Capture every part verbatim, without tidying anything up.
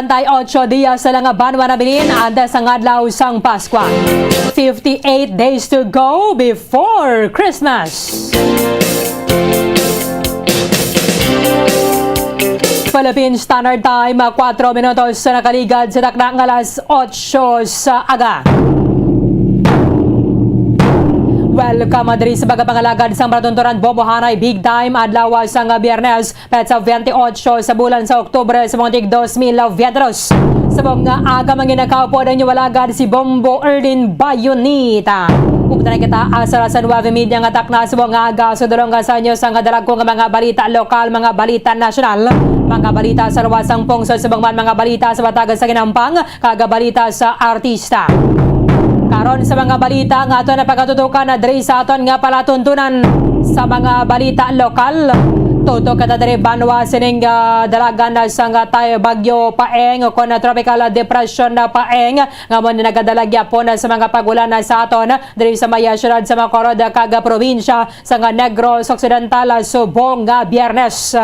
Treinta y ocho dias na lang nga banwa nabilin antes ang adlaw sang Paskwa. Fifty-eight days to go before Christmas. Philippine Standard Time, ah, kuwatro minutos sa nakaligad sa takna nga alas otso sa aga. Welcome, ah, diri sa pagpangalagad sang palatuntunan, Bombohanay Big Time, adlaw sang Biyernes, petsa twenty-eight sa bulan sa Oktubre sa mga tig dos mil veintitrés. Sa mga aga, manginakaw po ang inyong alagad, si Bombo Erlin Bayonita. Updan kita, ah, sa alas nuebe media nga takna sa mga aga, sa dulong nga sa inyo sang dalagko nga mga balita lokal, mga balita nasyonal, mga balita sa luwas sang pungsod, sa mga man mga balita sa matag sa kinampang, kag balita sa artista. Karon sa mga balita nga aton na pagatutukan na diri sa aton nga palatuntunan sa mga balita lokal. Tutok kita diri banwa sining, ah, dalagan na sang, ah, Tay Bagyo Paeng o kon, ah, Tropical Depression na Paeng nga mo ni nagadala gyapon na sa mga pag-ulan na sa aton diri sa may, ah, siyudad sa Bacolod kag probinsya sang Negros Occidental, ah, subong nga Biyernes.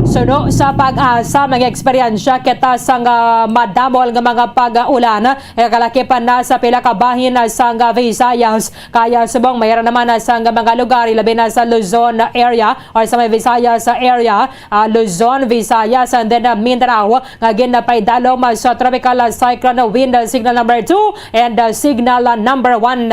Suno sa PAGASA, mga eksperyensya kita sang, ah, madamol nga mga pag-ulan nga kalakipan na sa pila ka bahin, ah, sang Visayas. Kaya subong mayra naman, ah, sang mga lugar, ilabi na sa Luzon area or sa may Visayas area, ah, Luzon, Visayas, and then, ah, Mindanao, nga ginapaidalom, ah, sa tropical, ah, cyclone wind, ah, signal number two and, ah, signal, ah, number one.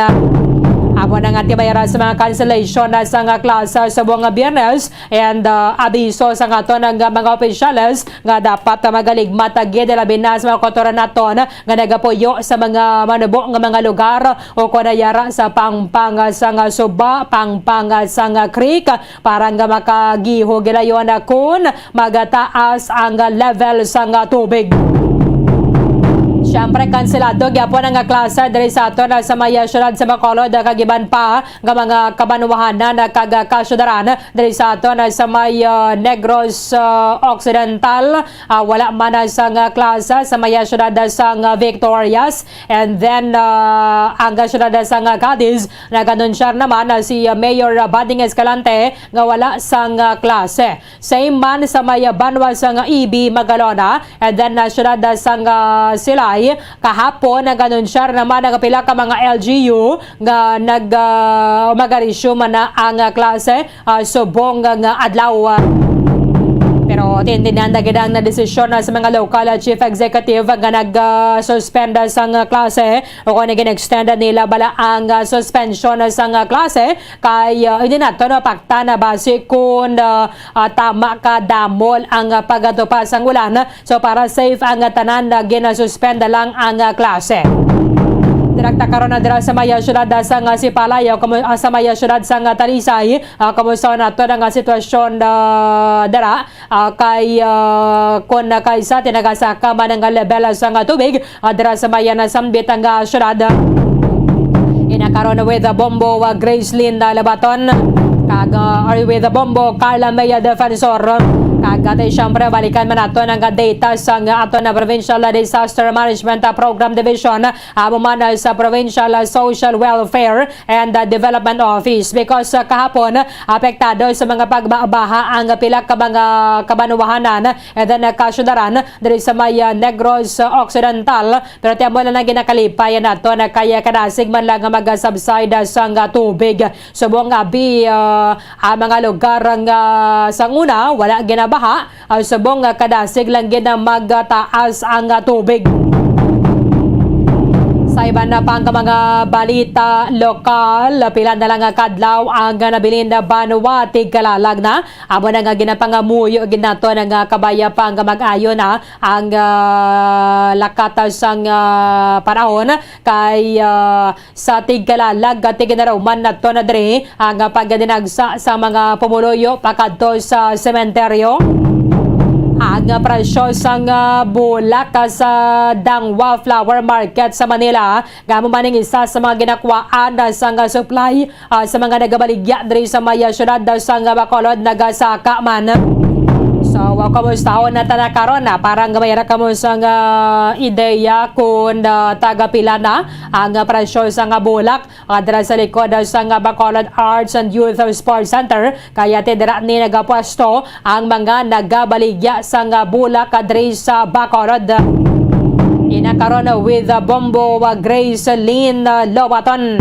Amo na nga timayra sa mga cancellation, ah, sang, ah, klase subong nga Biyernes and, ah, abiso sa aton nga mga opisyales nga dapat, ah, magaligmat, ah, gid, labi na sa mga kautoran naton nga nagapuyo sa mga manubo nga mga lugar o kon yara sa pangpang, ah, sang, ah, suba, pangpang, ah, sang, ah, creek, para nga makagihog gilayon, ah, kun magataas ang level sang, ah, tubig. Siyempre, kanselado gyapon ang, ah, klase diri sa aton, ah, sa may, ah, siyudad sa Bacolod, ah, kag iban pa nga mga kabanwahanan, ah, kag, ah, kasyudaran diri sa aton, ah, sa may, ah, Negros, ah, Occidental. Ah, wala man, ah, sang, ah, klase sa may, ah, siyudad, ah, sang, ah, Victorias. And then, ah, ang, ah, siyudad, ah, sang, ah, Cadiz, nag-anunsyar naman, ah, si, ah, Mayor, ah, Bading Escalante nga wala sang, ah, klase. Same man sa may, ah, banwa sang, ah, E B, Magalona, and then, ah, siyudad, ah, sang, ah, Silay, kahapon nag-anunsyar naman ang pila ka mga L G U nga nag, ah, mag-resume na ang, ah, klase, ah, subong nga adlaw. Pero tintindihan na gid ang desisyon na sa mga local, ah, chief executive nga nag, ah, suspend sang, ah, klase o kung nag-extend nila bala ang, ah, suspension sang, ah, klase kay, ah, hindi nato napaktan na basi kung, ah, ah, tama ka damol ang, ah, pagatupa sang ulan. So, para safe ang, ah, tanan, ah, ginasuspend na lang ang, ah, klase. Direkta karon na dira sa may, ah, siyudad, ah, sang, ah, Sipalay, ah, kumu-, ah, sa may, ah, siyudad sang, ah, Talisay, ah, kumusta nato ang, ah, sitwasyon, ah, dira, ah, kay, ah, kun na kaysa tinagasaka man ang level sang, ah, tubig, ah, dira sa may, ah, nasambit nga, ah, siyudad. Ina karon with the Bombo, ah, Grace Linda Labaton, kag, ah, or with the Bombo, Carla Maya Defensor. Kag ate, siyempre, balikan man nato ang data sang aton na Provincial Disaster Management, ah, Program Division, amo man, ah, sa Provincial, ah, Social Welfare and, ah, Development Office, because, ah, kahapon, apektado sa mga pagbaha ang pila ka mga kabanwahanan and then, ah, kasyudaran diri sa may, ah, Negros, ah, Occidental. Pero ti amo lang ang ginakalipay nato na kaya kadasig man lang nga mag-subside, ah, sang, ah, tubig. Subong abi, ah, ang mga lugar nga sang una wala ginabaha, ah, subong nga kadasig lang gid na magtaas ang, ah, tubig. Sa iban na pang mga balita lokal, pila na lang nga kadlaw ang nabilin na banwa tigkalalag na. Amo na nga ginapangamuyo gid nato nga kabay pa nga mag-ayo na ang, ah, lakat sang, ah, panahon kay, ah, sa tigkalalag, ah, tiginaruman nato na diri ang, ah, pagdinagsa sa mga pumuluyo pakadto sa sementeryo. Ang, ah, presyo sang, ah, bulak, ah, sa Dangwa Flower Market sa Manila, nga amo man ang isa sa mga ginakuhaan, ah, sang, ah, supply, ah, sa mga nagabaligya diri sa may, ah, siyudad, ah, sang, ah, Bacolod, nagasaka man. So, uh, kumusta na ta na karon, ah? Para nga may ra kamo sang, ah, ideya kung, ah, taga pila na ang, ah, presyo sang, ah, bulak, ah, dira sa likod, ah, sang, ah, Bacolod Arts and Youth Sports Center. Kaya ti dira ni nagapwesto ang mga nagabaligya sang, ah, bulak, ah, diri sa Bacolod. Ina karon, ah, with, ah, Bombo, ah, Grace Lynn, ah, Lobaton.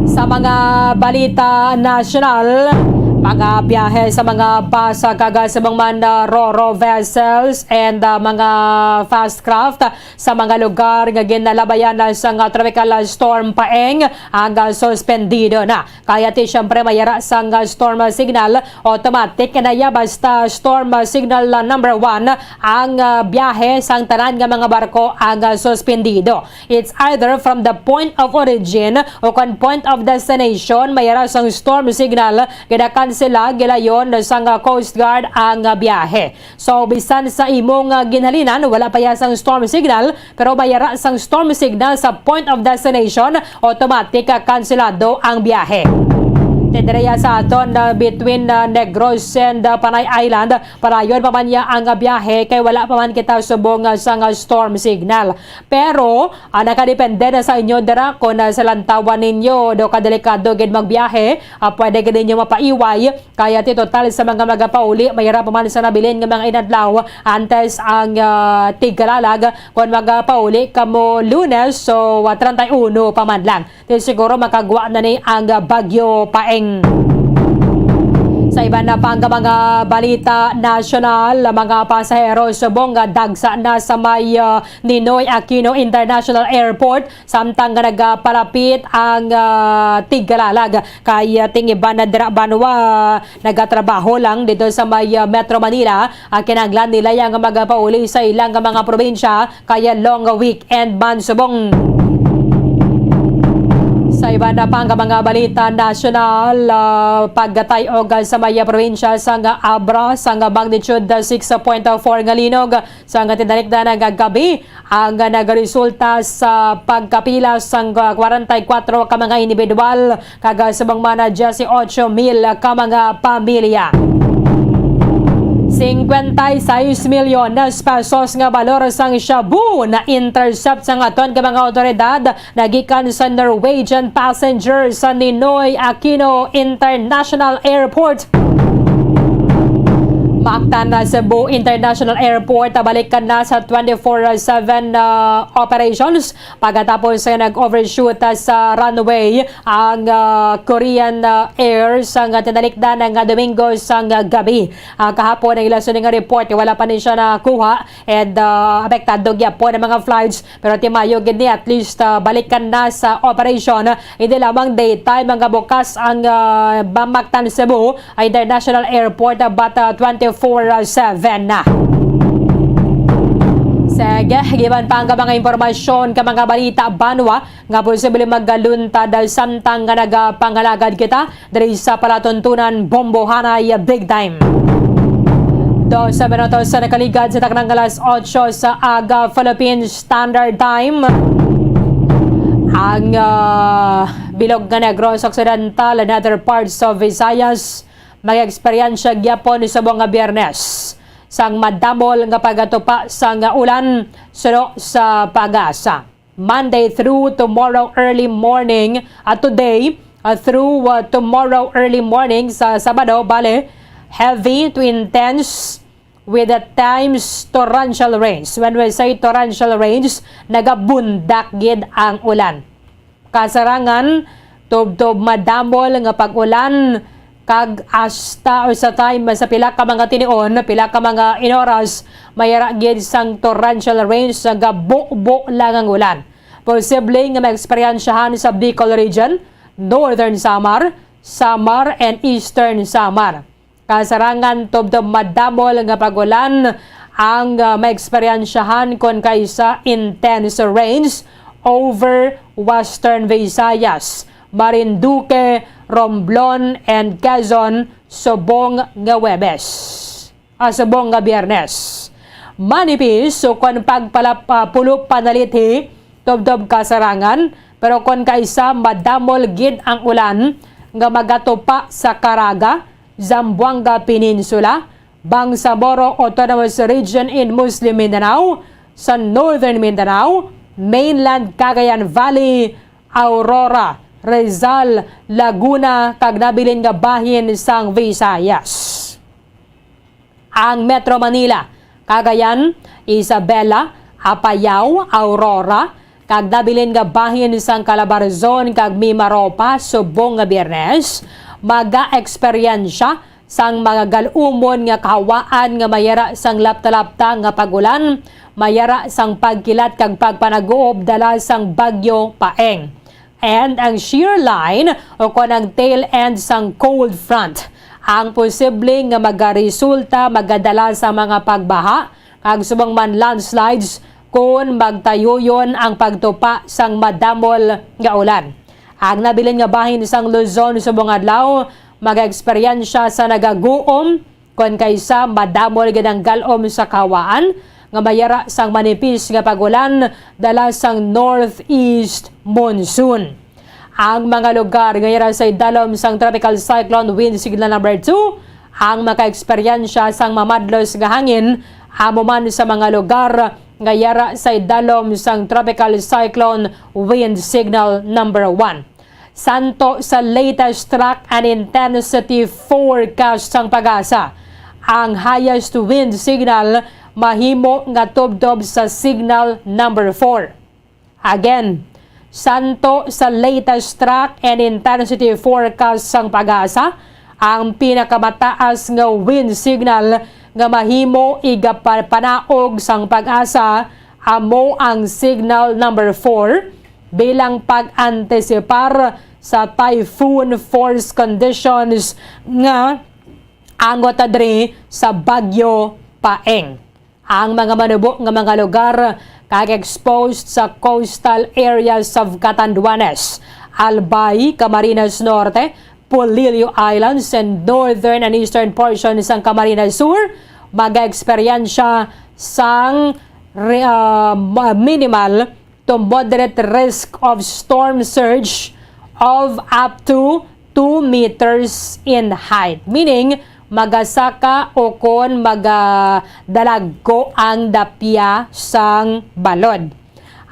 Sa mga balita nasyonal, mga biyahe sa mga bus, ah, kag, ah, sa mga man, ah, ro-ro vessels and, ah, mga fast craft sa mga lugar nga ginalabayan na sang, ah, Tropical Storm Paeng ang, ah, suspendido na. Kaya ti siyempre may ara sang, ah, storm signal, automatic na ya basta storm signal, ah, number one ang, ah, biyahe sang tanan nga mga barko ang, ah, suspendido. It's either from the point of origin o kon point of destination, may ara sang storm signal, ginakansela, gilayon sang, ah, Coast Guard ang, ah, biyahe. So, bisan sa imo nga ginhalinan, wala pa ya sang storm signal, pero may ara sang storm signal sa point of destination, automatic, ah, kanselado ang biyahe. Ti diri ya sa aton, ah, between, ah, Negros and, ah, Panay Island, padayon pa man ya ang, ah, biyahe kay wala pa man kita subong, ah, sang, ah, storm signal. Pero, ah, nakadepende na sa inyo dira kung, ah, sa lantawan ninyo daw kadelikado gid magbiyahe, ah, pwede gid ninyo mapaiway. Kaya ti total sa mga magapauli, may ra pa man sa nabilin nga mga inadlaw antes ang, ah, tigkalalag. Kon magapauli kamo Lunes, so, ah, treinta y uno pa man lang. Ti siguro makagwa na ni ang, ah, Bagyo Paeng. Sa iban na pang mga balita nasyonal, mga pasahero subong nga dagsa na sa may, ah, Ninoy Aquino International Airport, samtang nga nagapalapit ang, ah, tigkalalag. Kay, ah, ting iban na dira banwa, nagatrabaho lang dito sa may, ah, Metro Manila, ah, kinahanglan nila yang magapauli sa ilang mga probinsya, kaya long weekend man subong. Sa iban na pang mga balita nasyonal, ah, pagkatay-og sa may probinsya sang Abra, sang magnitude six point four nga linog, sang tinalikdan nga gabi, ang nagaresulta sa pagkapila sang kwarenta y kuwatro ka mga individual kag subong man diyesyocho mil ka mga pamilya. Cincuenta y seis milyones pesos nga balor sang shabu na-intercept sang aton ka mga awtoridad nagikan sa Norwegian passenger sa Ninoy Aquino International Airport. Mactan na Cebu International Airport, balikan na sa twenty-four seven, ah, operations pagkatapos nga nag-overshoot, ah, sa runway ang, ah, Korean, ah, Air sang tinalikdan nga Domingo sang gabi. Ah, kahapon ang ila sini nga report, wala pa ni siya nakuha and, ah, apektado gyapon ang mga flights. Pero ti maayo gid ni, at least, ah, balikan na sa operasyon. Hindi lamang daytime nga bukas ang, ah, Mactan Cebu International Airport, ah, but, ah, twenty-four seven na. Sige, giban pa ang mga impormasyon ka mga balita banwa nga posible magaluntad samtang nga nagapangalagad kita diri sa palatuntunan Bombohanay Big Time. Dos minutos sa nakaligad sa taknang alas otso sa aga Philippine Standard Time. Ang, ah, bilog nga Negros Occidental and other parts of Visayas mag-eksperyensya gyapon subong nga Biyernes sang madamol nga pagatupa sang ulan suno sa pag-asa. Monday through tomorrow early morning, ah, today, ah, through, ah, tomorrow early morning sa Sabado, bale, heavy to intense with at times torrential rains. When we say torrential rains, nagabundak gid ang ulan. Kasarangan, tubtob madamol nga pag-ulan, kag hasta usa time sa pila ka mga tinion, pila ka mga inoras, may ara gid sang torrential rains nga gabubo lang ang ulan. Posible nga maeksperiensyahan sa Bicol Region, Northern Samar, Samar, and Eastern Samar. Kasarangan tubtob madamol nga pag-ulan ang, ah, maeksperiensyahan kon kaisa intense rains over Western Visayas, Marinduque, Romblon, and Quezon subong nga Huwebes, ah, subong nga Biyernes. Manipis o kon pagpalap-, ah, pulop panalithi tubtob kasarangan, pero kon kaisa madamol gid ang ulan nga magatupa sa Caraga, Zamboanga Peninsula, Bangsamoro Autonomous Region in Muslim Mindanao, sa Northern Mindanao, mainland Cagayan Valley, Aurora, Rizal, Laguna, kag nabilin nga bahin sang Visayas. Ang Metro Manila, Cagayan, Isabela, Apayao, Aurora, kag nabilin nga bahin sang Calabarzon kag Mimaropa subong nga Biyernes, magaeksperyensya sang mga gal-umon nga kahawaan nga mayara sang lapta-lapta nga pag-ulan, mayara sang pagkilat kag pagpanaguob dala sang Bagyo Paeng. And ang shear line o kon ang tail end sang cold front ang posible nga magaresulta, magadala sa mga pagbaha kag subong man landslides kon magtayuyon ang pagtupa sang madamol nga ulan. Ang nabilin nga bahin sang Luzon subong adlaw magaeksperyensya sa nagaguom kon kaysa madamol gid ang gal-om sa kahawaan nga mayara sang manipis nga pag-ulan dala sang northeast monsoon. Ang mga lugar nga yara sa idalom sang Tropical Cyclone Wind Signal Number Two ang makaeksperyensya sang mamadlos nga hangin, amo man sa mga lugar nga yara sa idalom sang Tropical Cyclone Wind Signal Number One. Santo sa latest track and intensity forecast sang PAGASA, ang highest wind signal mahimo nga tubtob sa signal number four. Again, santo sa latest track and intensity forecast sang PAGASA, ang pinakamataas nga wind signal nga mahimo igapanaog sang PAGASA amo ang signal number four bilang pag-antisipar sa typhoon force conditions nga angot diri sa Bagyo Paeng. Ang mga manubo nga mga lugar kag exposed sa coastal areas of Catanduanes, Albay, Camarines Norte, Polillo Islands, and northern and eastern portions sang Camarines Sur magaeksperyensya sang re-, ah, ma-, minimal to moderate risk of storm surge of up to two meters in height, meaning magasaka o kon magadalagko ang dapya sang balod.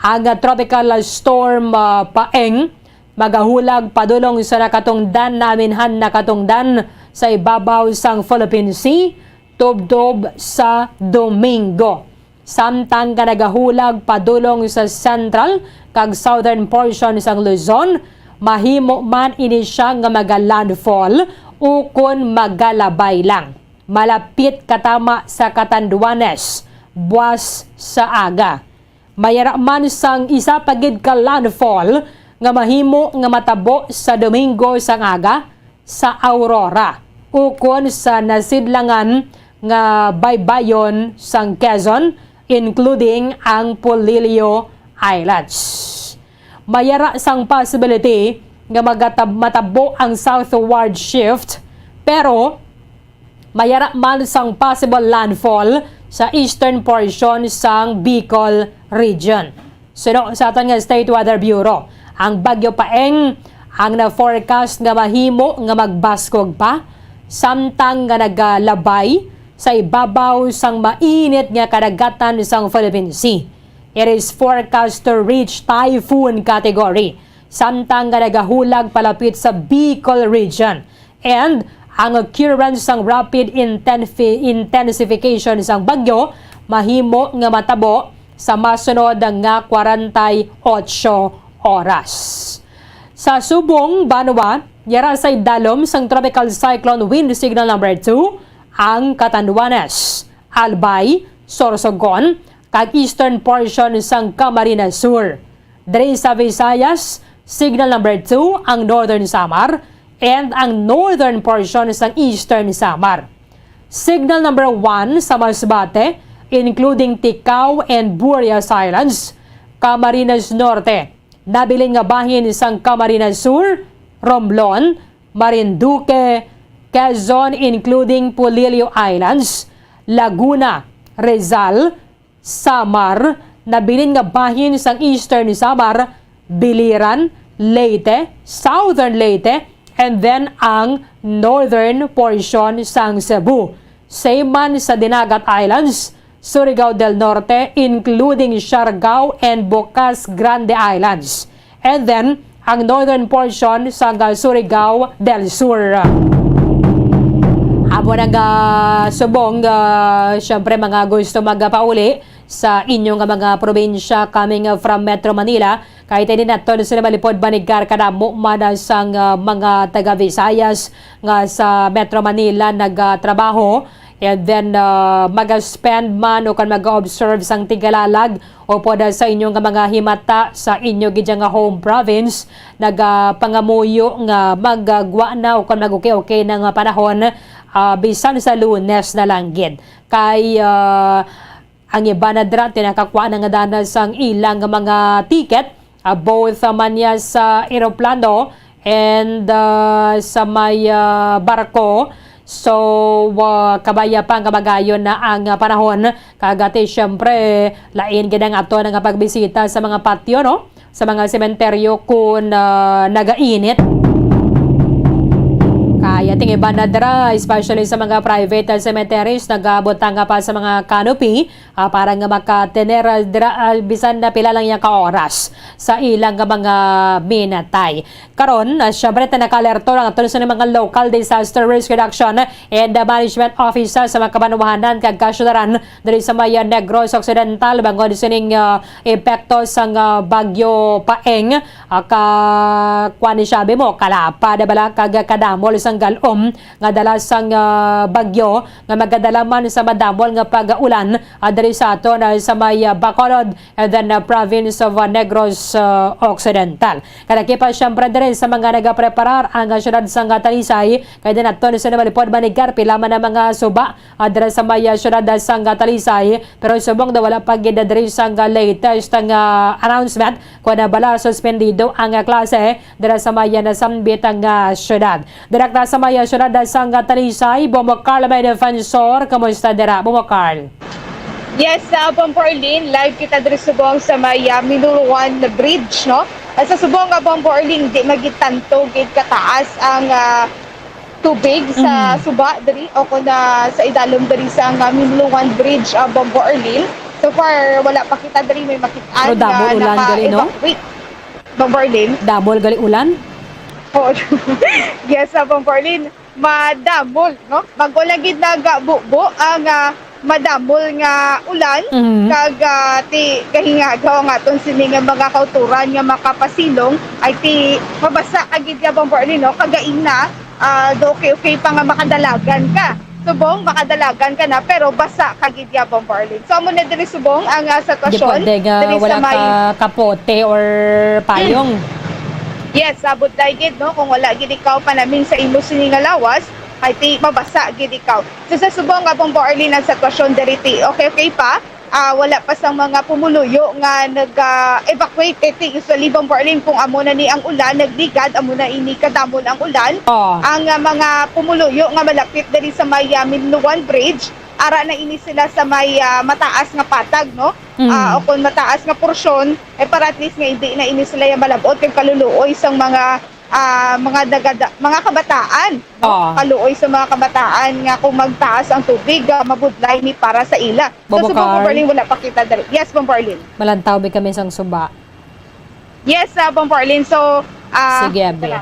Ang, ah, tropical storm, ah, Paeng magahulag padulong sa nakatungdan, naaminhan nakatungdan sa ibabaw sang Philippine Sea tubtob sa Domingo. Samtang nga nagahulag padulong sa central kag southern portion sang Luzon, mahimo man ini sia nga maga-landfall ukon magalabay lang. Malapit katama sa Catanduanes, buas sa aga. Mayara man sang isa pa gid ka landfall nga mahimo nga matabo sa Domingo sang aga sa Aurora ukon sa nasidlangan nga baybayon sang Quezon, including ang Polillo Islands. Mayara sang possibility nga magatab-, matabo ang southward shift, pero mayara man sang possible landfall sa eastern portion sang Bicol region. Suno sa aton nga State Weather Bureau, ang Bagyo Paeng ang na-forecast nga mahimo nga magbaskog pa, samtang nga nagalabay sa ibabaw sang mainit nga kadagatan sang Philippine Sea. It is forecast to reach typhoon category, samtang nga nagahulag palapit sa Bicol region. And ang occurrence sang rapid intenfi-, intensification sang bagyo mahimo nga matabo sa masunod nga kwarenta y ocho oras. Sa subong banwa, yara sa idalom sang Tropical Cyclone Wind Signal Number Two ang Catanduanes, Albay, Sorsogon, kag eastern portion sang Camarines Sur. Diri sa Visayas, Signal Number Two ang Northern Samar and ang northern portion sang Eastern Samar. Signal Number One sa Masbate, including Ticao and Burias Islands, Camarines Norte, nabilin nga bahin sang Camarines Sur, Romblon, Marinduque, Quezon, including Polillo Islands, Laguna, Rizal, Samar, nabilin nga bahin sang Eastern Samar, Biliran, Leyte, Southern Leyte, and then ang northern portion sang Cebu. Same man sa Dinagat Islands, Surigao del Norte, including Siargao and Bocas Grande Islands. And then, ang northern portion sang Surigao del Sur. Amo na nga subong, ah, syempre, mga gusto magpauli sa inyo nga mga probinsya coming from Metro Manila, kay tini naton sila malipod manigar kadamo man sang, ah, mga taga Visayas nga sa Metro Manila nagatrabaho, and then, ah, mag-spend man o kon mag-observe sang tigalalag upod sa inyo nga mga himata sa inyo gid nga home province, nagapangamuyo nga maggwa na o kon mag-okay-okay na nga panahon, ah, bisan sa Lunes na lang gid. Kay, ah, ang iban na dira, ti nakakwa na nga dana sang ilang mga ticket, ah, both, ah, man niya sa eroplano and, ah, sa may, ah, barko. So, ah, kabaya pa nga magayon na ang, ah, panahon. Kag ati, syempre, lain gid ang ato nga pagbisita sa mga patio, no? Sa mga sementeryo kun, ah, nagainit. Kaya ting iban na dira, especially sa mga private, ah, cemeteries, nagabutang pa sa mga canopy, ah, para nga makatener, ah, dira, ah, bisan na pila lang yang ka oras sa ilang nga mga minatay. Karon, ah, syempre, ta nakaalerto ang aton sa mga local disaster risk reduction and, ah, management office sa mga kabanwahanan kag kasyudaran diri sa may, ah, Negros Occidental bangod sining, ah, epekto sang, ah, Bagyo Paeng. Ah, ka, kuwan ni siya, bi mo, kalapad bala kag kadamol sang galom nga dala sang, ah, bagyo nga magadala man sa madamol nga pag-ulan, ah, diri sa aton, ah, sa may, ah, Bacolod and then, ah, province of, ah, Negros, ah, Occidental. Kadaki pa siyempre diri sa mga nagapreparar ang, ah, syudad sang, ah, Talisay, kay din aton sa namalipod manigar pila man ang mga suba, ah, dira sa may, ah, syudad sang, ah, Talisay, pero subong na wala pa gid diri sang, ah, latest nga announcement kung na bala suspendido ang, ah, klase dira sa may, ah, nasambit nga syudad. Direkta sa may, ah, syudad sang, ah, Talisay, Bomo Carl may defensor. Kumusta dira, Bomo Carl? Yes, sa Bombo Arlene, live kita diri subong sa may, ah, Minuluan Bridge, no? Ah, sa subong nga Bombo Arlene, di magitanto gid kataas ang, ah, tubig sa Mm. suba diri o kung na sa idalom diri sa nga Minuluan Bridge, ah, Bombo Arlene. So far, wala pa kita diri may makit-an Pero nga damol ulan gali, no? naka-evacuate. Bombo Arlene? Damol gali ulan? Oo. Yes, sa Bombo Arlene. Madamol, no? Bag-o lang gid nagabubo ang, ah, madamol nga ulan, Mhm. kag, ah, ti gahingagaw ang aton sini nga mga kauturan nga makapasilong, ay ti mabasa ka gid ya, Bombo Arlene, no? Kagaina, ah, do okay-okay pa nga makadalagan ka. Subong, makadalagan ka na, pero basa ka gid ya, Bombo Arlene. So, amo na diri subong ang, ah, Di sitwasyon pwede nga diri sa wala may ka kapote or payong. Yes, sa budlay gid, no, kung wala gid ikaw panamin sa imo sini nga lawas, ay ti mabasa gid ikaw. So, sa subong nga Bombo Arlene ang sitwasyon diri ti okay, okay pa. Ah, wala pa sang mga pumuluyo nga nag-evacuate. Kay ti usually, Bombo Arlene, kung amo na ni ang ulan, nagligad, amo na ini kadamol ang ulan. Oh. Ang, ah, mga pumuluyo nga malapit diri sa may, ah, Minluan Bridge, ara na ini sila sa may, ah, mataas nga patag, no? Mm. Ah, o kung mataas nga porsyon, eh, para at least nga hindi na ini sila yung malabot kay kaluluoy sang mga, ah, mga nagada-, mga kabataan, no? Oo. Kaluoy sa mga kabataan nga kung magtaas ang tubig, ah, mabudlay ni para sa ila. So, Bombo subong, Carl? Bombo Arlene, wala pa kita dali. Yes, Bombo Arlene. Malantaw mi kami sang suba. Yes, ah, Bombo Arlene. So, ah, Sige, abi. Tara.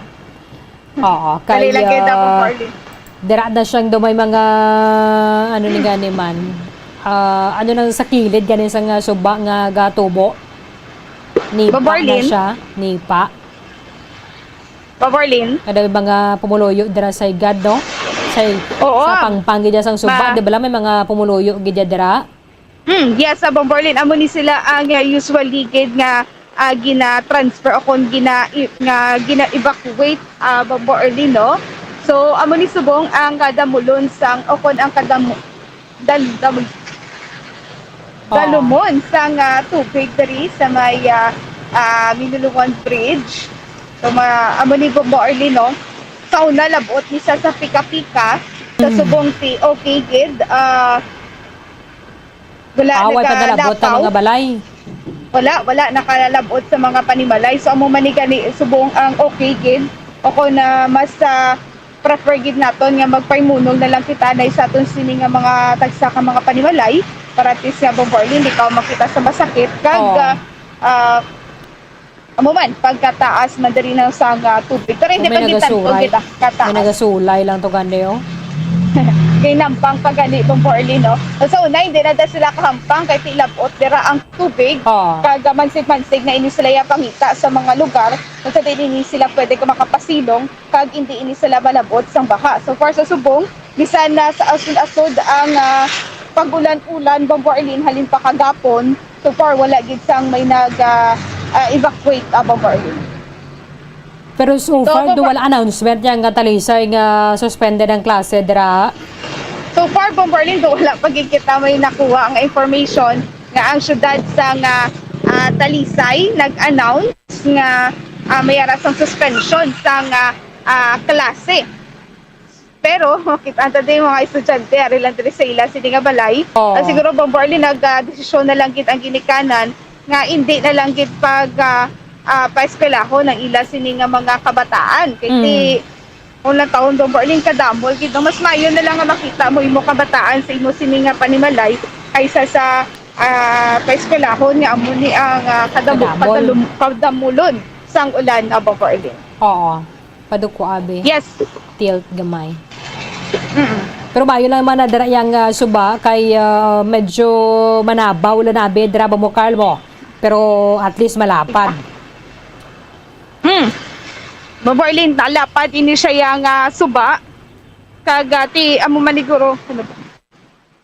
Oo, Dali kay, lang kayo, Bombo ah, Arlene. Dira na siyang do may mga, ano ni gani man, ah, ano nang sa kilid gani sa nga suba nga gatubo. Nipa Bombo na Arlene? siya, nipa. Bombo Arlene? Ada may mga pumuluyo dira sa igad, no? Sa, Oo. sa pangpang gid sang suba, Ma- di ba lang may mga pumuluyo gid dira? Hmm, yes, sa Bombo Arlene, amo ni sila ang, uh, usually gid nga, uh, gina-transfer o kon gina-, i-, nga gina-evacuate, uh, Bombo Arlene, no? So, amo ni subong ang kadamulon sang, o kon ang kadamo-, dal-, damul-, Oo. dalumon sang, uh, tubig diri sa may, uh, uh, Minulungon Bridge. So, ma-, amo ni Bombo Arlene, no? Sa una, labot ni siya sa pika-pika, sa Mm. subong ti okay gid, uh, Wala Away pa nalabot ang nagalapaw. mga balay. Wala, wala nakalabot sa mga panimalay. So, amo man ni gani subong ang okay gid. O kung na mas, ah, prefer gid naton nga magpaimunong na lang kita na sa aton sini nga mga tagsa ka mga panimalay, para at least nga, Bombo Arlene, di ka makita sa masakit. Kag, Oo. ah, ah, amo man, pagkataas man diri na sa nga tubig. Pero hindi May pa gid tanto nagasulay. Kita kataas. May nagasulay lang to gani, oh. Kay nampang pa gani, Bombo Arlene, no? So, una, hindi na da sila kahampang kay tilabot dira ang tubig. Oo. Kag mansig-mansig na ini sila ya pangita sa mga lugar. Kag sa dili ni sila pwede ka makapasilong, kag hindi ini sila malabot sang baha. So far sa subong, bisan na sa asod-asod ang, ah, pag-ulan-ulan, Bombo Arlene, halin pa kagapon, so far wala gid sang may nag, ah, ah, evacuate, ah, Bombo Arlene. Pero so So, far, do Bombo wala announcement yang nga Talisay nga suspended ang klase dira. So far, Bombo Arlene, do wala pa gid kita may nakuha nga information nga ang syudad sa nga, ah, Talisay nag-announce nga, ah, may ara sang suspension sa nga, ah, klase. Pero kita ta din mga estudyante ari lang diri sa ila sini nga balay. Oo. Ah, siguro, Bombo Arlene, nag, ah, desisyon na lang gid ang ginikanan nga hindi na lang gid pag, ah, ah, paeskwelahon ang ila sini nga mga kabataan. Kay Mm. Unang taon, Bombo Arlene, kadamo gid, no? Mas maayo na lang nga makita mo imo kabataan sa imo sini nga panimalay kaysa sa, ah, paeskwelahon nga amo ni ang, ah, kadamu-, Kadamol. kadalum-, kadamulon sang ulan, ah, Bombo Arlene. Oo. Padukwa, abi. Yes. Tilt gamay. Mm-mm. Pero maayo lang man na dira yang, ah, suba kay, ah, medyo manabaw lang, abi, dira, Bombo Carl, mo. Pero at least malapad. Hmm. Bombo Arlene, nalapad ini siya yang, ah, suba. Kag, ah, ti, amo man ni guro, ano ba?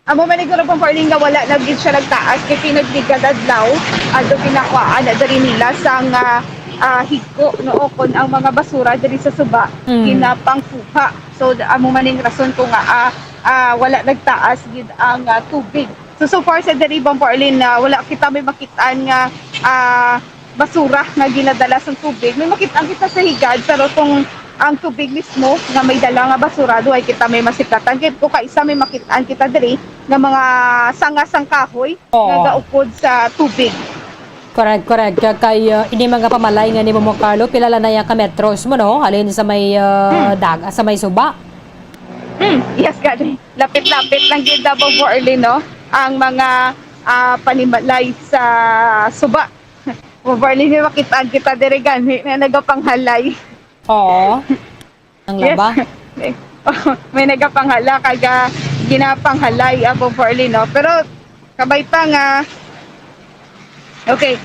Amo man ni guro, Bombo Arlene, nga wala na gid siya nagtaas kay pinagligad adlaw, ado ginakuhaan na diri nila sang, ah, ah, higko, no, o kon ang mga basura diri sa suba, Mm. ginapangkuha. So, d-, amo man ning rason kung, ah, ah, ah, wala nagtaas gid ang, ah, tubig. So, so far sa diri, Bombo Arlene, na wala kita may makit-an nga, ah, basura nga ginadala sang tubig. May makit-an kita sa higad, pero kung ang tubig mismo nga may dala nga basura, duhay kita may masikatan. Kay kung kaisa may makit-an kita diri nga mga sanga sang kahoy Oo. nga gaupod sa tubig. Correct, correct. Kay, kay, uh, ini mga pamalay nga ni Bombo Carl, pila lang na iya ka metros mo, no? Halin sa may, uh, Hmm. dag-, sa may suba. Hmm, yes, gani. Lapit-lapit lang gid daw, Bombo Arlene, no? Ang mga, ah, panimalay sa suba. Bombo Arlene, may makita kita diri gani na nagapanghalay. Oo. Ang Yes. laba? May nagapanghala, kag, ah, ginapanghalay, ah, Bombo Arlene, no? Pero kabay pa nga, okay.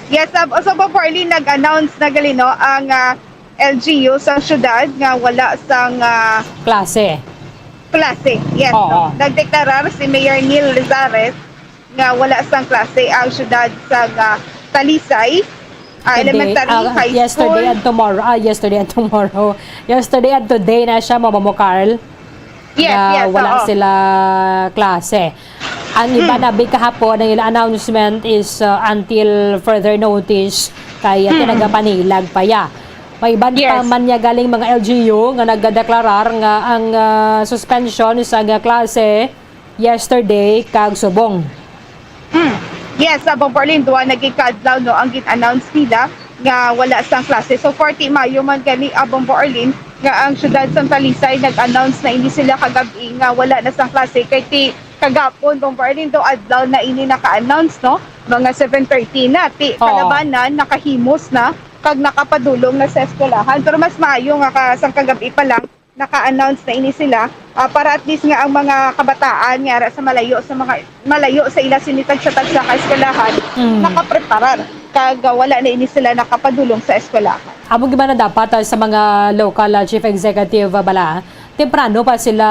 Yes, ah, so, Bombo Arlene, nag-announce na gali, no, ang, ah, L G U sa syudad nga wala sang, ah, Klase. klase. Yes, Oo. no? Nagdeklarar si Mayor Neil Lizares nga wala sang klase ang syudad sa, ah, Talisay, ah, Today, elementary, ah, high yesterday school. and tomorrow. Ah, yesterday and tomorrow. Yesterday and today na siya, Bombo Carl. Yes, nga yes, wala oo. sila klase. Ang iba Hmm. na big kahapon, ang ila announcement is, uh, until further notice, kay, uh, Mm-mm. tinagapanilag pa ya. May iban pa Yes. man niya galing mga L G U nga nagadeklarar nga ang, uh, suspension sa nga klase yesterday kag subong. Hmm. Yes, sa Bombo Arlene, duha na gid ka adlaw, no, ang gin-announce nila nga wala sang klase. So, forty Mayo man gani, ah, Bombo Arlene, nga ang syudad sang Talisay nag-announce na ini sila kagabi nga wala na sang klase. Kay ti kagapon, Bombo Arlene, do adlaw na ini naka-announce, no? Mga seven thirty na. Ti Oo. kalabanan, nakahimos na, kag nakapadulong na sa eskwelahan. Pero mas maayo nga ka, sang kagabi pa lang, naka-announce na ini sila, ah, para at least nga ang mga kabataan nga ara sa malayo, sa mga malayo sa ila sini tagsa-tagsa ka eskwelahan, Mm. nakapreparar kag, ah, wala na ini sila nakapadulong sa eskwelahan. Amo gid man na dapat, ah, sa mga local, ah, chief executive, ah, bala, temprano pa sila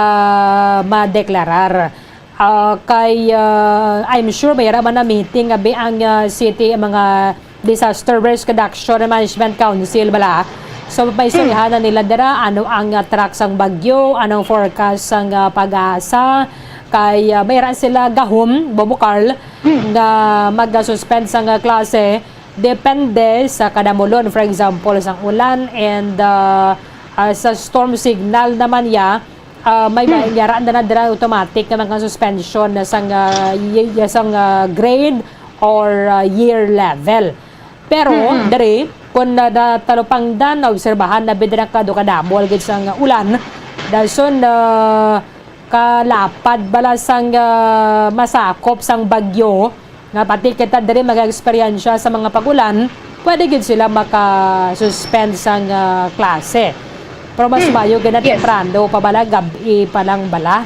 madeklarar. Ah, kay, ah, I'm sure may ra man na meeting abi ang, ah, city, mga Disaster Risk Reduction and Management Council bala. So, may Hmm. istoryahan na nila dira, ano ang, ah, track sang bagyo, anong forecast sang, ah, PAGASA. Kay, ah, may ra sila gahom, Bombo Carl, Hmm. nga mag-suspend sang, ah, klase. Depende sa kadamulon, for example, sang ulan and, ah, ah, sa storm signal naman ya, ah, may Hmm. may yara na na dira automatic nga mga suspension na sang, ah, y-, y-, sang, ah, grade or, ah, year level. Pero, mm-mm, diri, kung na, natalupangdan, naobserbahan na bida na kado kadamol gid sang ulan, dason, ah, kalapad bala sang, ah, masakop sang bagyo, nga pati kita diri mag-eksperyensya sa mga pag-ulan, pwede gid sila maka-suspend sang, ah, klase. Pero mas, hmm, mayo gid na, yes, temprano pa bala, gab-i pa lang bala.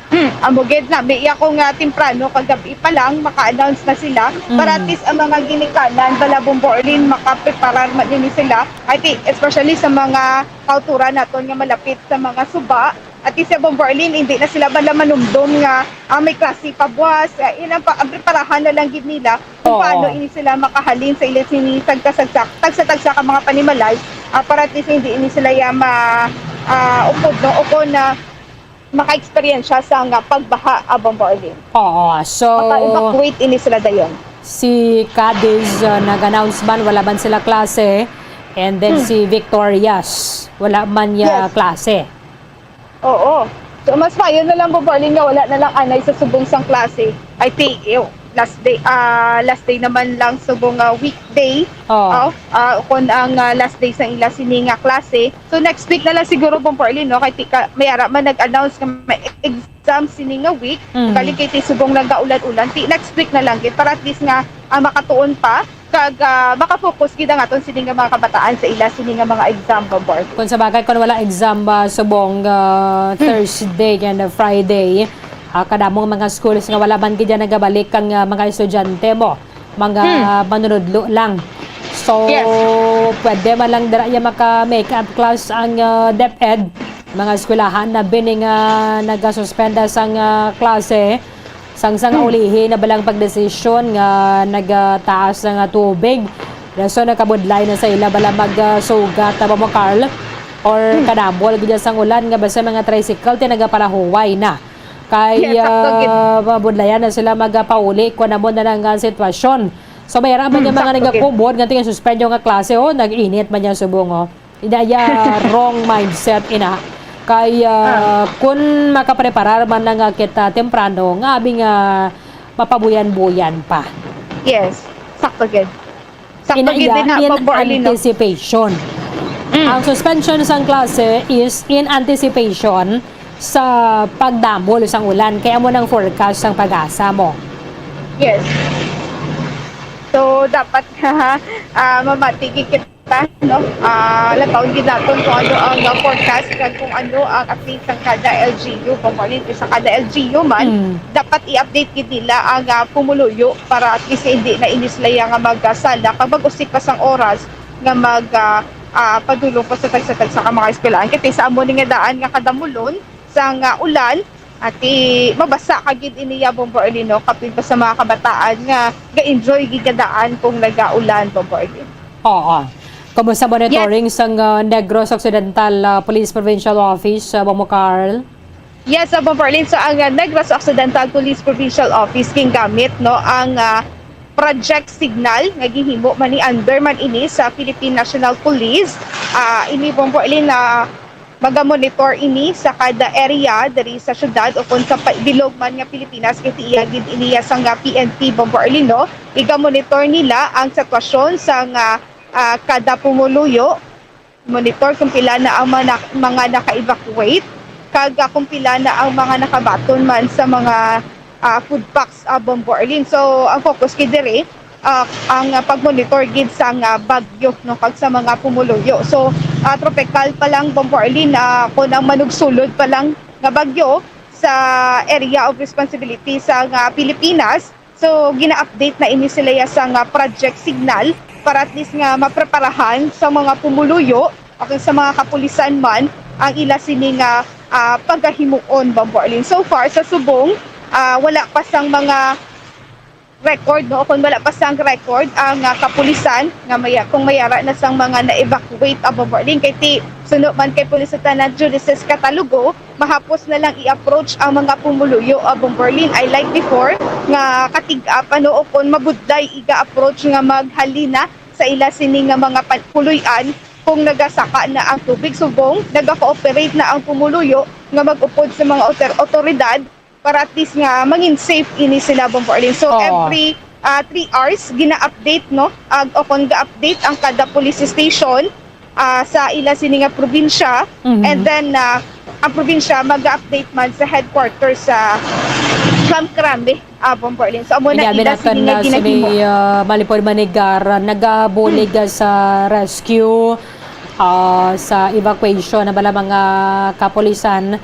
Hmm, amo gid na, may iya ko nga temprano kagabi pa lang, maka-announce na sila. Mm. Para at least ang mga ginikanan, bala, Bombo Arlene, makapreparar man ini sila. I think, especially sa mga kauturan naton nga malapit sa mga suba, at least sa Bombo Arlene, hindi na sila bala manumdom nga, ah, may klase pa buwas. Ah, yun ang pa-, ang preparahan na lang gid nila kung, oo, paano ini sila makahalin sa ilit sini tagsa-tagsa, tagsa-tagsa ka mga panimalay, ah, para at least hindi ini sila ya ma-, ah, upod, no? O kung na, maka-eksperyensya sang pagbaha, ah, Bombo Arlene. Oo, so, maka-evacuate ini sila dayon. Si Cadiz, uh, nag-announce man, wala man sila klase. And then, hmm, si Victorias, wala man niya, yes, klase. Oo. So, mas mayo na lang, Bombo Arlene, nga wala na lang anay sa subong sang klase. I think, eh, last day, ah, last day naman lang subong, ah, weekday. Oh. Oh, ah, kung ang, ah, last day sang ila sini nga klase. So, next week na lang siguro, Bombo Arlene, no? Kay ti-, ka-, may ara man nag-announce nga may exam sini nga week. Mm. Kali kay ti subong nagaulan-ulan. Ti next week na lang, gid, para at least nga, ah, makatuon pa, kag, ah, makafocus gid ang aton sini nga mga kabataan sa ila sini nga mga exam, Bombo Arlene. Kung sa bagay, kung wala exam, ah, subong, ah, mm, Thursday and, ah, Friday, ah, kadamo nga mga schools nga wala man gid yan nagabalik ang, ah, mga estudyante mo, mga, hmm, manunudlo lang. So, yes, pwede man lang dira ya maka-make-up class ang, ah, DepEd. Mga eskwelahan na bini nga nagasuspenda sang, ah, klase. Sang, sang, hmm, ulihi na balang pagdesisyon nga nagataas nga tubig. Rason nakabudlay na sa ila bala mag, ah, sugat, ah, Bombo Carl, or, hmm, kadamol gid sang ulan nga basta mga tricycle ti nagapalahuway na. Kay, yes, sakto gid, ah, mabudlayan na sila magapauli kung amo na lang ang sitwasyon. So, may ara man, hmm, nga mga, sakto gid, nagakubod nga tingin suspendyo nga klase, oh, nag-init man niya subong, oh. Inaya, wrong mindset, ina. Kay, ah, ah, kun makapreparar man na nga kita temprano, nga abi nga mapabuyan-buyan pa. Yes, sakto gid. Sakto gid. Inaya, din ha, in Bombo Arlene, no? Anticipation. Mm. Ang suspension sang klase is in anticipation sa pagdamol sang ulan. Kaya mo nang forecast sang pag-asa mo. Yes. So, dapat, ah, mamati gid kita, no? Ah, lantawon gid naton kung ano ang, ah, forecast kag kung ano ang update sang kada L G U. Kung ano sa kada L G U man, mm, dapat i-update gid nila ang, ah, pumuluyo para at least hindi na ini sila ya nga magasala kag mag-usik pa sang oras nga mag, ah, ah, padulong pa sa tagsa-tagsa ka mga eskwelahan. Kay sa amo ni nga daan nga kadamulon sang, ah, ulan, ati mabasa ka gid ini ya, Bombo Arlene, no? Kapin pa sa mga kabataan nga ga-enjoy gid nga daan kung nagaulan, Bombo Arlene. Oo. Kumusta monitoring, yes, sang, ah, Negros Occidental, ah, Police Provincial Office, ah, Bombo Carl? Yes, ah, Bombo Arlene. So, ang, ah, Negros Occidental Police Provincial Office gingamit, no, ang, ah, Project Signal nga ginhimo man ni under man ini sa Philippine National Police. Ah, ini, Bombo Arlene, na magamonitor ini sa kada area diri sa syudad o kung sa pa-, bilog man nga Pilipinas, kay iya gid ini ya sang, ah, P N P, Bombo Arlene, no? Igamonitor nila ang sitwasyon sang, ah, ah, kada pumuluyo, monitor kung pila na ang mana-, mga naka-evacuate, kag, ah, kung pila na ang mga nakabaton man sa mga, ah, food packs, ah, Bombo Arlene. So, ang focus gid diri, ah, ang, ah, pagmonitor gid sang, ah, bagyo, no, kag sa mga pumuluyo. So, ah, tropical pa lang, Bombo Arlene, ah, kung ang manugsulod pa lang nga bagyo sa area of responsibility sa, ah, Pilipinas, so, gina-update na ini sila ya sang, ah, Project Signal para at least nga mapreparahan sa mga pumuluyo o kung sa mga kapulisan man ang ila sini nga, ah, pagahimuon, Bombo Arlene. So far, sa subong, ah, wala pa sang mga record, no? O kung wala pa sang record ang, ah, kapulisan nga maya-, kung mayara na sang mga na-evacuate, ah, Bombo Arlene. Kay ti, suno man kay Police Lieutenant Ulysses Catalugo, mahapos na lang i-approach ang mga pumuluyo, ah, Bombo Arlene. I like before nga katig-a pa, no, o kung mabudlay iga-approach nga maghalina sa ila sini nga mga pan-, puloy-an kung nagasaka na ang tubig. Subong naga-cooperate na ang pumuluyo nga mag-upod sa mga otor-, otoridad para at least nga mangin safe ini sila, Bombo Arlene. So, oo, every ah, three hours gina-update, no? Ag, o kon ga-update ang kada police station, ah, sa ila sini nga probinsya. Mhm. And then, ah, ang probinsya mag-update man sa headquarters sa Kamkrami, ah, Bomborlin. So, amo na Nya, ila sini nga ginahimo. Sini, ah, Malipod Manigar, nagabulig, ah, sa rescue, ah, sa evacuation na bala mga kapulisan.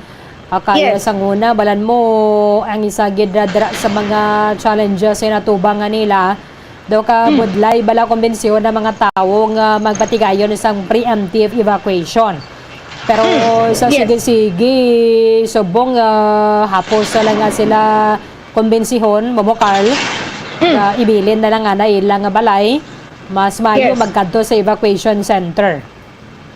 Ah, kaya Yes. sa nguna, balan mo ang isa gid, ah, dira sa mga challenges nga natubangan nila. Daw ka Hmm. budlay bala kumbensyon ang mga tawo nga magpatigayon sang preemptive evacuation. Pero Hmm. sa Yes. sige-sige, subong, ah, hapos na lang nga sila kumbensihon, Momo Carl, Hmm. nga ibilin na lang nga na ilang balay, mas maayo Yes. magkadto sa evacuation center.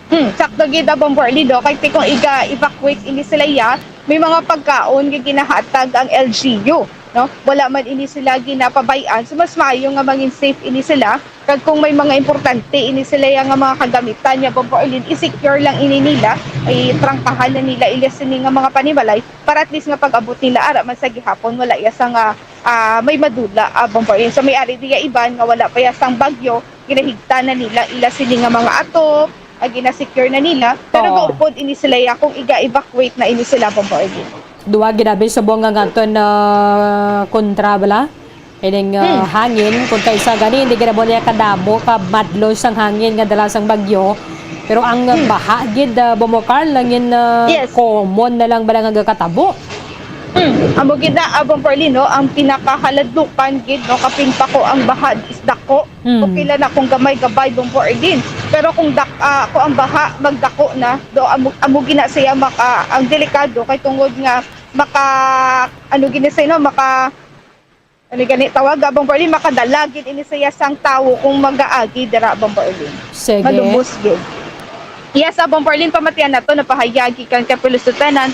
Hmm, sakto gid, ah, Bombo Arlindo, kay ti kung iga-evacuate ini sila iya, may mga pagkaon nga ginahatag ang L G U, no? Wala man ini sila ginapabay-an, so mas maayo nga mangin safe ini sila. Kag kung may mga importante ini sila iya nga mga kagamitan niya, Bombo Arlene, i-secure lang ini nila, itrangkahan na nila ila sini nga mga panimalay para at least nga pag-abot nila ara man sa gihapon wala iya sa nga, ah, may madula, ah, Bombo Arlene. So may ari diya iban nga wala pa iya sang bagyo, ginahigtan na nila ila sini nga mga atop, ah, gina-secure na nila. Pero Oo. gaupod ini sila iya kung iga-evacuate na ini sila, Bombo Arlene. Duwa ginabi subong nga ngaton na kontra bala. Ining, ah, Hmm. hangin, kung kaisa gani, hindi gid na mo niya kadamo, kamadlo sang hangin nga dala sang bagyo. Pero ang Hmm. baha gid, ah, Bombo Carl, langin, ah, Yes. common na lang bala nga gakatabo? Hmm. Amo gid na, ah, Bombo Arlene, no? Ang pinakahaladlukan gid, no? Kapin pa ko ang baha, is dako. Hmm. Okay lang na kung gamay gabay, Bombo Arlene. Pero kung dak-, ah, kung ang baha, magdako na, do amo, amo gid na siya maka, ang delikado, kay tungod nga maka, ano gid na siya, no? Maka, ano gani, tawag, ah, Bombo Arlene, makadala gid ini siya sang tawo kung mag-aagi dira, Bombo Arlene. Sige. Malumos gid. Yes, ah, Bombo Arlene, pamatian nato, napahayag gikan kay Police Lieutenant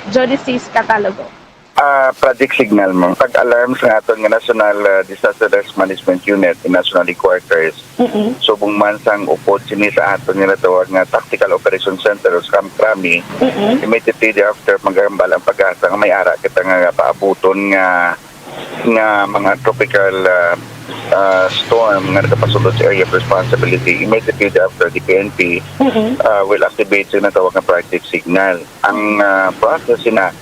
Jody Cis Catalogo. Ah, Project Signal, ma'am. Pag-alarm sa aton nga National, ah, Disaster Risk Management Unit in National Headquarters, Mm-mm. subong man sang upod sini sa aton nga natawag nga Tactical Operation Center o SCAMCRAMI, Mm-mm. immediately thereafter, maghambal ang pag-asa nga may ara kita nga paabuton nga, nga mga tropical, ah, ah, storm nga nagapasulod sa area of responsibility. Immediately thereafter, the P N P, Mm-mm. ah, will activate sa natawag nga Project Signal. Ang, ah, process sina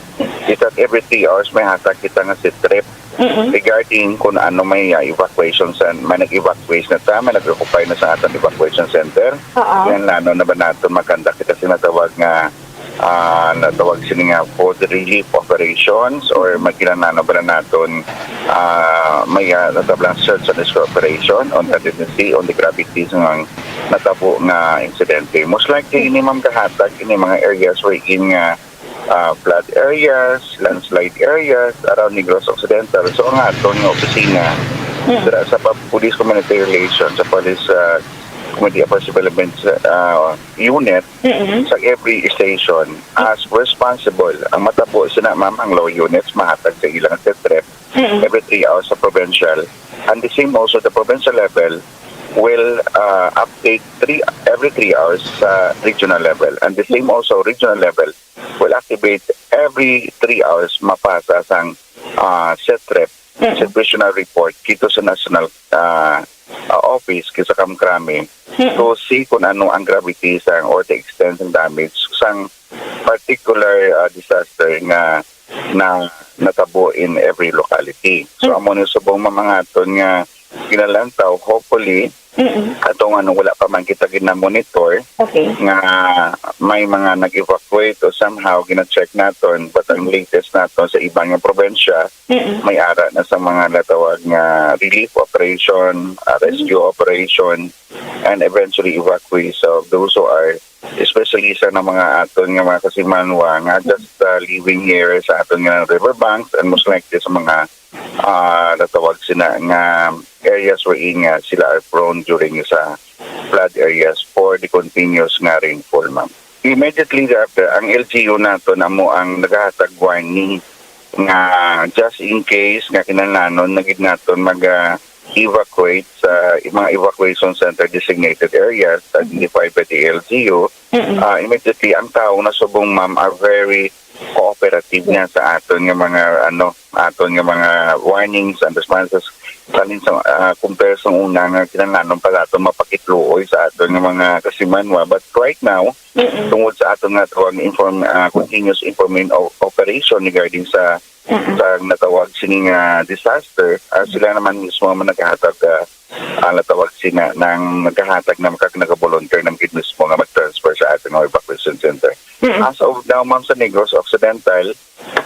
is that every three hours may hatag kita nga SITREP Mm-mm. regarding kung ano may, ah, evacuation sa, may nag-evacuate na sa, may nag-occupy na sa aton evacuation center. Oo. Yan, ano na ba nato, magkanda kita sinatawag nga, ah, natawag sini nga food relief operations or magkinanano ba na naton, ah, may, ah, natablang search and rescue operation on contingency, on the gravity sa nga natabo nga insidente. Most likely, ini, ma'am, kahatag ini mga areas wherein nga ah, flood areas, landslide areas around Negros Occidental. So, ang aton nga opisina, Mm. dira sa pa-, Police Community Relations, sa Police, ah, Community Affairs Development, ah, Unit, Mm-mm. sa every station, as responsible, ang matabo sina, ma'am, ang law units, mahatag sa ilang SITREP Mm-mm. every three hours sa provincial. And the same also, the provincial level will, ah, update three, every three hours sa regional level. And the same also, regional level will activate every three hours mapasa sang, ah, SITREP, Mm. situational report, kito sa national, ah, ah, office, kito sa SCAMCRAMI, Mm. to see kung ano ang gravity sang or the extent ng damage sang particular, ah, disaster nga na natabo in every locality. So, Mm. amo ni subong, ma'am, ang aton nga ginalantaw, hopefully, Mm-mm. atong ano, wala pa man kita gina-monitor Okay. nga may mga nag-evacuate o somehow gina-check naton, but ang Mm. latest naton sa iban nga probinsya, Mm-mm. may ara na sa mga natawag nga relief operation, ah, Mm. rescue operation, and eventually evacuees of those who are, especially sa na mga aton nga mga kasimanwa nga just, ah, living here sa aton nga riverbanks and most likely sa mga, ah, natawag sina nga areas wherein nga sila are prone during sa flood areas for the continuous nga rainfall, ma'am. Immediately thereafter, ang L G U naton amo ang nagahatag warning nga just in case nga kinahanglanon na gid naton mag, ah, evacuate sa mga evacuation center designated areas identified by the L G U, Mm-mm. ah, immediately ang tao na subong, ma'am, are very cooperative niya sa aton nga mga, ano, aton nga mga warnings and responses. Salin sa, ah, compare sa una nga kinahanglanon pa naton mapakitluoy sa aton nga mga kasimanwa. But right now, Mm-mm. tungod sa aton nga tawag inform-, ah, continuous information o-, operation regarding sa, Mm-mm. sa natawag sining, ah, disaster, ah, sila naman mismo ang naghahatag, ah, ah, natawag sina, nang naghahatag na kag nagabolunteer na gid mismo nga mag-transfer sa aton nga evacuation center. Mm-mm. As of now, ma'am, sa Negros Occidental,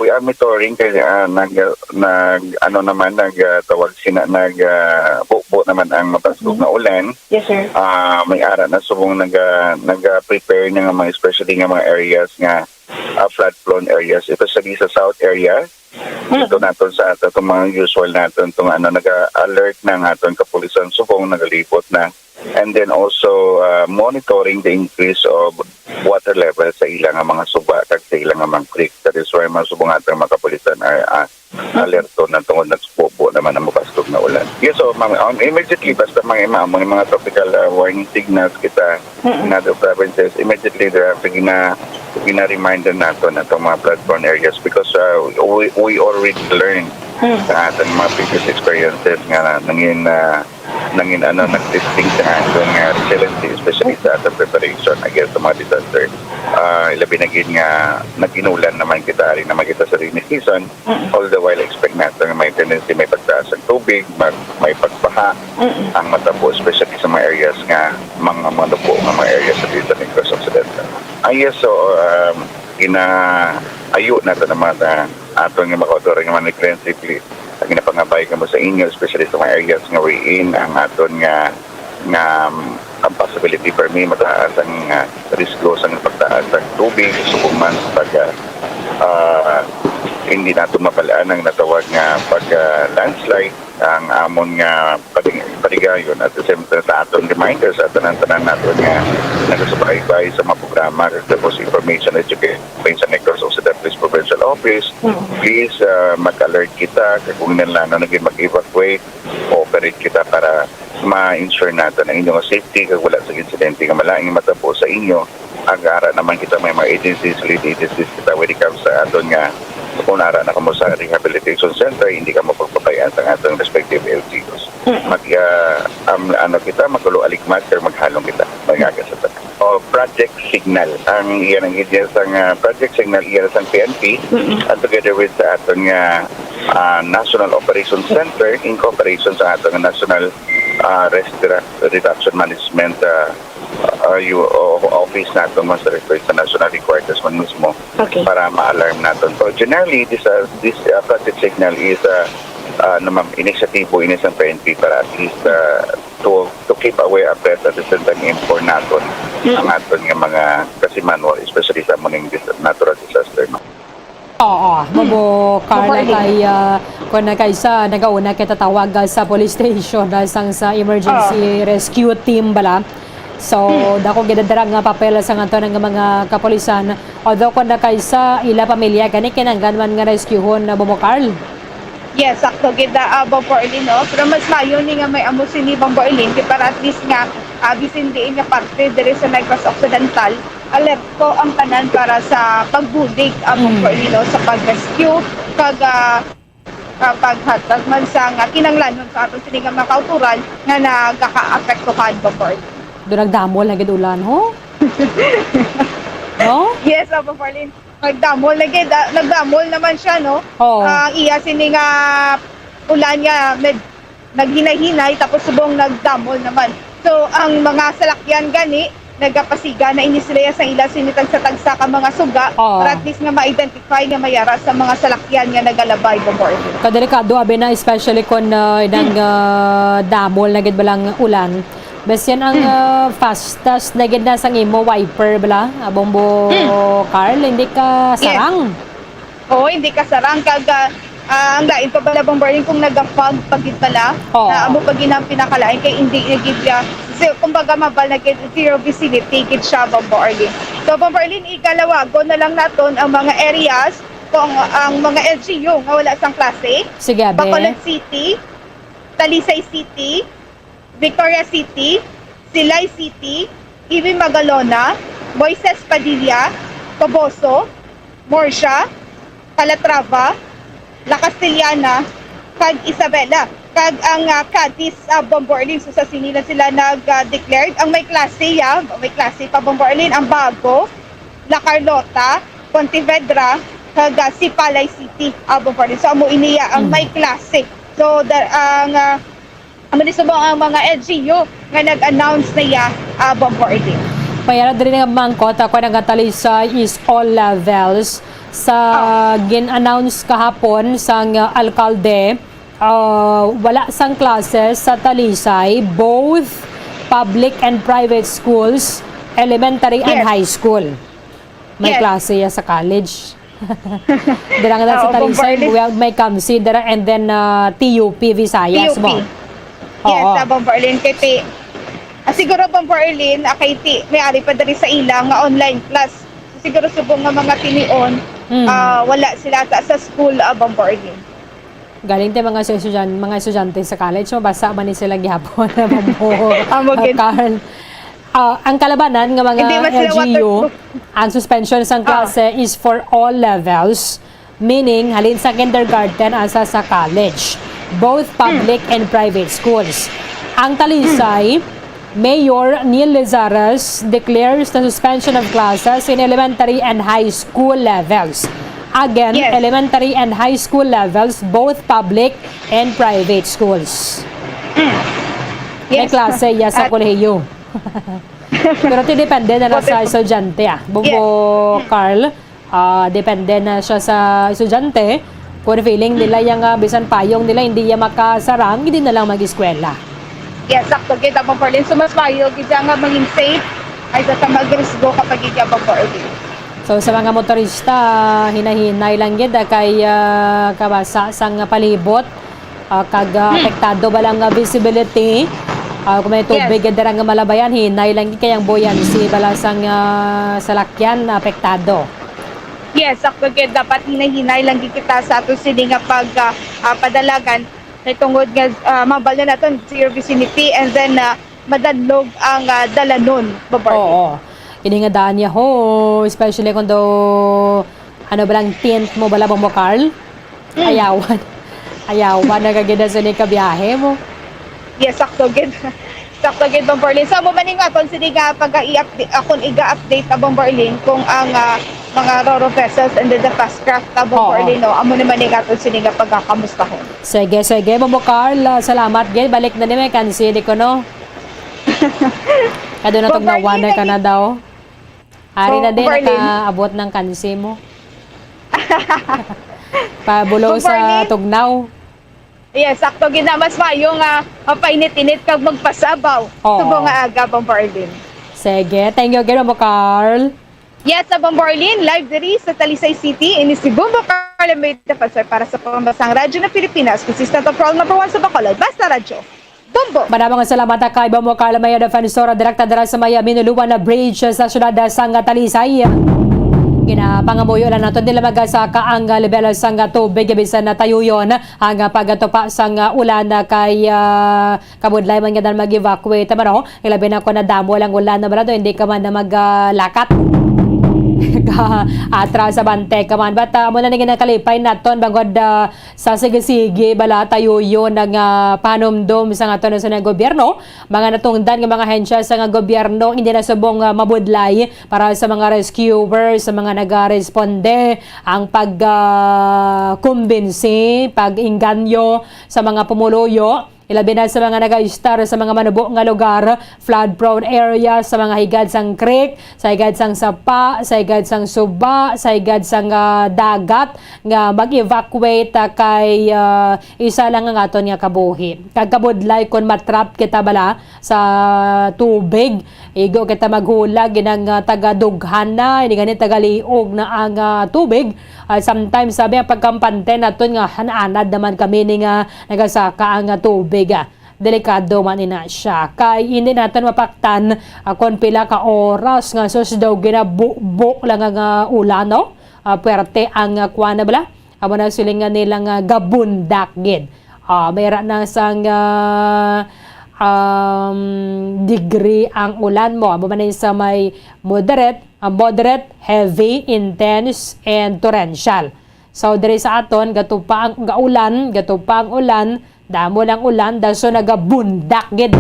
we are monitoring kay, ah, nag, nag, ano naman, nag, ah, tawag sina, nag, ah, bubo naman ang mabaskog Mm. nga ulan. Yes, sir. Ah, may ara na subong nag, ah, nag, ah, prepare na nga mga, especially nga mga areas nga, ah, flood prone areas, especially sa south area. Mm. Ito naton sa ato, itong mga usual naton, itong ano, nag-alert na ang aton kapulisan subong, nagalibot na. And then also, ah, monitoring the increase of water level sa ilang nga mga suba kag sa ilang nga mga creek. That is why mga subong ato nga mga kapulisan are, ah, alerto na tungod nagsubo naman ang mabastog na ulan. Yes, so, ma'am, um, immediately, basta mga, mga, mga tropical, ah, warning signals kita Mm-mm. in other provinces, immediately thereafter, gina-, gina-reminder nato na itong mga flood-prone areas because, ah, we, we already learned Mm. sa ating mga previous experiences nga nangin, ah, nangin, ano, nag-testing sa aton nga resiliency, especially sa ating preparation against sa mga disaster. Ah, ilabi na gid nga nag-inulan naman kita, ari naman kita sa rainy season. Mm. All the while, expect nato nga may tendency, may pagtaas ang tubig, mag-, may pagbaha Mm. ang matabo, especially sa mga areas nga mga manubo nga mga areas sa Dita Negros Occidental. Ah, yes, so, um, ginaayo nato naman na aton nga makautor nga mga regrensively ang ginapangabay kamo sa inyo, especially sa mga areas nga wherein ang aton nga, nga, um, ang possibility for me mataas ang, ah, risgo sa pagtaas sa tubig, subong man pag, ah, ah, hindi nato mabalaan ang natawag nga pag, ah, landslide, ang amon nga palig-, paligayon at the same time sa aton reminder sa tanan-tanan nato nga nagasubaybay sa mga programa, tapos information, education sa Negros Occidental Police Provincial Office. Mm. Please, ah, mag-alert kita kag kung kinahanglan naging mag-evacuate, cooperate kita para ma-ensure naton ang inyong safety kag wala sa insidente nga malain matabo sa inyo. Ang ara naman kita may mga agencies, lead agencies kita when it comes sa aton nga kung ara na kamo sa rehabilitation center, hindi kamo pagpabayaan sa aton respective L G Us. Mm. Mag, ah, am-, ano kita, magkulo aligmat, pero maghalong kita, mag-aga sa tanan. O, Project Signal. Ang iya nang iya sang, ah, Project Signal, iya sang P N P, Mm-mm. and together with sa aton nga, ah, National Operations Center, in cooperation sa aton nga National, ah, Risk Redu-, Reduction Management, ah, ah, you, o-, office naton, mas refer sa National Headquarters man mismo, Okay. para ma-alarm naton. So, generally, this, ah, this, ah, Project Signal is, ah, ah, ano, ma'am, inisyatibo ini sang P N P para at least, ah, to, to keep aware, abreast, at the same time, inform naton Mm. ang aton nga mga kasimanwa, especially sa muning dis-, natural disaster, no? Oo, Hmm. Bobo Carla, Makuha kay, ah, kung na kay sa nagauna kay tatawag, ah, sa police station, ah, sang sa emergency Oh. rescue team bala. So, Hmm. dako gid dira nga papel sa aton nga mga kapulisan. Although kung na kay sa ila pamilya, gani kinahanglan man nga rescuehon na, Bobo Carl. Yes, sakto gid, ah, Bobo Arlene, no? Pero mas maayo ni nga may amo sini, Bobo Arlene, kay para at least nga, ah, bisan diin nga parte diri sa Negros Occidental, alerto ang tanan para sa pagbulig, ah, Bobo Mm. Arlene, no? Sa pag-rescue, kag, ah, ah, paghatag man sa nga kinahanglanon sa aton sini nga mga kautoran nga nagakaapektuhan, Bobo Arlene. Do nagdamol na gid ulan, ho? No? Yes, ah, Bobo Arlene. Nagdamol na gid, ah, nagdamol naman siya, no? Oo. Ah, ang iya sini nga ulan nga med-, naghinay-hinay, tapos subong nagdamol naman. So, ang mga salakyan gani, nagapasiga na ini sila sa ila sini tagsa-tagsa ka mga suga, Oo. para at least nga ma-identify nga may ara sa mga salakyan nga nagalabay, Bobo Arlene. Kadelikado, abi na, especially kung, ah, nang, ah, damol na gid balang ulan. Basta yan ang, Hmm. ah, fastest na gid na sang imo wiper bala, ah, Bombo Hmm. Carl, hindi ka Yes. sarang. Oo, hindi ka sarang. Kag, ah, ah, ang lain pa bala, Bombo Arlene, kung naga-fog pa gid bala, Oo. na amo pa gid ang pinakalain kay hindi na gid siya. So, kumbaga, mabal na gid, zero visibility gid siya, Bombo Arlene. So, Bombo Arlene, igalawagon na lang naton ang mga areas kung ang mga L G U nga wala sang klase. Sige, abe. Bacolod City, Talisay City, Victoria City, Silay City, Ibi Magalona, Moises Padilla, Toboso, Murcia, Calatrava, La Castellana, kag Isabela. Kag ang, ah, Cadiz, ah, Bombo Arlene, so sa sini na sila nag, ah, declared. Ang may klase, ya, may klase pa, Bombo Arlene, ang Bago, La Carlota, Pontevedra, kag, ah, Sipalay City, ah, Bombo Arlene. So, amo ini, ya, ang Mm. may klase. So, da-, ang, ah, amo ni subong ang mga L G U nga nag-announce na, ya, ah, Bombo Arlene. Mayara diri nga mangkot, ako nga Talisay is all levels. Sa Oh. gin-announce kahapon sang, ah, alkalde, ah, wala sang klase sa Talisay, both public and private schools, elementary and Yes. high school. May Yes. klase ya sa college. Dira nga sa Oo, Talisay, Bombo Arlene. Well, may Kamsi dira, and then, ah, T U P Visayas T U P. mo. Yes, Oo. sa Bombo Arlene. Kay ti-, ah, siguro Bombo Arlene, ah, kay ti-, may ari pa diri sa ila nga online class. Siguro subong nga mga tinion, Mm. ah, wala sila sa, sa school, ah, Bombo Arlene. Galing ti mga sa estudyan-, mga estudyante sa college, mabasa man ni sila gihapon na Bombo, Amo gid. Carl. Ah, ang kalabanan nga mga Hindi man sila L G U, waterproof. ang suspension sang Ah. klase is for all levels, meaning halin sa kindergarten asa sa college, both Hmm. public and private schools. Ang Talisay, Mayor Neil Lizares declares the suspension of classes in elementary and high school levels. Again, Yes. elementary and high school levels, both public and private schools. Mm. May Yes. klase ya sa At kolehiyo. Pero ti depende na lang sa Whatever. estudyante, ah. Bombo Yes. Mm. Carl, ah, depende na siya sa estudyante. Kung feeling nila Mm. yang, ah, bisan payong nila, hindi ya makasarang, hindi na lang mag-eskwela. Yes, sakto gid, Bombo Arlene. So, mas maayo gid siya nga maging safe kaysa sa magrisgo kapag gid, Bombo Arlene. So, sa mga motorista, hinay-hinay lang gid, ah, kay, ah, kabasa sang palibot, ah, kag, ah, Hmm. apektado ba lang nga visibility? Ah, kung may Yes. tubig gid dira nga malabayan, hinay lang gid kay ang buoyancy bala sang, ah, salakyan apektado. Yes, sakto gid. Dapat hinay-hinay lang gid kita sa ato sini nga pag, ah, ah, padalagan. Kay tungod nga, ah, mabal na naton sa your vicinity and then, ah, madanlog ang, ah, dalanon, Bombo Arlene. Oo. Ini nga daan niya, ho, especially kung daw, ano ba lang, tint mo bala, Bombo Carl? Mm. Ayawan. Ayawan na kagid na sini kabiyahe mo. Yes, sakto gid. Sakto gid, Bombo Arlene. So, amo man ning aton sini nga pag-i-update, akon iga-update na, Bombo Arlene, kung ang, ah, mga ro-ro vessels and then the fast craft na, Bombo Oo. Arlene, no? Amo naman ning aton sini nga pagkakamustahon. Sige, sige, Bombo Carl, ah, salamat gid. Balik na ni may kansi, di ko, no? Kado na Bombo tugnawan na Arlene, ka na daw. Ari na din, Bombo Arlene. Nakaabot ng kansi mo. Pabulo Bombo sa Arlene. Tugnaw. Yes, sakto gid na. Mas maayo nga mapainit-init kag magpasabaw Oo. subong nga aga, Bombo Arlene. Sige, thank you gid, Bombo Carl. Yes, sa Bombo Arlene, live diri sa Talisay City. Ini si Bombo Carl, ang may defensor para sa pambansang Radyo na Pilipinas, consistent overall number one sa Bacolod. Basta Radyo. Bombo! Madamo nga salamat kay Bombo Carl, may defensor, direkta dira sa may Minuluan na Bridge sa siyudad sang Talisay. Ginapangamuyo lang naton, dili magasaka ang level sang tubig, bisan na tayuyon ang pagtupa sang ulan kay, ah, kabudlay man nga dan mag-evacuate, man, oh. Ilabi na kung nadamo lang ulan na bala, hindi ka man na mag, ah, lakat. Ka, atras sa bante ka man. But, ah, amo na ni ginakalipay naton, bangod, ah, sa sige-sige bala, tayuyon na nga panumdom sa nga aton sa gobyerno. Mga natungdan nga mga ahensya sa nga gobyerno, hindi na subong, ah, mabudlay para sa mga rescuers, sa mga nagaresponde, ang pag, ah, kumbinsi, pag-inganyo sa mga pumuluyo. Ilabi na sa mga nagaistar sa mga manubo nga lugar, flood-prone area, sa mga higad sang creek, sa higad sang sapa, sa higad sang suba, sa higad sang, ah, dagat, nga mag-evacuate, ah, kay, ah, isa lang ang aton nga kabuhi. Kag kabudlay kon matrap kita bala sa tubig, igo kita maghulag, ginang, ah, taga-dughan na, ini gani taga-liog na ang, ah, tubig. Ah, sometimes, sabi ang pagkampante naton nga han-anad naman kami ni nga nagasaka ang, ah, tubig, ah. Delikado man ina siya. Kay hindi naton mapaktan, ah, kon pila ka oras nga sus daw ginabubo lang ang, ah, ulan, no? Ah, puwerte ang, ah, kuwan na bala. Amo na siling nga nila nga gabundak gid. Ah, may ra na sang, ah, um, degree ang ulan mo. Amo man sa may moderate, ah, moderate, heavy, intense, and torrential. So, diri sa aton, gatupa ang, gaulan, gatupa ang ulan, Damo lang ulan, dason nagabundak gid.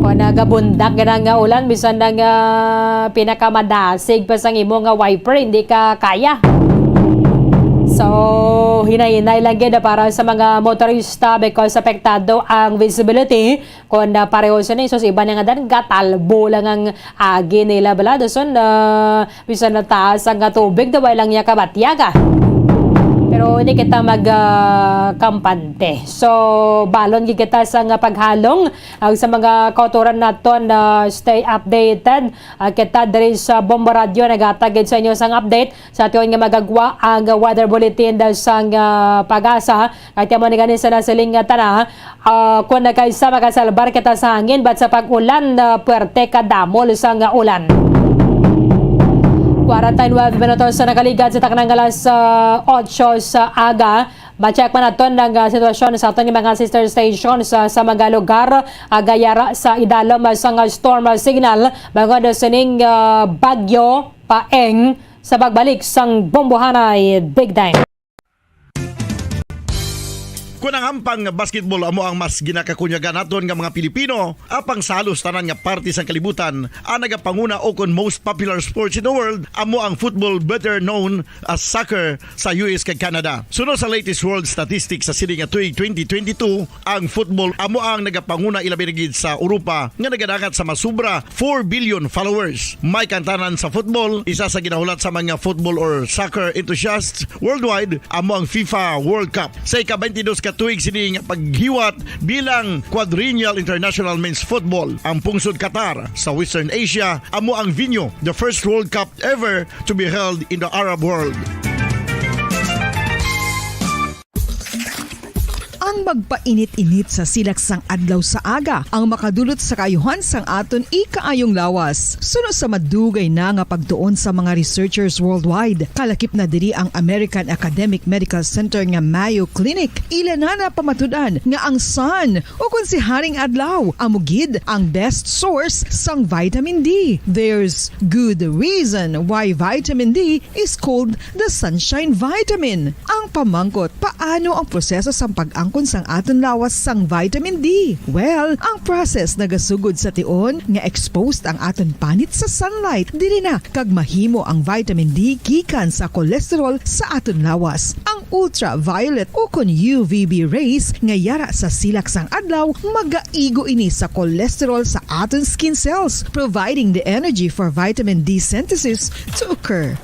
Kung nagabundak gid ang, ah, ulan, bisan na nga pinakamadasig pa sang imo nga wiper, hindi ka kaya. So, hinay-hinay lang gid para sa mga motorista because apektado ang visibility. Kung, ah, pareho sini, sus, iba na nga dan, gatalbo lang ang agi nila, bala. Dason, ah, bisan na taas ang, ah, tubig, daw lang niya kabatyaga. Pero hindi kita mag, ah, kampante. So, balon gid kita sa nga paghalong, ah, sa mga kautoran naton, ah, stay updated. Ah, kita diri sa Bombo Radio, naghatag gid sa inyo sang update. Sa tion nga magagwa ang weather bulletin daw sang, ah, PAGASA, kay amo ni gani sa nasiling nga tana, ah, kung nagkaisa makasalbar kita sa hangin, but sa pag-ulan, ah, puwerte kadamol sang ulan. Kwarenta y nuebe minutos sa nakaligad sa taknang alas, ah, otso sa aga. Ma-check man naton ang, ah, sitwasyon sa aton nga mga sister stations, ah, sa mga lugar, ah, gayara sa idalom, ah, sang storm, ah, signal, bangod sining, ah, bagyo Paeng sa pagbalik sang Bombohanay Big Time. Kon ang hampang nga basketball amo ang mas ginakakunyagan naton nga mga Pilipino, apang sa halos tanan nga parte sang kalibutan, ang nagapanguna o kon most popular sports in the world amo ang football, better known as soccer, sa U S kag Canada. Suno sa latest world statistics sa sini nga tuig twenty twenty-two, ang football amo ang nagapanguna, ilabi na gid sa Europa nga nagadangat sa masubra four billion followers. May kantanan sa football, isa sa ginahulat sa mga football or soccer enthusiasts worldwide, amo ang FIFA World Cup. Sa ika-twenty-dos ka tuig sini nga paghiwat bilang Quadrennial International Men's Football, ang pungsod Qatar sa Western Asia amo ang venue, the first World Cup ever to be held in the Arab world. Ang magpainit-init sa silak sang adlaw sa aga ang makadulot sa kaayuhan sang aton ikaayong lawas. Suno sa madugay na nga pagtuon sa mga researchers worldwide, kalakip na diri ang American Academic Medical Center nga Mayo Clinic. Ila na napamatud-an nga ang sun, o kon si Haring Adlaw, amo gid ang best source sang vitamin D. There's good reason why vitamin D is called the sunshine vitamin. Ang pamangkot, paano ang proseso sang pag-angkon sang aton lawas sang vitamin D? Well, ang process nagasugod sa tion nga exposed ang aton panit sa sunlight. Diri na kag mahimo ang vitamin D gikan sa cholesterol sa aton lawas. Ang ultraviolet o kon U V B rays nga yara sa silak sang adlaw, magaigo ini sa cholesterol sa aton skin cells, providing the energy for vitamin D synthesis to occur.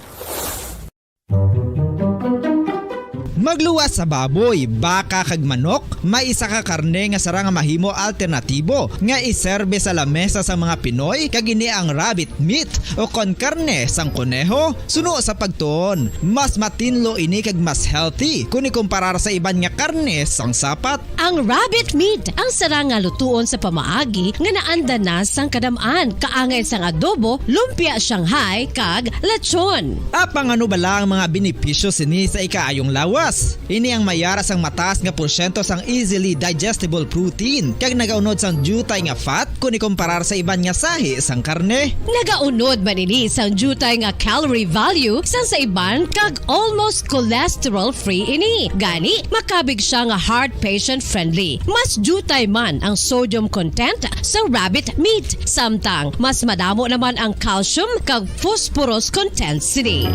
Magluwas sa baboy, baka kag manok, may isa ka karne nga sarang nga mahimo alternatibo nga iserbe sa lamesa sa mga Pinoy, kag ini ang rabbit meat o kon karne sang koneho. Suno sa pagtuon, mas matinlo ini kag mas healthy kon ikumparar sa iban nga karne sang sapat. Ang rabbit meat ang sarang nga lutuon sa pamaagi nga naanda na sang kadam-an, kaangay sang adobo, lumpia Shanghai, kag lechon. Apang ano bala ang mga benepisyo sini sa ikaayong lawas? Ini ang mayara sang mataas nga porsyento sang easily digestible protein, kag nagaunod sang diutay nga fat kon ikumparar sa iban nga sahi sang karne. Nagaunod man ini sang diutay nga calorie value sang sa iban, kag almost cholesterol-free ini. Gani, makabig siya nga heart patient-friendly. Mas diutay man ang sodium content sa rabbit meat, samtang mas madamo naman ang calcium kag phosphorus content sini.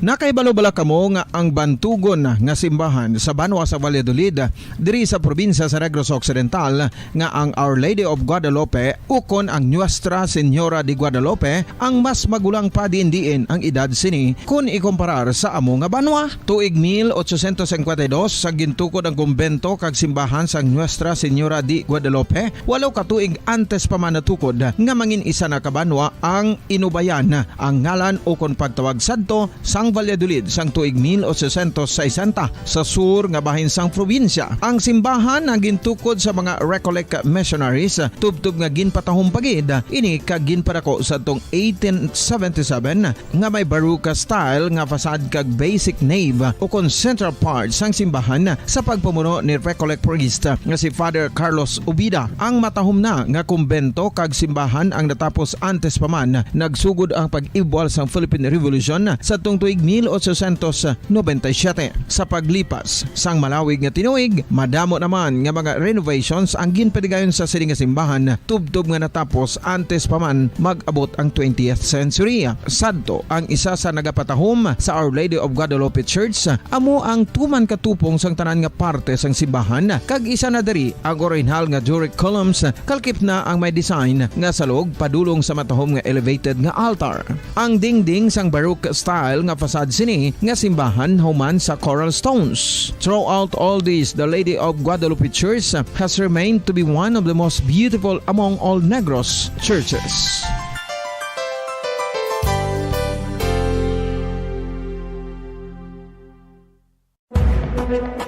Nakahibalo bala kamo nga ang bantugon nga simbahan sa banwa sa Valladolid, diri sa probinsya sa Negros Occidental, nga ang Our Lady of Guadalupe ukon ang Nuestra Señora de Guadalupe ang mas magulang pa diin-diin ang edad sini kon ikumparar sa amo nga banwa? Tuig mil ochocientos cincuenta y dos, sa gintukod ang kumbento kag simbahan sang Nuestra Señora de Guadalupe, walo ka tuig antes pa man natukod nga mangin isa na ka banwa ang Inubayan, ang ngalan ukon pagtawag sadto sang Valladolid sang tuig mil ochocientos sesenta sa sur nga bahin sang probinsya. Ang simbahan ang gintukod sa mga Recollect missionaries, tubtob nga ginpatahom pa gid ini kag ginpadako sa tong eighteen seventy-seven nga may Baroque style nga facade kag basic nave ukon central part sang simbahan sa pagpamuno ni Recollect priest nga si Father Carlos Ubida. Ang matahom na nga kumbento kag simbahan ang natapos antes pa man nagsugod ang pag-ibwal sang Philippine Revolution sadtong tuig mil ochocientos noventa y siete. Sa paglipas sang malawig nga tinuig, madamo naman nga mga renovations ang ginpadigayon sa sini nga simbahan, tubtob nga natapos antes pa man mag-abot ang twentieth century. Sadto, ang isa sa nagapatahom sa Our Lady of Guadalupe Church amo ang tuman ka tupong sang tanan nga parte sang simbahan, kag isa na diri ang orihinal nga Doric columns, kalkip na ang may design nga salog padulong sa matahom nga elevated nga altar. Ang dingding sang Baroque style nga facade sini nga simbahan human sa coral stones. Throughout all this, the Lady of Guadalupe Church has remained to be one of the most beautiful among all Negros churches.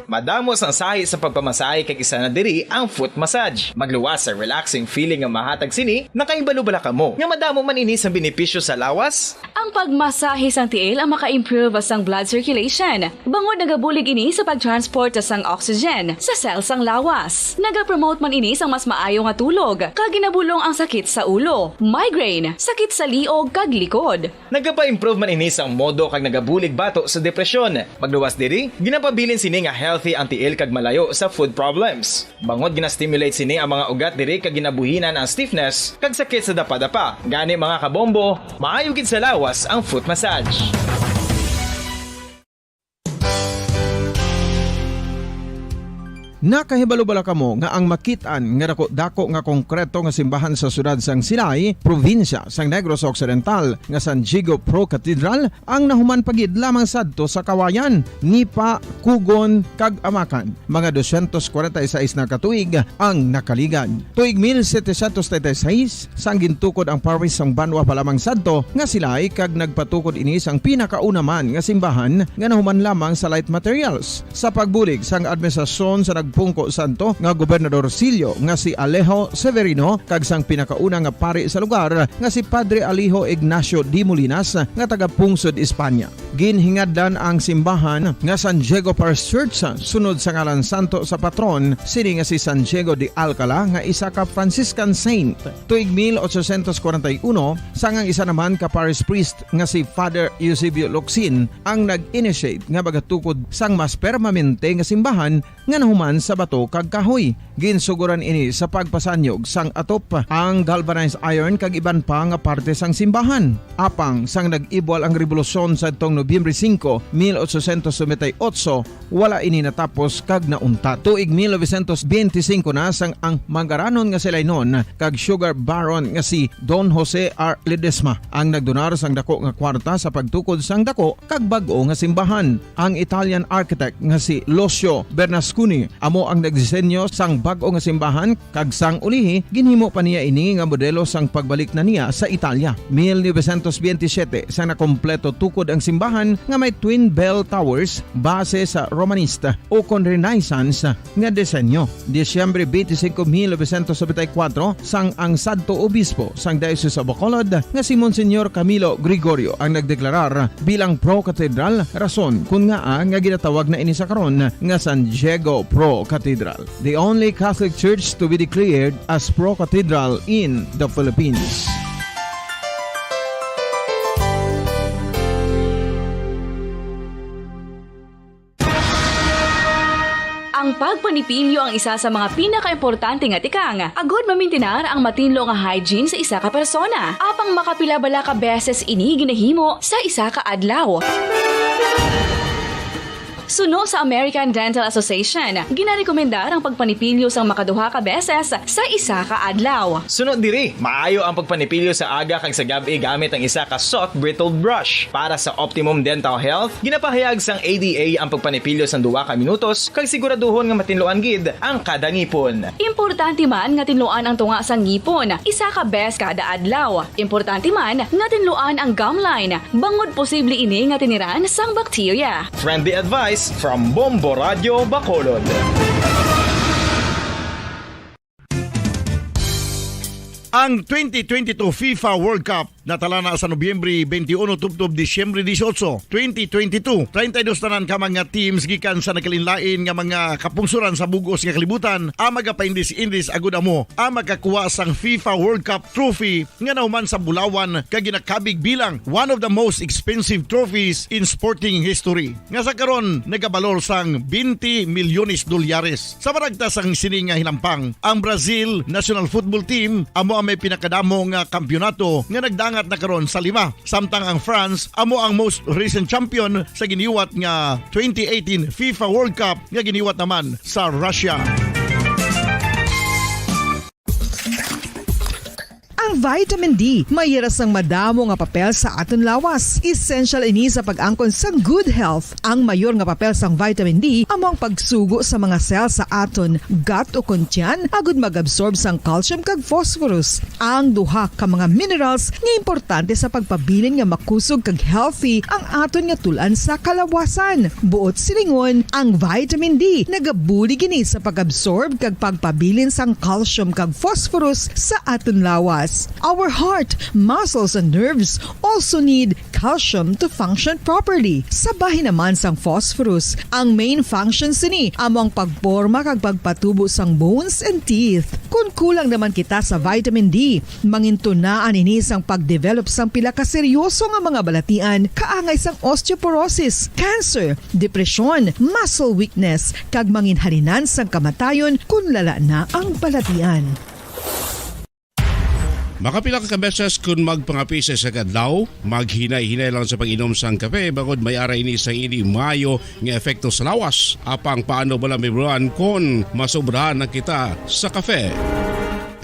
Madamo sang sahi sa pagpamasahe, kag isa na diri ang foot massage. Magluwas sa relaxing feeling nga mahatag sini. Nakahibalo bala kamo nga madamo man ini sang benepisyo sa lawas? Ang pagmasahe sang tiil ang maka-improve sang blood circulation, bangod nagabulig ini sa pag-transport sang oxygen sa cell sang lawas. Nagapromote man ini sang mas maayo nga tulog, kag ginabulong ang sakit sa ulo, migraine, sakit sa liog, kag likod. Nagapa-improve man ini sang modo kag nagabulig bato sa depresyon. Magluwas diri, ginapabilin sini nga healthy ang tiil kag malayo sa foot problems. Bangod gina-stimulate sini ang mga ugat diri kag ginabuhinan ang stiffness kag sakit sa dapadapa. Gani, mga kabombo, maayo gid sa lawas ang foot massage. Nakahibalo bala kamo nga ang makit-an nga dako-dako nga konkreto nga simbahan sa siyudad sang Silay, probinsya sang Negros Occidental, nga San Diego Pro Cathedral, ang nahuman pa gid lamang sadto sa Kawayan, Nipa, Cugon, kag Amacan, mga dosyentos kwarenta y seis na ka tuig ang nakaligad. Tuig mil setecientos treinta y seis, sang gintukod ang parish sang banwa pa lamang sadto nga Silay, kag nagpatukod ini sang pinakauna man nga simbahan nga nahuman lamang sa light materials. Sa pagbulig sang administrasyon sa nagpungko sadto nga Gobernador Sillo nga si Alejo Severino kag sang pinakauna nga pari sa lugar nga si Padre Alejo Ignacio de Molinas nga taga-pungsod Espanya. Ginhingadlan ang simbahan nga San Diego Parish Church sunod sa ngalan santo sa patron sini nga si San Diego de Alcala, nga isa ka Franciscan saint. Tuig mil ochocientos kwarenta y uno, sang ang isa naman ka parish priest nga si Father Eusebio Locsin ang nag-initiate nga magatukod sang mas permanente nga simbahan nga nahuman sa bato kag kahoy. Ginsugoran ini sa pagpasanyog sang atop, ang galvanized iron kag iban pa nga parte sang simbahan. Apang sang nag-ibwal ang rebolusyon sadtong Nobyembre singko, mil ochocientos noventa y ocho, wala ini natapos kag nauntat. Tuig mil novecientos benti singko na sang ang mangaranon nga Silaynon kag sugar baron nga si Don Jose R. Ledesma ang nagdonar sang dako nga kwarta sa pagtukod sang dako kag bag-o nga simbahan. Ang Italian architect nga si Lucio Bernasconi amo ang nagdisenyo sang bag-o nga simbahan, kag sang ulihi ginhimo pa niya ini nga modelo sang pagbalik na niya sa Italia. Mil novecientos benti siyete, sang nakompleto tukod ang simbahan nga may twin bell towers base sa Romanista ukon Renaissance nga disenyo. Disyembre benti singko, mil novecientos nobenta y kuwatro, sang ang sadto obispo sang Diocese of Bacolod nga si Monsignor Camilo Gregorio ang nagdeklarar bilang pro-cathedral, rason kon ngaa nga ginatawag na ini sa karon nga San Diego Pro Cathedral, the only Catholic church to be declared as pro-cathedral in the Philippines. Ang pagpanipilyo ang isa sa mga pinakaimportante nga tikang agud mamintinar ang matinlo nga hygiene sa isa ka persona. Apang makapila bala ka beses ini ginahimo sa isa ka adlaw? Suno sa American Dental Association, ginarekomendar ang pagpanipilyo sang makaduha ka beses sa isa ka adlaw. Suno diri, maayo ang pagpanipilyo sa aga kag sa gab-i gamit ang isa ka soft bristled brush. Para sa optimum dental health, ginapahayag sang A D A ang pagpanipilyo sang duha ka minutos kag siguraduhon nga matinluan gid ang kada ngipon. Importante man nga tinluan ang tunga sang ngipon isa ka bes kada adlaw. Importante man nga tinluan ang gum line, bangod posible ini nga tiniran sang bakterya. Friendly advice from Bombo Radio Bacolod. Ang twenty twenty-two FIFA World Cup natala na sa Nobyembre twenty-one tubtob Disyembre dieciocho, twenty twenty-two. Treinta y dos tanan ka mga teams gikan sa nagkalainlain nga mga kapungsoran sa bug-os nga kalibutan ang magapaindis-indis agud amo ang makakuha sang FIFA World Cup trophy nga nahuman sa bulawan kag ginakabig bilang one of the most expensive trophies in sporting history, nga sa karon nagabalor sang twenty milyones dolyares. Sa maragta sang sini nga hinampang, ang Brazil national football team amo ang may pinakadamo nga kampiyonato nga nagdangat na karon sa lima, samtang ang France amo ang most recent champion sa giniwat nga twenty eighteen FIFA World Cup nga giniwat naman sa Russia. Ang vitamin D may ira sang madamo nga papel sa aton lawas. Essential ini sa pag-angkon sang good health. Ang mayor nga papel sang vitamin D amo ang pagsugo sa mga cell sa aton gut o kon tiyan agud mag-absorb sang calcium kag phosphorus, ang duha ka mga minerals nga importante sa pagpabilin nga makusog kag healthy ang aton nga tul-an sa kalawasan. Buot silingon, ang vitamin D nagabulig ini sa pag-absorb kag pagpabilin sang calcium kag phosphorus sa aton lawas. Our heart, muscles, and nerves also need calcium to function properly. Sa bahin naman sang phosphorus, ang main function sini amo ang pagporma kag pagpatubo sang bones and teeth. Kon kulang naman kita sa vitamin D, mangintunaan ini sang pagdevelop sang pila ka seryoso nga mga balatian, kaangay sang osteoporosis, cancer, depresyon, muscle weakness, kag manginhalinan sang kamatayon kon lala na ang balatian. Makapila ka beses kon magpangape sa isa ka adlaw, maghinay-hinay lang sa pag-inom sang kape, bangod may ara ini sang hindi maayo nga epekto sa lawas. Apang paano bala, Ma'am Ron, kon masobrahan na kita sa kape?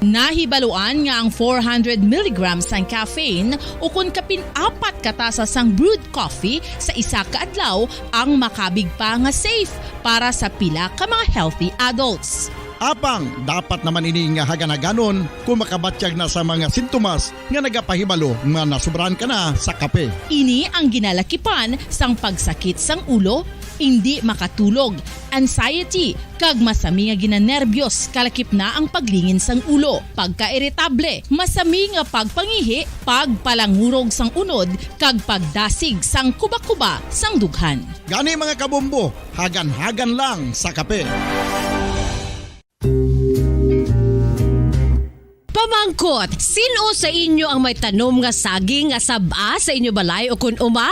Nahibaluan nga ang four hundred milligrams sang caffeine ukon kapin apat ka tasa sang brewed coffee sa isa ka adlaw ang makabig pa nga safe para sa pila ka mga healthy adults. Apang dapat naman ini nga hagan-haganon kon makabatyag na sa mga sintomas nga nagapahibalo nga nasobrahan ka na sa kape. Ini ang ginalakipan sang pagsakit sang ulo, indi makatulog, anxiety, kag masami nga ginanerbyos, kalakip na ang paglingin sang ulo, pagkairitable, masami nga pagpangihi, pagpalangurog sang unod, kag pagdasig sang kuba-kuba sang dughan. Gani, mga kabombo, hagan-hagan lang sa kape. Pamangkot, sin-o sa inyo ang may tanom nga saging nga sab-a sa inyo balay o kon uma?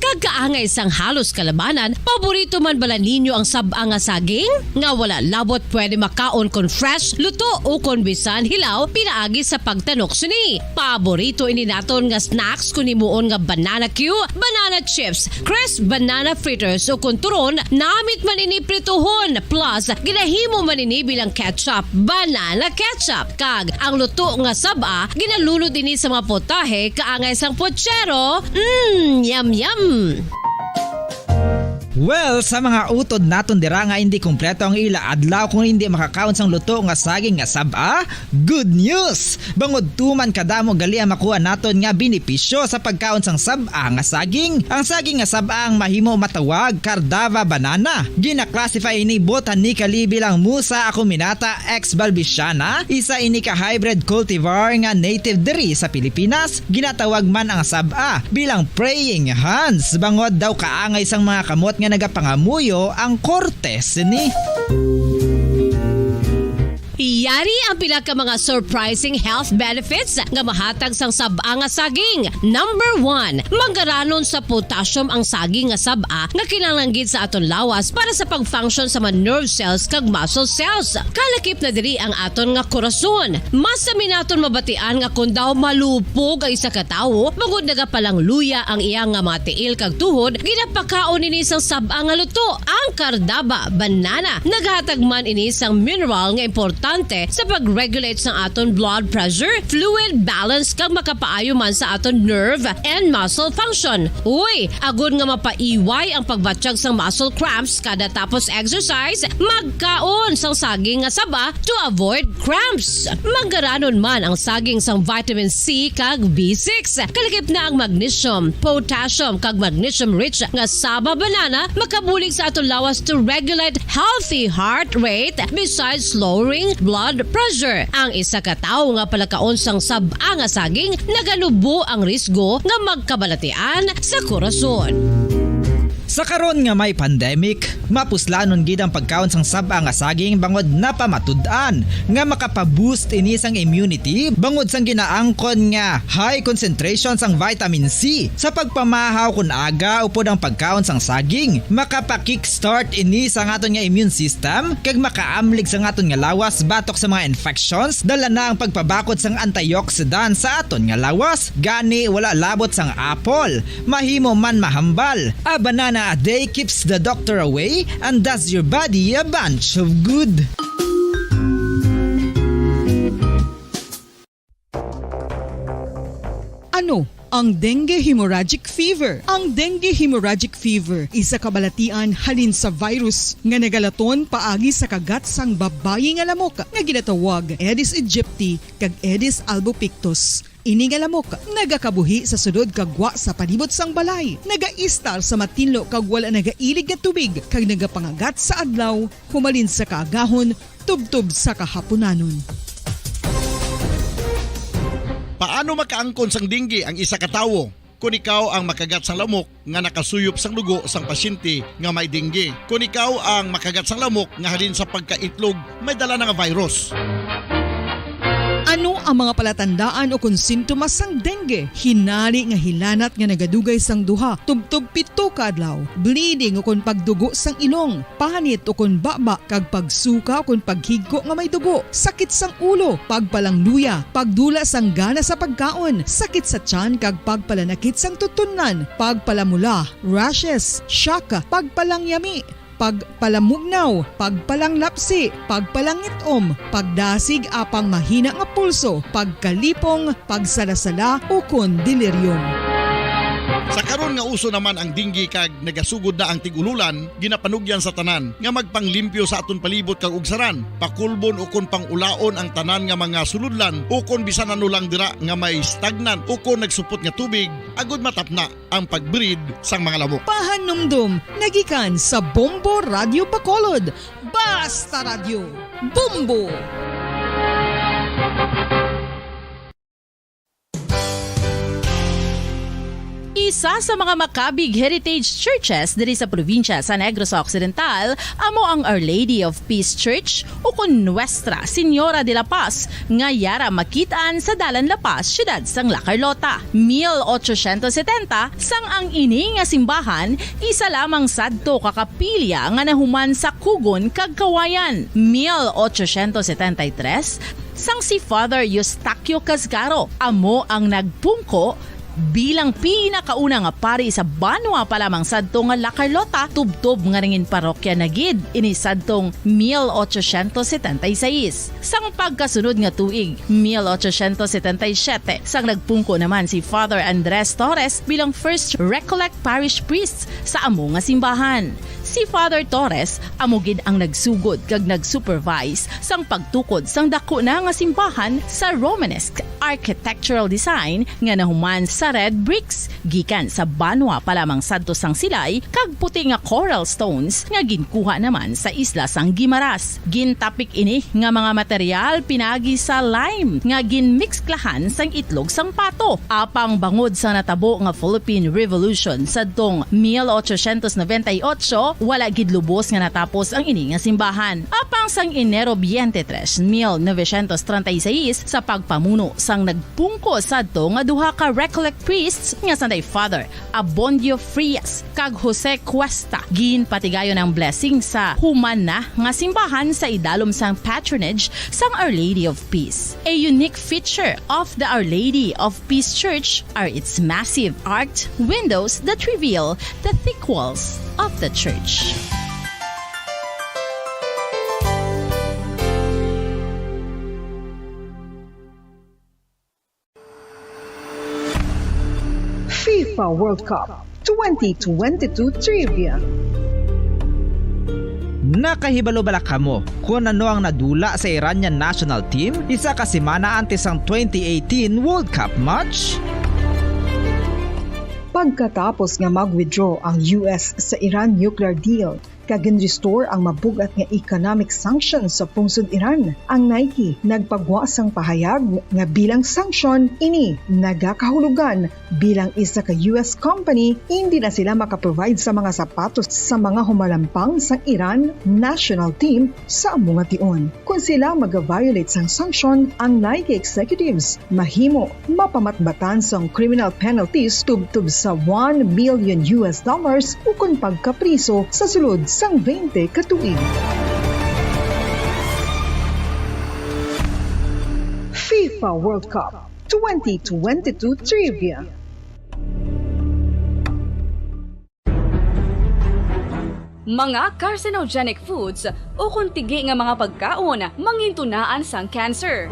Kag kaangay sang halos kalabanan, paborito man bala ninyo ang sab-a nga saging? Nga wala labot pwede makaon kon fresh, luto, o kon bisan hilaw pinaagi sa pagtanok sini. Paborito ini naton nga snacks kon himuon nga banana cue, banana chips, crisp banana fritters, o kon turon, namit man ini prituhon, plus ginahimo man ini bilang ketchup, banana ketchup, kag ang luto nga sab-a ginalunod ini sa mga potahe kaangay sang puchero. Mm, yum, yum! Well, sa mga utod naton dira nga hindi kompleto ang ila adlaw kung hindi makakaon sang luto nga saging nga sab-a, good news! Bangod tuman kadamo gali ang makuha naton nga benepisyo sa pagkaon sang sab-a nga saging. Ang saging nga sab-a ang mahimo matawag Cardava banana. Gina-classify ini botanically bilang Musa acuminata ex balbisiana, isa ini ka hybrid cultivar nga native diri sa Pilipinas. Ginatawag man ang sab-a bilang praying hands, bangod daw kaangay sang mga kamot nga nagapangamuyo ang korte sini. Yari ang pila ka mga surprising health benefits nga mahatag sang sab-a nga saging. Number one, manggaranon sa potassium ang saging nga sab-a nga kinahanglan gid sa aton lawas para sa pag-function sa mga nerve cells kag muscle cells. Kalakip na diri ang aton nga korason. Mas sami naton mabatian nga kon daw malupog ang isa ka tawo, bangod nagapalangluya ang iya nga mga tiil kag tuhod, ginapakaon ini sang sab-a nga luto. Ang kardaba, banana, naghatag man ini sang mineral nga importante sa pag-regulate sang aton blood pressure, fluid balance, kag makapaayo man sa aton nerve and muscle function. Uy, agod nga mapaiway ang pagbatyag sang muscle cramps kada tapos exercise, magkaon sang saging nga saba to avoid cramps. Manggaranon man ang saging sang vitamin C kag B six. Kalakip na ang magnesium, potassium, kag magnesium-rich nga saba banana makabulig sa aton lawas to regulate healthy heart rate besides lowering blood pressure. Ang isa ka tawo nga palakaon sang sab-a nga saging naganubo ang risgo nga magkabalatian sa korason. Sa karon nga may pandemic, mapuslanon gid ang pagkaon sang sab-a nga saging bangod napamatud-an nga makapa-boost ini sang immunity bangod sang ginaangkon nga high concentration sang vitamin C. Sa pagpamahaw kon aga upod ang pagkaon sang saging, makapa-kickstart ini sa aton nga immune system kag makaamlig sa aton nga lawas batok sa mga infections. Dala na ang pagpabakod sang antioxidant sa aton nga lawas, gani wala labot sang apple. Mahimo man mahambal. A banana a day keeps the doctor away and does your body a bunch of good. Ano ang dengue hemorrhagic fever? Ang dengue hemorrhagic fever isa ka balatian halin sa virus nga nagalaton paagi sa kagat sang babayi nga lamok nga ginatawag Aedes aegypti kag Aedes albopictus. Ini nga lamok nagakabuhi sa sulod kag gwa sa palibot sang balay, nagaistar sa matinlo kag wala nagailig nga tubig, kag nagapangagat sa adlaw humalin sa kaagahon tubtob sa kahapunanon. Paano makaangkon sang dengue ang isa ka tawo? Kon ikaw ang makagat sang lamok nga nakasuyop sang dugo sang pasyente nga may dengue. Kon ikaw ang makagat sang lamok nga halin sa pagkaitlog may dala na nga virus. Ano ang mga palatandaan ukon sintomas sang dengue? Hinali nga hilanat nga nagadugay sang duha tubtob pito ka adlaw, bleeding ukon pagdugo sang ilong, panit ukon baba kag pagsuka ukon paghigko nga may dugo, sakit sang ulo, pagpalangluya, pagdula sang gana sa pagkaon, sakit sa tiyan kag pagpalanakit sang tutunlan, pagpalamula, rashes, shock, pagpalangyami, pagpalamugnaw, pagpalanglapsi, pagpalangit-om, pagdasig apang mahina nga pulso, pagkalipong, pagsalasala, ukon delirium. Sa karon nga uso naman ang dengue kag nagasugod na ang tig-ululan, ginapanugyan sa tanan nga magpanglimpyo sa aton palibot kag ugsaran, pakulbon ukon pang-ulaon ang tanan nga mga sulodlan, ukon bisan ano lang dira nga may stagnant ukon nagsupot nga tubig, agud matapna ang pag-breed sang mga lamok. Pahanumdom nga gikan sa Bombo Radyo Bacolod. Basta Radyo, Bombo! Isa sa mga Macabig Heritage Churches diri sa probinsya sa Negros Occidental amo ang Our Lady of Peace Church, ukon Nuestra Señora de la Paz, nga yara makit-an sa Dalan La Paz, siyudad sang La Carlota. Mil ochocientos setenta, sang ang ini nga simbahan isa lamang sadto ka kapilya nga nahuman sa kugon kag kawayan. Mil ochocientos setenta y tres, sang si Father Eustaquio Casgaro amo ang nagpungko bilang pinakauna nga pari sa banwa pa lamang sadto nga La Carlota, tubtob nga nangin parokya na gid ini sadtong mil ochocientos setenta y seis. Sang pagkasunod nga tuig, mil ochocientos setenta y siete, sang nagpungko naman si Father Andres Torres bilang First Recollect Parish Priest sa amo nga simbahan. Si Father Torres amo gid ang nagsugod kag nag-supervise sang pagtukod sang daku na nga simbahan sa Romanesque architectural design nga nahuman sa red bricks gikan sa banwa pa lamang sadto sang silay kag puti nga coral stones nga ginkuha naman sa isla sang Guimaras. Gintapik ini nga mga material pinaagi sa lime nga ginmikslahan sang itlog sang pato. Apang bangod sa natabo nga Philippine Revolution sadtong mil ochocientos noventa y ocho, wala gid lubos nga natapos ang ini nga simbahan. Apang Sang Enero twenty-three, mil novecientos treinta y seis, sa pagpamuno sang nagpungko sadto nga duha ka Recollect priests nga sanday Father Abondio Frias kag Jose Cuesta, ginpatigayon ang blessing sa human na nga simbahan sa idalom sang patronage sang Our Lady of Peace. A unique feature of the Our Lady of Peace Church are its massive arched windows that reveal the thick walls of the church. FIFA World Cup twenty twenty-two Trivia. Nakahibalo bala kamo kon ano ang nadula sa Iranian national team isa ka semana antes sang twenty eighteen World Cup match? Pagkatapos nga mag-withdraw ang U S sa Iran nuclear deal, kag gin-restore ang mabug-at nga economic sanctions sa pungsod Iran. Ang Nike nagpagwa sang pahayag nga bilang sanction ini nagakahulugan bilang isa ka U S company, indi na sila makaprovide sa mga sapatos sa mga humalampang sang Iran national team sa amo nga tion. Kon sila maga-violate sang sanction, ang Nike executives mahimo mapamatbatan sang criminal penalties tubtob sa one million U S dollars ukon pagkapriso sa sulod sang twenty ka tuig. FIFA World Cup twenty twenty-two Trivia. Mga carcinogenic foods ukon tigi nga mga pagkaon mangintunaan sang cancer.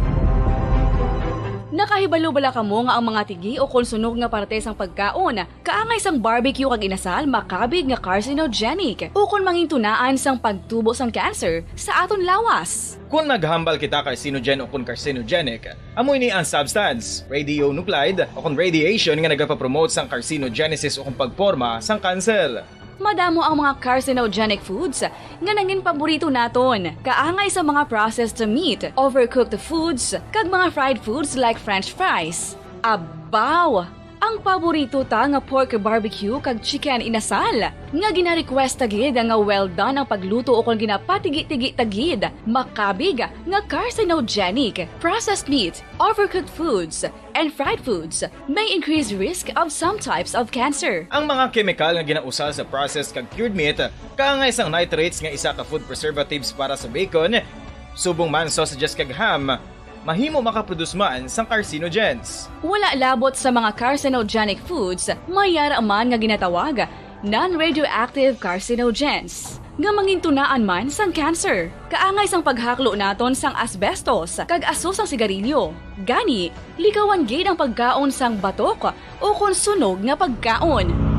Nakahibalo bala kamo nga ang mga tigi ukon sunog nga parte sang pagkaon kaangay sang barbecue kag inasal makabig nga carcinogenic ukon mangintunaan sang pagtubo sang cancer sa aton lawas? Kon naghambal kita carcinogen ukon carcinogenic, amo ini ang substance, radionuclide, ukon radiation nga nagapapromote sang carcinogenesis ukon pagporma sang kanser. Madamo ang mga carcinogenic foods nga nangin paborito naton, kaangay sa mga processed meat, overcooked foods, kag mga fried foods like French fries. Abaw! Ang paborito ta nga pork barbecue kag chicken inasal, nga ginarequest ta gid nga well done ang pagluto ukon ginapatigi-tigi ta gid, makabig nga carcinogenic, processed meat, overcooked foods, and fried foods may increase risk of some types of cancer. Ang mga kemikal nga ginausal sa processed kag cured meat kaangay sang nitrates nga isa ka food preservatives para sa bacon, subong man sausages kag ham, mahimo makaproduce man sang carcinogens. Wala labot sa mga carcinogenic foods, may yara man nga ginatawag non-radioactive carcinogens nga mangintunaan man sang cancer. Kaangay sang paghaklo naton sang asbestos kag aso sang sigarilyo. Gani, likawan gid ang pagkaon sang batok o kon sunog nga pagkaon.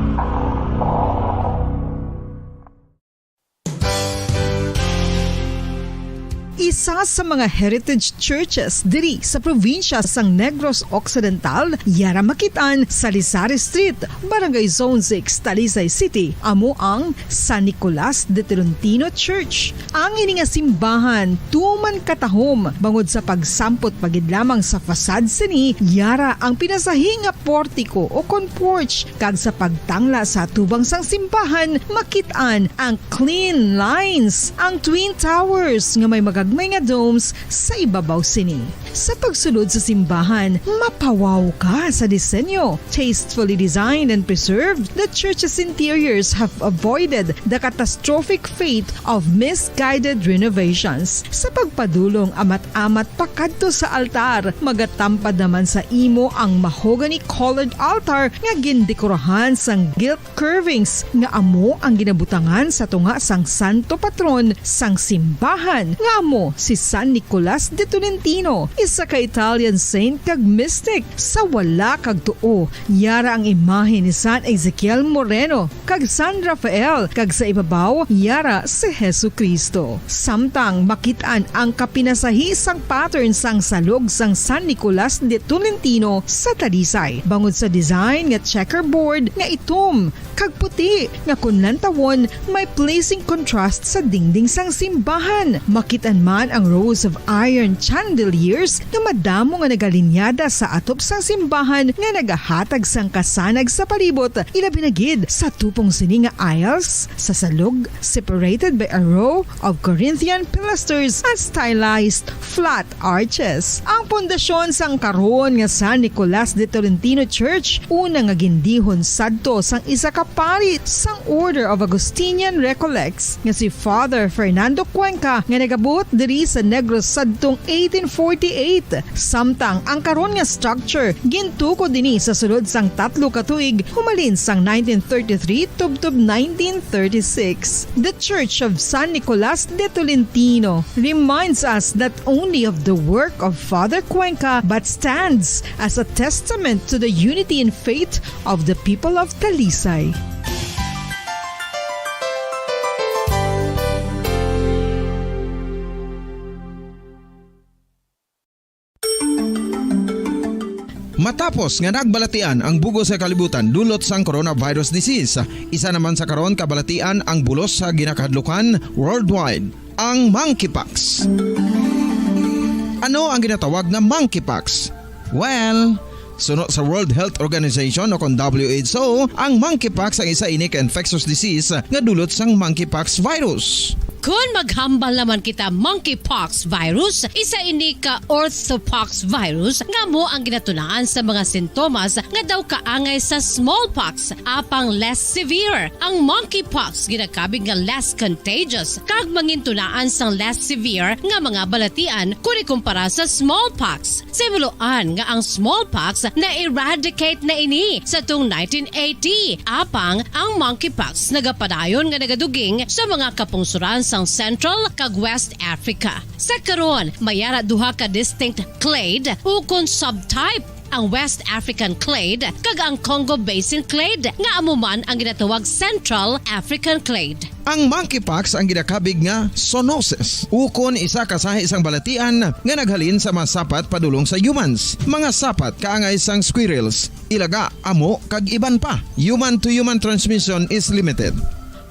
Isa sa mga heritage churches diri sa probinsya sang Negros Occidental, yara makit-an sa Lizares Street, Barangay Zone six, Talisay City, amo ang San Nicolas de Tolentino Church. Ang ini nga simbahan tuman katahom bangod sa pagsampot pa gid lamang sa facade sini, yara ang pinasahi nga portiko o kon porch, kag sa pagtangla sa atubang sang simbahan makit-an ang clean lines, ang twin towers nga may magagmay nga domes sa ibabaw sini. Sa pagsulod sa simbahan, mapawaw ka sa disenyo. Tastefully designed and preserved, the church's interiors have avoided the catastrophic fate of misguided renovations. Sa pagpadulong amat-amat pakadto sa altar, magatampad naman sa imo ang mahogany-colored altar nga gindekorahan sang gilt curvings nga amo ang ginabutangan sa tunga sang santo patron sang simbahan, nga amo si San Nicolas de Tolentino, isa ka Italian saint kag mystic. Sa wala kag tuo, yara ang imahe ni San Ezekiel Moreno kag San Rafael, kag sa ibabaw, yara si Jesu-Cristo. Samtang makit-an ang kapinasahi sang pattern sang salog sang San Nicolas de Tolentino sa Talisay, bangod sa design nga checkerboard nga itom kag puti nga kon lantawon may pleasing contrast sa dingding sang simbahan. Makit-an man Ang rows of iron chandeliers nga madamo nga nagalinyada sa atop sang simbahan nga nagahatag sang kasanag sa palibot, ilabi na gid sa tupong sini nga aisles sa salog, separated by a row of Corinthian pilasters and stylized flat arches. Ang pundasyon sang karon nga San Nicolas de Tolentino Church, una nga gindihon sadto sang isa ka pari sang Order of Augustinian Recollects nga si Father Fernando Cuenca, nga nagabuot diri sa Negros sadtong eighteen forty-eight. Samtang ang karon nga structure gintukod ini sa sulod sang tatlo ka tuig, humalin sang nineteen thirty-three tubtob nineteen thirty-six. The Church of San Nicolas de Tolentino reminds us not only of the work of Father Cuenca, but stands as a testament to the unity in faith of the people of Talisay. Matapos nga nagbalatian ang bug-os nga kalibutan dulot sang coronavirus disease, isa naman sa karon kabalatian ang bulos sa ginakahadlukan worldwide, ang monkeypox. Ano ang ginatawag nga monkeypox? Well, suno sa World Health Organization o kon W H O, ang monkeypox ang isa ini ka infectious disease nga dulot sang monkeypox virus. Kon maghambal naman kita monkeypox virus, isa ini ka orthopox virus nga amo ang ginatunaan sa mga sintomas nga daw kaangay sa smallpox, apang less severe. Ang monkeypox ginakabig nga less contagious kag mangintunaan sang less severe nga mga balatian kon ikumpara sa smallpox. Sa himuloan nga ang smallpox na-eradicate na ini sa tong nineteen eighty, apang ang monkeypox nagapadayon nga nagaduging sa mga kapungsoran sang Central kag West Africa. Sa karon, may ara duha ka distinct clade ukon subtype, ang West African clade kag ang Congo Basin clade, nga amo man ang ginatawag Central African clade. Ang monkeypox ang ginakabig nga zoonosis, ukon isa ka sahi sang balatian nga naghalin sa mga sapat padulong sa humans. Mga sapat kaangay sang squirrels, ilaga, amo, kag iban pa. Human to human transmission is limited.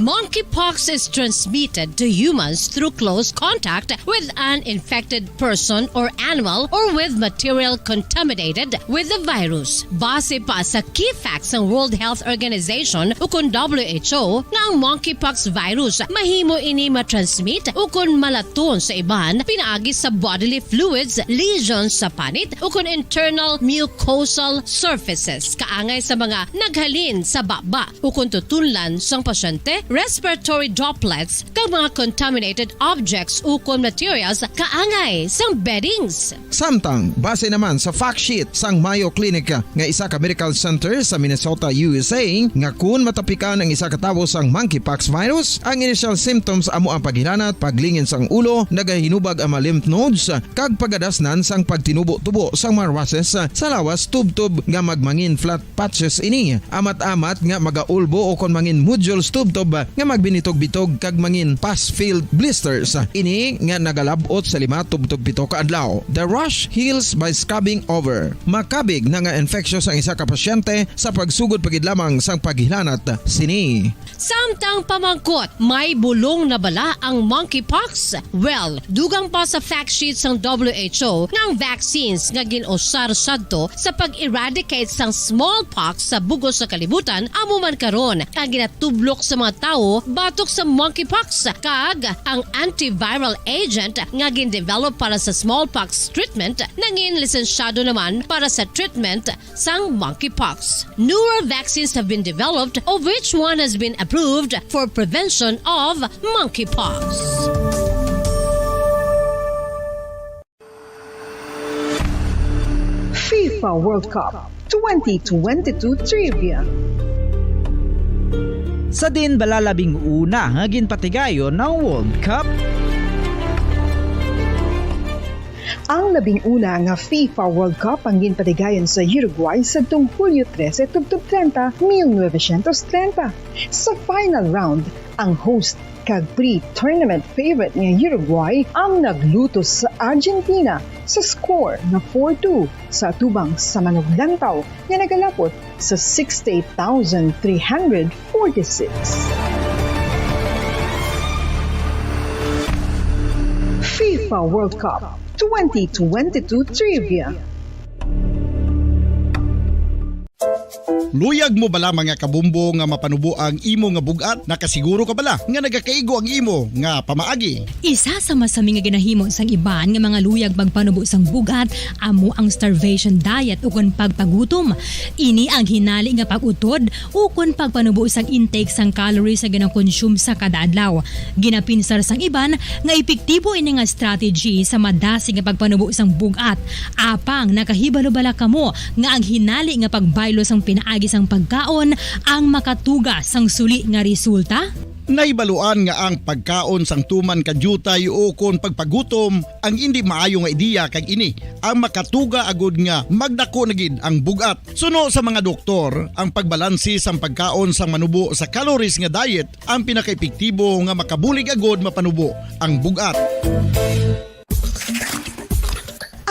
Monkeypox is transmitted to humans through close contact with an infected person or animal or with material contaminated with the virus. Base pa sa key facts sang World Health Organization ukon W H O nga ang monkeypox virus mahimo ini matransmit ukon malaton sa iban pinaagi sa bodily fluids, lesions sa panit ukon internal mucosal surfaces kaangay sa mga naghalin sa baba ukon tutunlan sang pasyente, respiratory droplets, kag mga contaminated objects ukon materials kaangay sang beddings. Samtang, base naman sa fact sheet sang Mayo Clinic nga isa ka medical center sa Minnesota, U S A, nga kun matapikan ang isa ka tawo sang monkeypox virus, ang initial symptoms amo ang paghilanat, paglingin sang ulo, nagahinubag ang mga lymph nodes, kag pagadasnan sang pagtinubo-tubo sang mga rushes sa lawas tubtob nga magmangin flat patches ini, amat-amat nga magaulbo ukon mangin nodules tubtob nga magbinitog-bitog kag mangin pus-filled blisters. Ini nga nagalab-ot sa lima tubtob pito ka adlaw. The rash heals by scabbing over. Makabig na nga infectious ang isa ka pasyente sa pagsugod pa gid lamang sang paghilanat sini. Samtang pamangkot, may bulong na bala ang monkeypox? Well, dugang pa sa fact sheet sang W H O nga ang vaccines nga gin-usar sadto sa pag-eradicate sang smallpox sa bug-os nga kalibutan amo man karon ang ginatublok sa mga tawo batok sa monkeypox, kag ang antiviral agent nga gin-develop para sa smallpox treatment nangin lisensyado naman para sa treatment sang monkeypox. Newer vaccines have been developed, of which one has been approved for prevention of monkeypox. FIFA World Cup twenty twenty-two Trivia. Sa diin bala labing una nga ginpatigayon ang World Cup? Ang labing una nga FIFA World Cup ang ginpatigayon sa Uruguay sadtong Hulyo trese tubtob treinta, mil novecientos treinta. Sa final round, ang host kag pre-tournament favorite nga Uruguay ang naglutos sa Argentina sa score nga four two sa atubang sa manuglantaw nga nagalapot sa sixty-eight thousand three hundred forty-six. FIFA World Cup twenty twenty-two Trivia. Luyag mo bala, mga kabombo, nga mapanubo ang imo nga bug-at? Nakasiguro ka bala nga nagakaigo ang imo nga pamaagi? Isa sa masami nga ginahimo sang iban nga mga luyag magpanubo sang bug-at amo ang starvation diet ukon pagpagutom. Ini ang hinali nga pag-utod ukon pagpanubo sang intake sang calories nga ginakonsume sa kada adlaw. Ginapinsar sang iban nga epektibo ini nga strategy sa madasig nga pagpanubo sang bug-at. Apang nakahibalo bala kamo nga ang hinali nga pagbaylo sang pinaagi sang pagkaon ang makatuga sang suli nga resulta? Nahibaluan nga ang pagkaon sang tuman ka diutay ukon pagpagutom ang indi maayo nga ideya, kag ini ang makatuga agud nga magdako na gid ang bug-at. Suno sa mga doktor, ang pagbalanse sang pagkaon sang manubo sa calories nga diet ang pinakaepektibo nga makabulig agud mapanubo ang bug-at.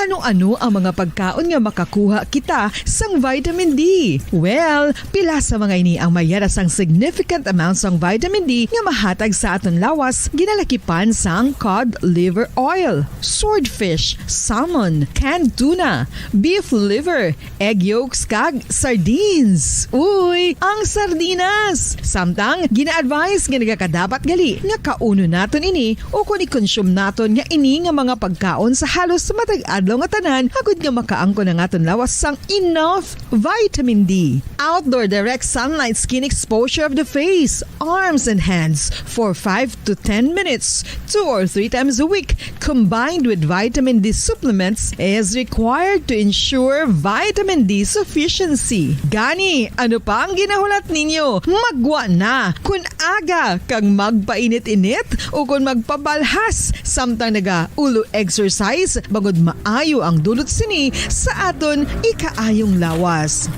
Ano-ano ang mga pagkaon nga makakuha kita sang vitamin D? Well, pila sa mga ini ang mayara sang significant amount sang vitamin D nga mahatag sa aton lawas, ginalakipan sang cod liver oil, swordfish, salmon, canned tuna, beef liver, egg yolks, kag sardines. Uy, ang sardinas! Samtang gina-advise nga nagakadapat gali nga kaunon naton ini ukon i-consume naton nga ini nga mga pagkaon sa halos matag adlaw nga tanan, agud nga makaangkon ang aton lawas sang enough vitamin D. Outdoor direct sunlight skin exposure of the face, arms, and hands for five to ten minutes, two or three times a week, combined with vitamin D supplements, is required to ensure vitamin D sufficiency. Gani, ano pa ang ginahulat ninyo? Maggwa na! Kun aga kag magpainit-init ukon magpabalhas samtang naga-ulo exercise, bangod maayo ang dulot sini sa aton ikaayong lawas.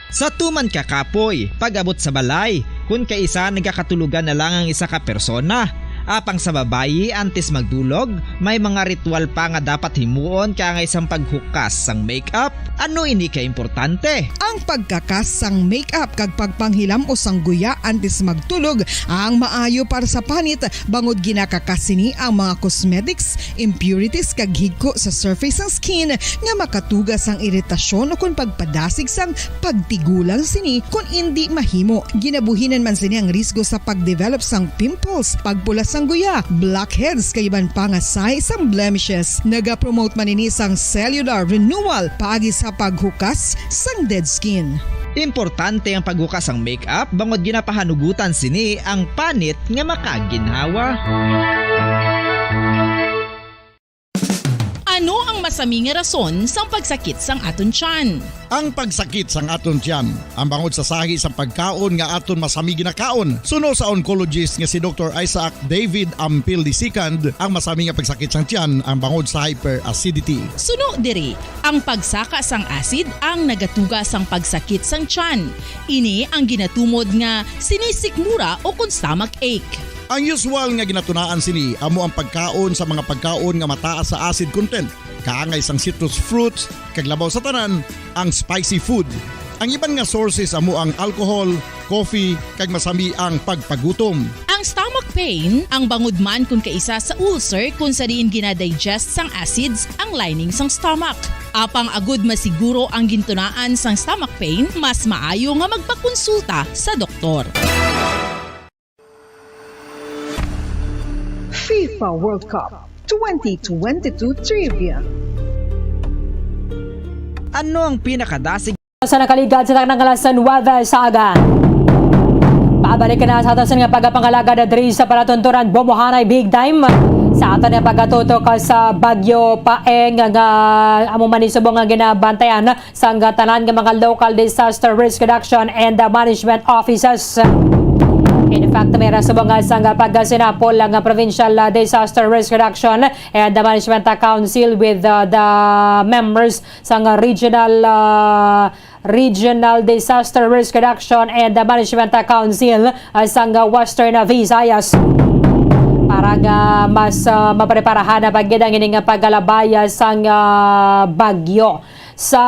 Sa tuman ka kapoy, pag-abot sa balay, kun kaisa nagakatulogan na lang ang isa ka persona. Apang sa babayi, antes magdulog, may mga ritual pa nga dapat himuon kaangay sang paghukas sang make-up. Ano ini ka importante? Ang pagkakas sang make-up kag pagpanghilam-os sang guya antes magtulog ang maayo para sa panit, bangod ginakakas sini ang mga cosmetics, impurities kag higko sa surface sang skin nga makatuga sang iritasyon ukon pagpadasig sang pagtigulang sini kon indi mahimo. Ginabuhinan man sini ang risgo sa pagdevelop sang pimples, pagpula sang guya, blackheads kag iban pa nga sahi sang blemishes. Nagapromote man ini sang cellular renewal paagi sa paghukas sang dead skin. Importante ang paghukas sang make-up bangod ginapahanugutan sini ang panit nga makaginhawa. Ano ang masami nga rason sang pagsakit sang aton tiyan? Ang pagsakit sang aton tiyan, ang bangod sa sahi sang pagkaon nga aton masami ginakaon. Suno sa oncologist nga si Doktor Isaac David Ampil the second, ang masami nga pagsakit sang tiyan ang bangod sa hyperacidity. Suno diri, ang pagsaka sang acid ang nagatuga sang pagsakit sang tiyan. Ini ang ginatumod nga sinisikmura ukon stomach ache. Ang usual nga ginatunaan sini amo ang pagkaon sa mga pagkaon nga mataas sa acid content, kaangay sang citrus fruits, kag labaw sa tanan, ang spicy food. Ang iban nga sources amo ang alcohol, coffee, kag masami ang pagpagutom. Ang stomach pain, ang bangod man kon kaisa sa ulcer kon sa diin ginadigest sang acids ang lining sang stomach. Apang agud masiguro ang gintunaan sang stomach pain, mas maayo nga magpakonsulta sa doktor. FIFA World Cup twenty twenty-two Trivia. Ano ang pinakadasig sa nakaligad sa tanang alas nuwebe sa aga? Pabalik na sa aton nga pagpangalagad diri sa palatuntunan, bumuhanay big time sa aton nga pagkatutok sa Bagyo Paeng nga amo man ni subong nga ginabantayan sang tanan nga mga local disaster risk reduction and management offices. In fact, may ra subong nga sang pagkasinapol ang Provincial Disaster Risk Reduction and Management Council with uh, the members sang regional uh, Regional Disaster Risk Reduction and Management Council uh, sang Western Visayas para nga mas uh, mapreparahan na pagid ang ining pagkalabay sang uh, bagyo. Sa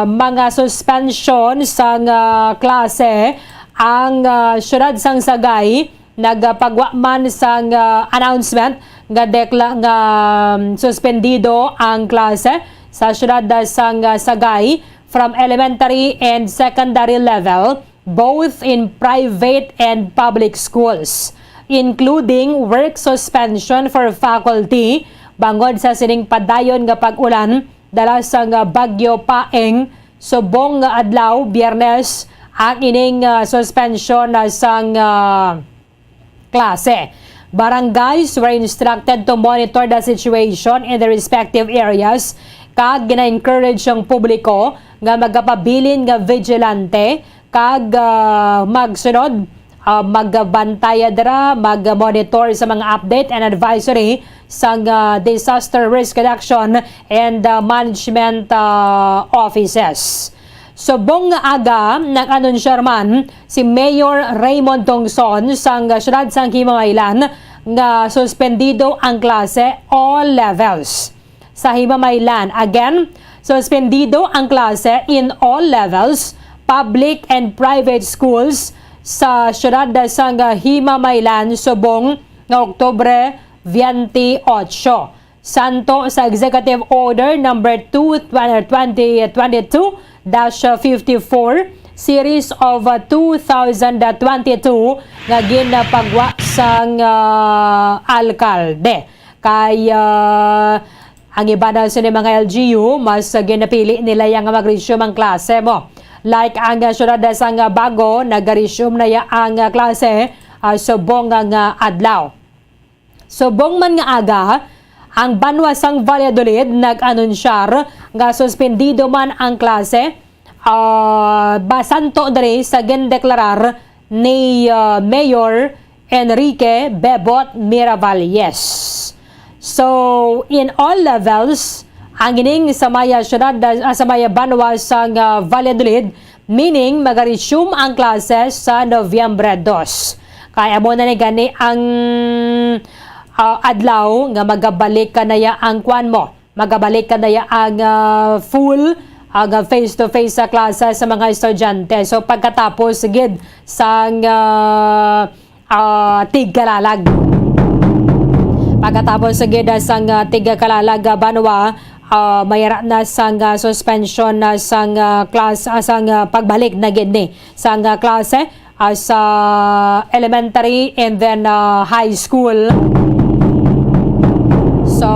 mga suspension sang ah, klase, ang ah, siyudad sang Sagay nagapagwa man sang, ah, announcement nga dekla-, nga, um, suspendido ang klase sa siyudad, ah, sang, ah, Sagay from elementary and secondary level, both in private and public schools, including work suspension for faculty bangod sa sining padayon nga pag-ulan dala sang, ah, Bagyo Paeng. Subong nga adlaw, Biyernes, ang ining, ah, suspension na sang, ah, klase. Barangays were instructed to monitor the situation in their respective areas, kag gina-encourage ang publiko nga magapabilin nga vigilante kag, ah, magsunod, ah, magbantay dira, mag-monitor sa mga update and advisory sang, ah, Disaster Risk Reduction and, ah, Management, ah, Offices. Subong nga aga, nag-anunsyar man si Mayor Raymond Tongson sang siyudad sang Himamaylan nga suspendido ang klase all levels sa Himamaylan. Again, suspendido ang klase in all levels, public and private schools sa siyudad sang Himamaylan subong nga Oktubre twenty-eight. Santo sa Executive Order Number two, twenty twenty-two dash fifty-four, Series of, uh, two thousand twenty-two, nga ginapagwa sang, uh, alkalde. Kay, uh, ang iban na sini mga L G U, mas, uh, ginapili nila yang mag-resume ang klase mo. Like ang, uh, siyudad sang, uh, Bago, nag-resume na ya ang, uh, klase, uh, subong nga, nga adlaw. Subong man nga aga, ang banwa sang Valladolid nag-anunsyar nga suspendido man ang klase, ah, basanto diri sa gindeklarar ni, ah, Mayor Enrique Bebot Miravalles. So, in all levels, ang ining sa maya siyudad, ah, sa maya banwa sang, ah, Valladolid, meaning, mag-resume ang klase sa Nobyembre dos. Kay amo na ni gani ang, ah, adlaw nga magabalik ka na ya ang kwan mo. Magabalik ka na ya ang, ah, full, ang, ah, face-to-face sa klase sa mga estudyante. So, pagkatapos gid sang, ah, ah, tigkalalag. Pagkatapos sa gid sang, ah, tigkalalag, ah, banwa, ah, mayara na sang, ah, suspension na sang, ah, class, ah, sang, ah, pagbalik na gid ni sang, ah, klase, ah, sa elementary and then, ah, high school. So,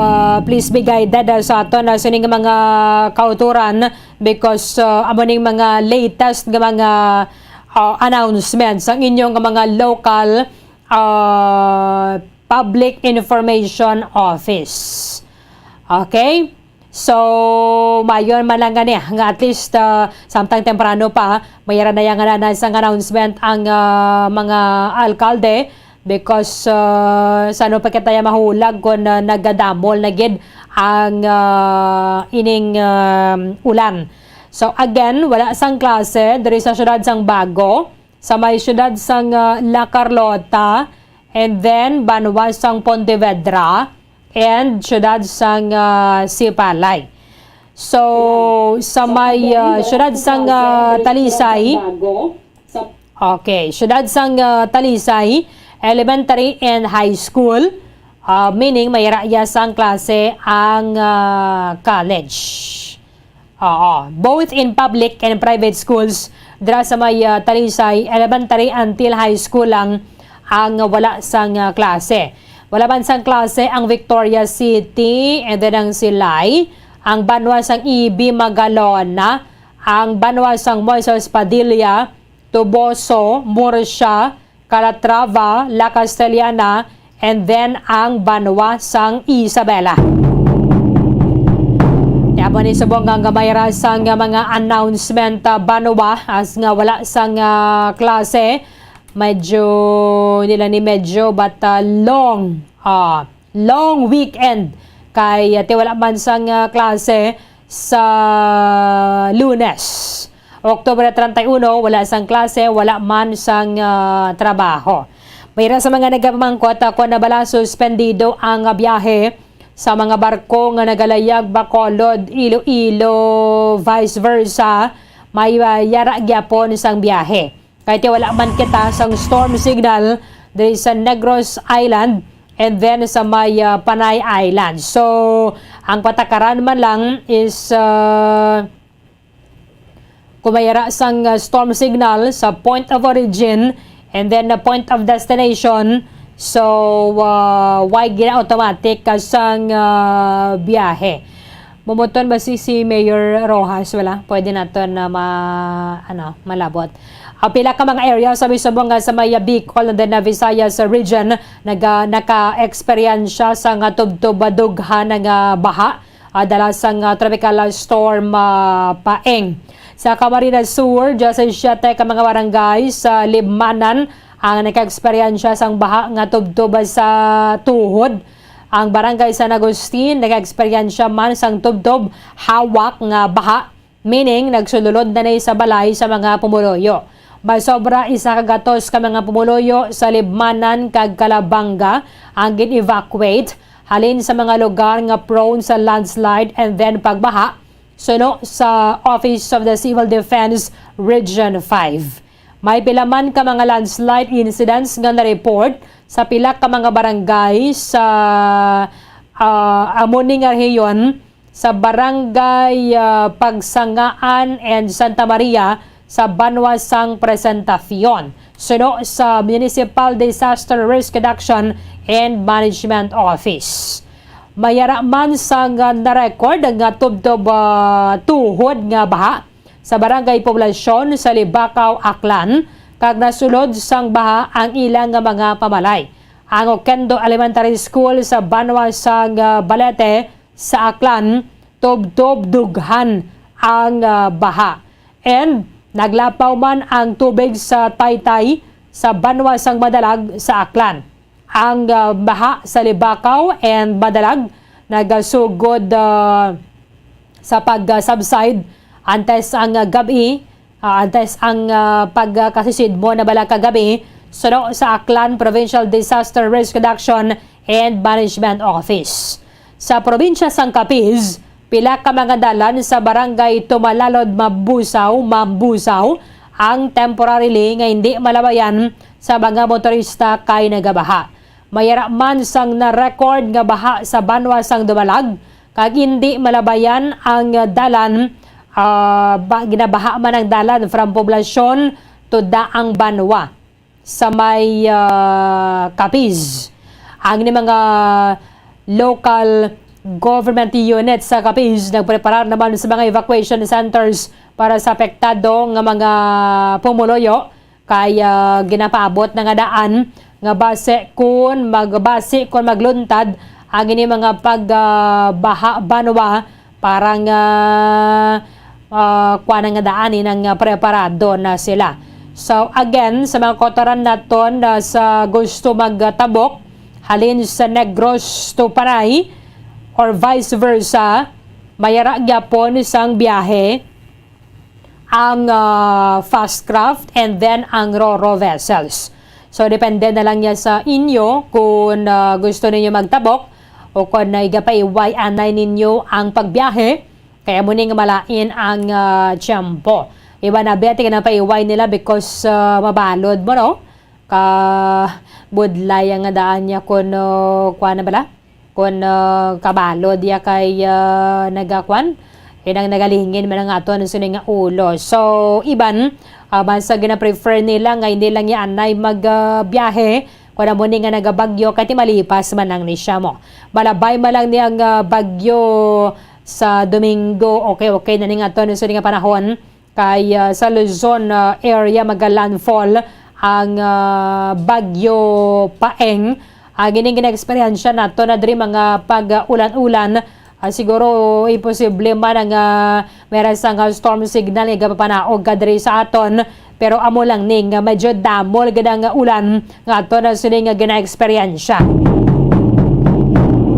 ah, please be guided, ah, sa aton, ah, sining mga kauturan because, ah, amo ning mga latest nga mga, ah, announcements ang inyong mga local, ah, public information office. Okay? So, mayon man lang gani nga at least, ah, samtang temprano pa, mayara na yang nga na sang announcement ang, ah, mga alkalde because, ah, sa ano pa kita ya mahulag kung, ah, nagadamol na gid ang, ah, ining, ah, ulan. So, again, wala sang klase diri sa siyudad sang Bago, sa may siyudad sang, ah, La Carlota, and then banwa sang Pontevedra, and siyudad sang, ah, Sipalay. So, sa may, ah, siyudad sang, ah, Talisay, okay, siyudad sang, ah, Talisay Elementary and High School, ah, meaning mayara ya sang klase ang, ah, college. Oo, both in public and private schools, dira sa may, ah, Talisay Elementary until High School lang ang wala sang, ah, klase. Wala man sang klase ang Victoria City, and then ang Silay, ang banwa sang Ibi, Magalona, ang banwa sang Moises Padilla, Toboso, Murcia, Calatrava, La Castellana, and then ang banwa sang Isabela. Kaya mo ni subong nga gamay ra sang mga announcement, ah, banwa, as nga wala sang, ah, klase. Medyo, nila ni medyo, but, ah, long, ah, long weekend. Kay, ah, ti wala man sang, ah, klase sa Lunes. Oktubre treinta y uno, wala sang klase, wala man sang, ah, trabaho. Mayra sa mga nagapamangkot, ah, kung na bala suspendido ang, ah, biyahe sa mga barko nga nagalayag Bacolod, Iloilo, vice versa, may, ah, yara gyapon sang biyahe. Kay ti wala man kita sang storm signal diri sa Negros Island and then sa may, ah, Panay Island. So, ang patakaran man lang is, ah, kung may ara sang, ah, storm signal sa point of origin and then the point of destination, so, ah, why gina-automatic ka sang, ah, biyahe? Bumuton ba si, si Mayor Roxas? Wala. Pwede naton na ma-, ano, malabot. Ang pila ka mga area sa mismo nga sa may Bicol and then na Visayas region naga-, naka-eksperyensya sa nga tubtob dughan nga baha, ah, dala sang, ah, tropical, ah, storm, ah, Paeng. Sa Camarines Sur, dya sa siyete ka mga barangay sa Libmanan ang naka-eksperyensya sang baha nga tubtob sa tuhod. Ang barangay San Agustin naka-eksperyensya man sang tubtob hawak nga baha, meaning nagsululod na ni sa balay sa mga pumuluyo. Masobra isa ka gatos ka mga pumuluyo sa Libmanan kag Calabanga ang gin-evacuate halin sa mga lugar nga prone sa landslide and then pagbaha, suno sa Office of the Civil Defense Region five. May pila man ka mga landslide incidents nga na-report sa pila ka mga barangay sa, ah, amo ni nga rehiyon sa Barangay, ah, Pagsangaan and Santa Maria sa banwa sang Presentacion, suno sa Municipal Disaster Risk Reduction and Management Office. May ara man sang, ah, na-record nga tubtob, ah, tuhod nga baha sa Barangay Poblacion sa Libacao, Aklan, kag nasulod sang baha ang ila nga mga pamalay. Ang Oquendo Elementary School sa banwa sang, ah, Balete sa Aklan, tubtob dughan ang, ah, baha. And naglapaw man ang tubig sa Taytay sa banwa sang Madalag sa Aklan. Ang, ah, baha sa Libacao and Madalag nagasugod, ah, sa pag-subside antes ang, ah, gab-i, ah, antes ang, ah, pagkasisidmo na bala kagabi, suno sa Aklan Provincial Disaster Risk Reduction and Management Office. Sa probinsya sang Capiz, pila ka mga dalan sa barangay Tumalalod, Mabusaw, Mambusaw ang temporarily nga hindi malabayan sa mga motorista kay nagabaha. May ara man sang na-record nga baha sa banwa sang Dumalag, kag hindi malabayan ang dalan, ah, ba, ginabaha man ang dalan from Poblacion to Daang Banwa sa may, ah, Capiz. Ang ni mga local government unit sa Capiz nagpreparar naman sa mga evacuation centers para sa apektado nga mga pumuluyo, kay, ah, ginapaabot na nga daan nga base kun magbase kun magluntad ang ini mga pag, ah, baha banwa para nga, ah, kuan nga daan, inang, ah, preparado na sila. So, again, sa mga kautoran naton, ah, sa gusto magtabok halin sa Negros to Panay or vice versa, may ara gyapon sang biyahe ang, ah, fast craft and then ang ro-ro vessels. So, depende na lang niya sa inyo kung, ah, gusto ninyo magtabok o kung, ah, igapaiway anay ninyo ang pagbiyahe. Kaya mo ning malain ang, ah, tiyempo. Iba na, bete ka na paiway nila because, ah, mabalod mo, no? Kabudlay ang nga daan niya kung, ah, kuha na bala? Kung, ah, kabalod ya kay, ah, nagakuan, inang nagalingin man ang aton sini nga ulo. So, iban, ah, basta gina-prefer nila nga hindi lang ya anay mag, ah, biyahe, kung amo ni nga nagabagyo, kay ti malipas man lang ni siya mo. Malabay man lang ni ang, ah, bagyo sa Domingo, okay, okay na ni nga aton sini nga panahon. Kay, ah, sa Luzon, ah, area maga-landfall ang, ah, Bagyo Paeng. Ah, gining gina-eksperyensya nato na diri mga pag-ulan-ulan. Ah, siguro imposible man ang, ah, meron sa nga storm signal nga gapapanaog ka diri sa aton. Pero amo lang ni nga medyo damol gid ang ulan nga ato na sini nga gina-eksperyensya.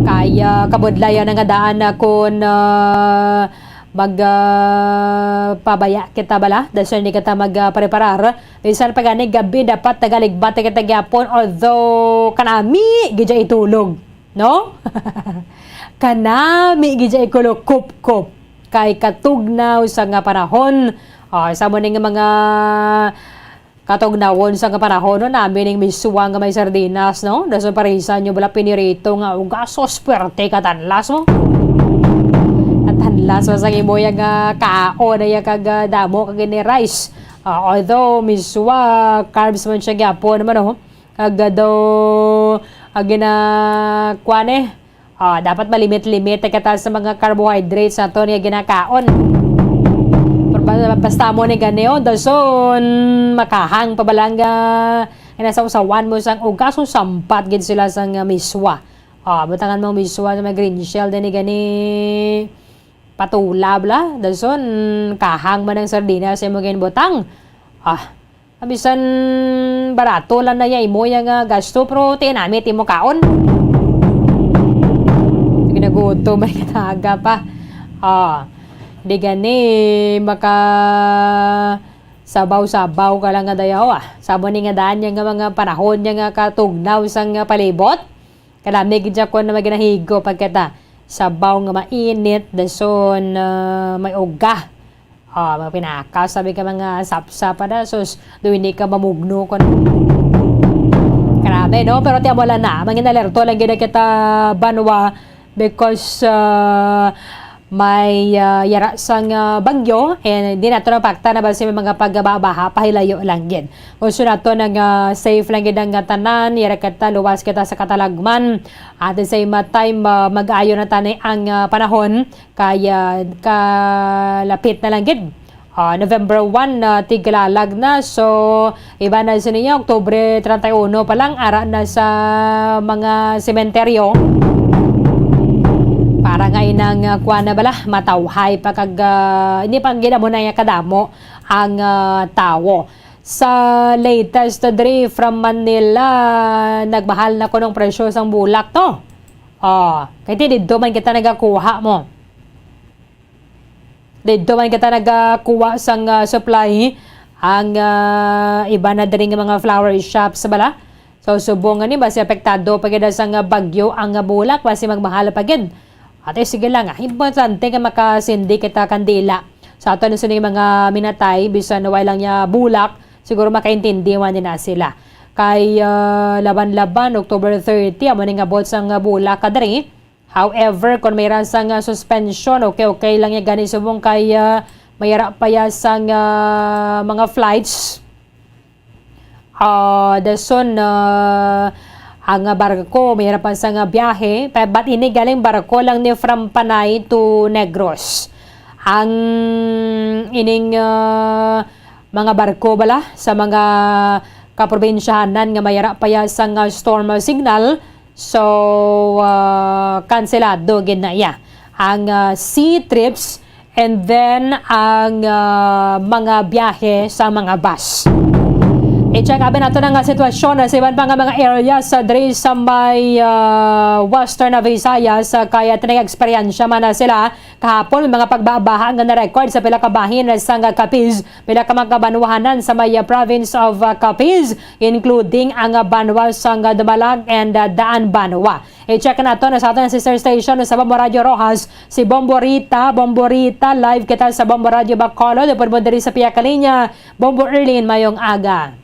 Kay, ah, kabudlayan na nga daan na kung, ah, mag, ah, pabaya kita bala, dason hindi kita mag, ah, preparar. Bisan pa gani gabi, dapat nagaligbat kita gyapon, although kanami gid siya itulog, no? Kanami gid siya ikulukup-kup kay katugnaw sa nga panahon. Ah, sa mo ning mga Katugnawon sa kapanahon, no, nami ning miswa nga may sardinas, no? Dason parisan nyo bala pinirito nga ugasos, puwerte katanlas mo. Katanlas mo sang imo ya nga kaon, ya kag, ah, damo kag ini rice. Ah, although miswa, carbs man siya gyapon naman, no? Kag, ah, daw, ah, gina-, kuwan, eh, Ah, dapat malimit-limit kita sa mga carbohydrates naton nga ginakaon. Pero ba-, basta mo ni gani, oh, dason, makahang pa bala nga, nga nasawsawan mo sang ugas, so sampat gid sila sang, ah, miswa. Ah, butangan mo miswa sa may green shell, dani gani patula bala. Dason, kahang man ang sardinas sa imo ginbutang. Ah, Bisan barato lang na ya imo ya nga gasto, pero tinamit imo kaon. Ginagutom man kita aga pa. Ah, di gani maka sabaw-sabaw ka lang nga dayaw, ah. Sabon ni nga daan niya nga mga panahon niya nga katugnaw sang palibot. Kalami gid siya kon may ginahigop pag kita sabaw nga mainit, dason, ah, may uga. Ah, mga pinaka, sabi ka mga sapsap pa na, sus, do hindi ka mamugno kon. Grabe, no? Pero ti amo lang na, mangin alerto lang gid kita banwa because, ah, may, ah, yara sang, ah, bagyo, and di nato napakta na ba si mga pagbabaha, pahilayo lang gid. Gusto nato nga safe lang gid ang tanan, yara kita, luwas kita sa katalagman. At the same time, ah, mag-ayo na tani ang, ah, panahon kay, ah, kalapit na lang gid. Ah, November one, ah, tiglalag na. So, iba na sa niya, Oktubre treinta y uno pa lang, ara na sa mga sementeryo. Para nga inang, ah, kuwan na bala, matawhay pa kag, ah, hindi pa gid amo na iya kadamo ang, ah, tawo. Sa latest diri from Manila, nagmahal na kuno ang presyo sang bulak, no? Oh, kay ti didto man kita nagakuha mo. Didto man kita nagakuha sang, ah, supply. Ang, ah, iba na diri nga mga flower shops bala. So, subong nga ni, basi apektado pa gid sang, ah, bagyo ang, ah, bulak, basi magmahal pa gid. Ate, sige lang, ah. Importante nga makasindi kita kandila. Sa aton sini mga minatay, bisan wala lang niya bulak, siguro makaintindi man din na sila. Kay, ah, laban-laban, October thirty, amo ning abot sang, ah, bulak ka diri. However, kung may rasa nga suspension, okay, okay lang ya gani subong kay, ah, mayara pa ya sang, ah, mga flights. Ah, dason, ah, ang barko, mayara pa sang biyahe. Pa-, but ini galing barko lang ni from Panay to Negros. Ang ining, ah, mga barko bala sa mga kaprobinsyahanan nga mayara pa ya sang, ah, storm signal, So, ah, kanselado gid na iya ang, ah, sea trips and then ang, ah, mga biyahe sa mga bus. I-check abi nato na nga sitwasyon na sa iban pa nga mga areas sa diri sa may, ah, Western Visayas, ah, kaya tinag eksperyensya man na sila kahapon. May mga pagbabaha nga na-record sa pila ka bahin sa nga Capiz, pila ka mga kabanwahanan sa may, ah, province of, ah, Capiz, including ang, ah, banwa sang, ah, Dumalag and, ah, Daan Banwa. I-check nato na sa aton sister station sa Bombo Radio Roxas, si Bombo Rita. Bombo Rita, live kita sa Bombo Radio Bacolod. Upod mo diri sa pihak ka linya, Bombo Erlin, mayong aga.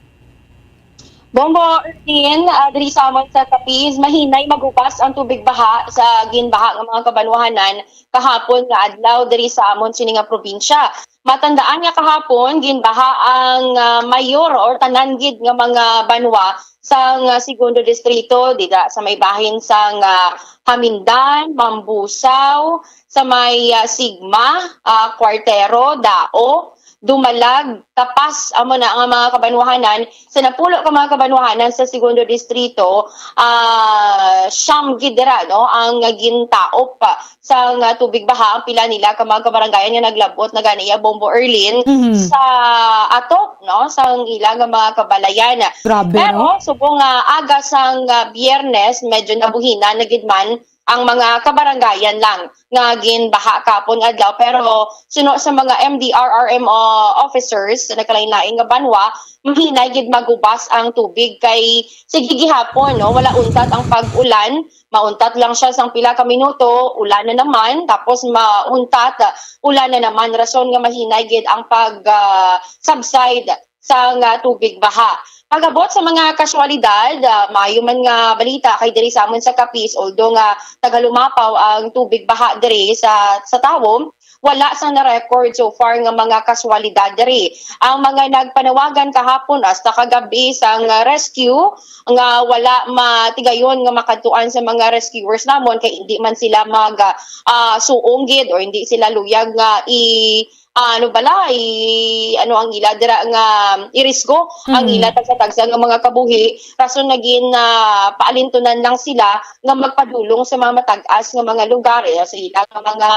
Bombo Erlin, ah, diri sa amon sa Capiz, mahinay magubas ang tubig baha sa ginbaha nga mga kabanwahanan kahapon nga adlaw diri sa amon sini nga probinsya. Matandaan nga kahapon, ginbaha ang, ah, mayor or tanan gid nga mga banwa sang, ah, Segundo Distrito, dida sa may bahin sang, ah, Jamindan, Mambusao, sa may, ah, Sigma, ah, Cuartero, Dao, Dumalag, Capiz, amo na ang mga kabanwahanan. Sa napulo ka mga kabanwahanan sa Segundo Distrito, ah, siyam gid dira, no, ang gintaop sang tubig baha ang pila nila ka mga kabarangayan nga naglabot na gani iya, Bombo Erlin, Mhm. sa atop, no, sang ila nga mga kabalayan. Grabe, Pero no? subong nga aga sang, ah, Biyernes, medyo nabuhinan na gid man ang mga kabarangayan lang nga ginbaha kapon adlaw. Pero suno sa mga M D R R M O officers sa nagkalain-lain nga banwa, mahinay gid magubas ang tubig kay sige gihapon, no, wala untat ang pag-ulan. Mauntat lang siya sang pila ka minuto, ulan na naman, tapos mauntat, ulan na naman, rason nga mahinay gid ang pag, ah, subside sang ah, tubig baha. Pag-abot sa mga kaswalidad, ah, maayo man nga balita kay diri sa amon sa Capiz, although nga nagalumapaw ang tubig baha diri sa, sa tawo, wala sang na-record so far nga mga kaswalidad diri. Ang mga nagpanawagan kahapon hasta kagabi sang ah, rescue nga wala matigayon nga makadtuan sa mga rescuers namon kay hindi man sila mag ah, suong gid or hindi sila luyag nga i ah, ano bala, i-, ano ang ila dira nga irisgo ang Mm. ila tagsa-tagsa nga mga kabuhi, rason nagin ah, paalintunan lang sila nga magpadulong sa mga matag-as nga mga lugar, eh, sa ila nga mga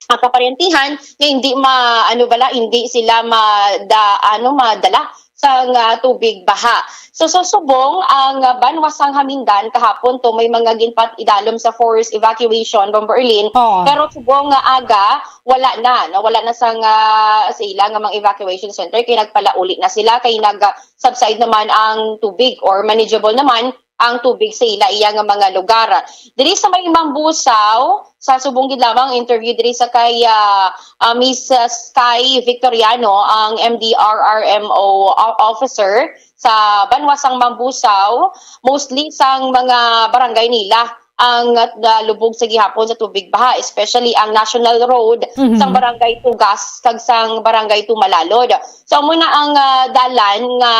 ah, kaparyentihan nga hindi ma-, ano bala, hindi sila ma-, da-, ano, madala sang ah, tubig baha. So, so subong ang ah, banwa sang Hamindan kahapon to may mga ginpat-, idalom sa forced evacuation, Bombo Erlin. Oo. Pero subong nga aga, wala na, no? Wala na sang ah, sa ila nga mga evacuation center kay nagpalauli na sila kay nag-subside naman ang tubig or manageable naman ang tubig sa ila iya nga mga lugar. Diri sa may Mambusaw, sa subong gid lamang interview diri sa kay ah, ah, Miss Sky Victoriano, ang M D R R M O o-, officer sa banwa sang Mambusaw, mostly sang mga barangay nila ang nalubog sa gihapon sa tubig baha, especially ang National Road Mhm. sang Barangay Tugas kag sang Barangay Tumalalod. So, amo na ang ah, dalan nga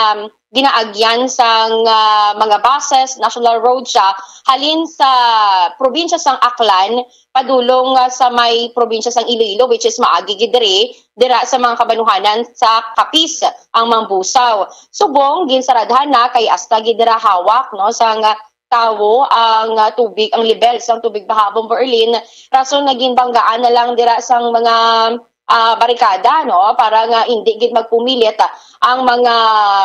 ginaagyan sang ah, mga buses, National Road siya, halin sa probinsya sang Aklan, padulong ah, sa may probinsya sang Iloilo, which is maagi gid diri, dira sa mga kabanuhanan sa Capiz, ang Mambusaw. Subong, ginsaradhan na kay hasta gid dira hawak, no, sang ah, tawo ang ah, tubig, ang level sang tubig baha, Bombo Erlin, rason naging banggaan na lang dira sang mga ah, barikada, no, para nga hindi gid magpumilit ah, ang mga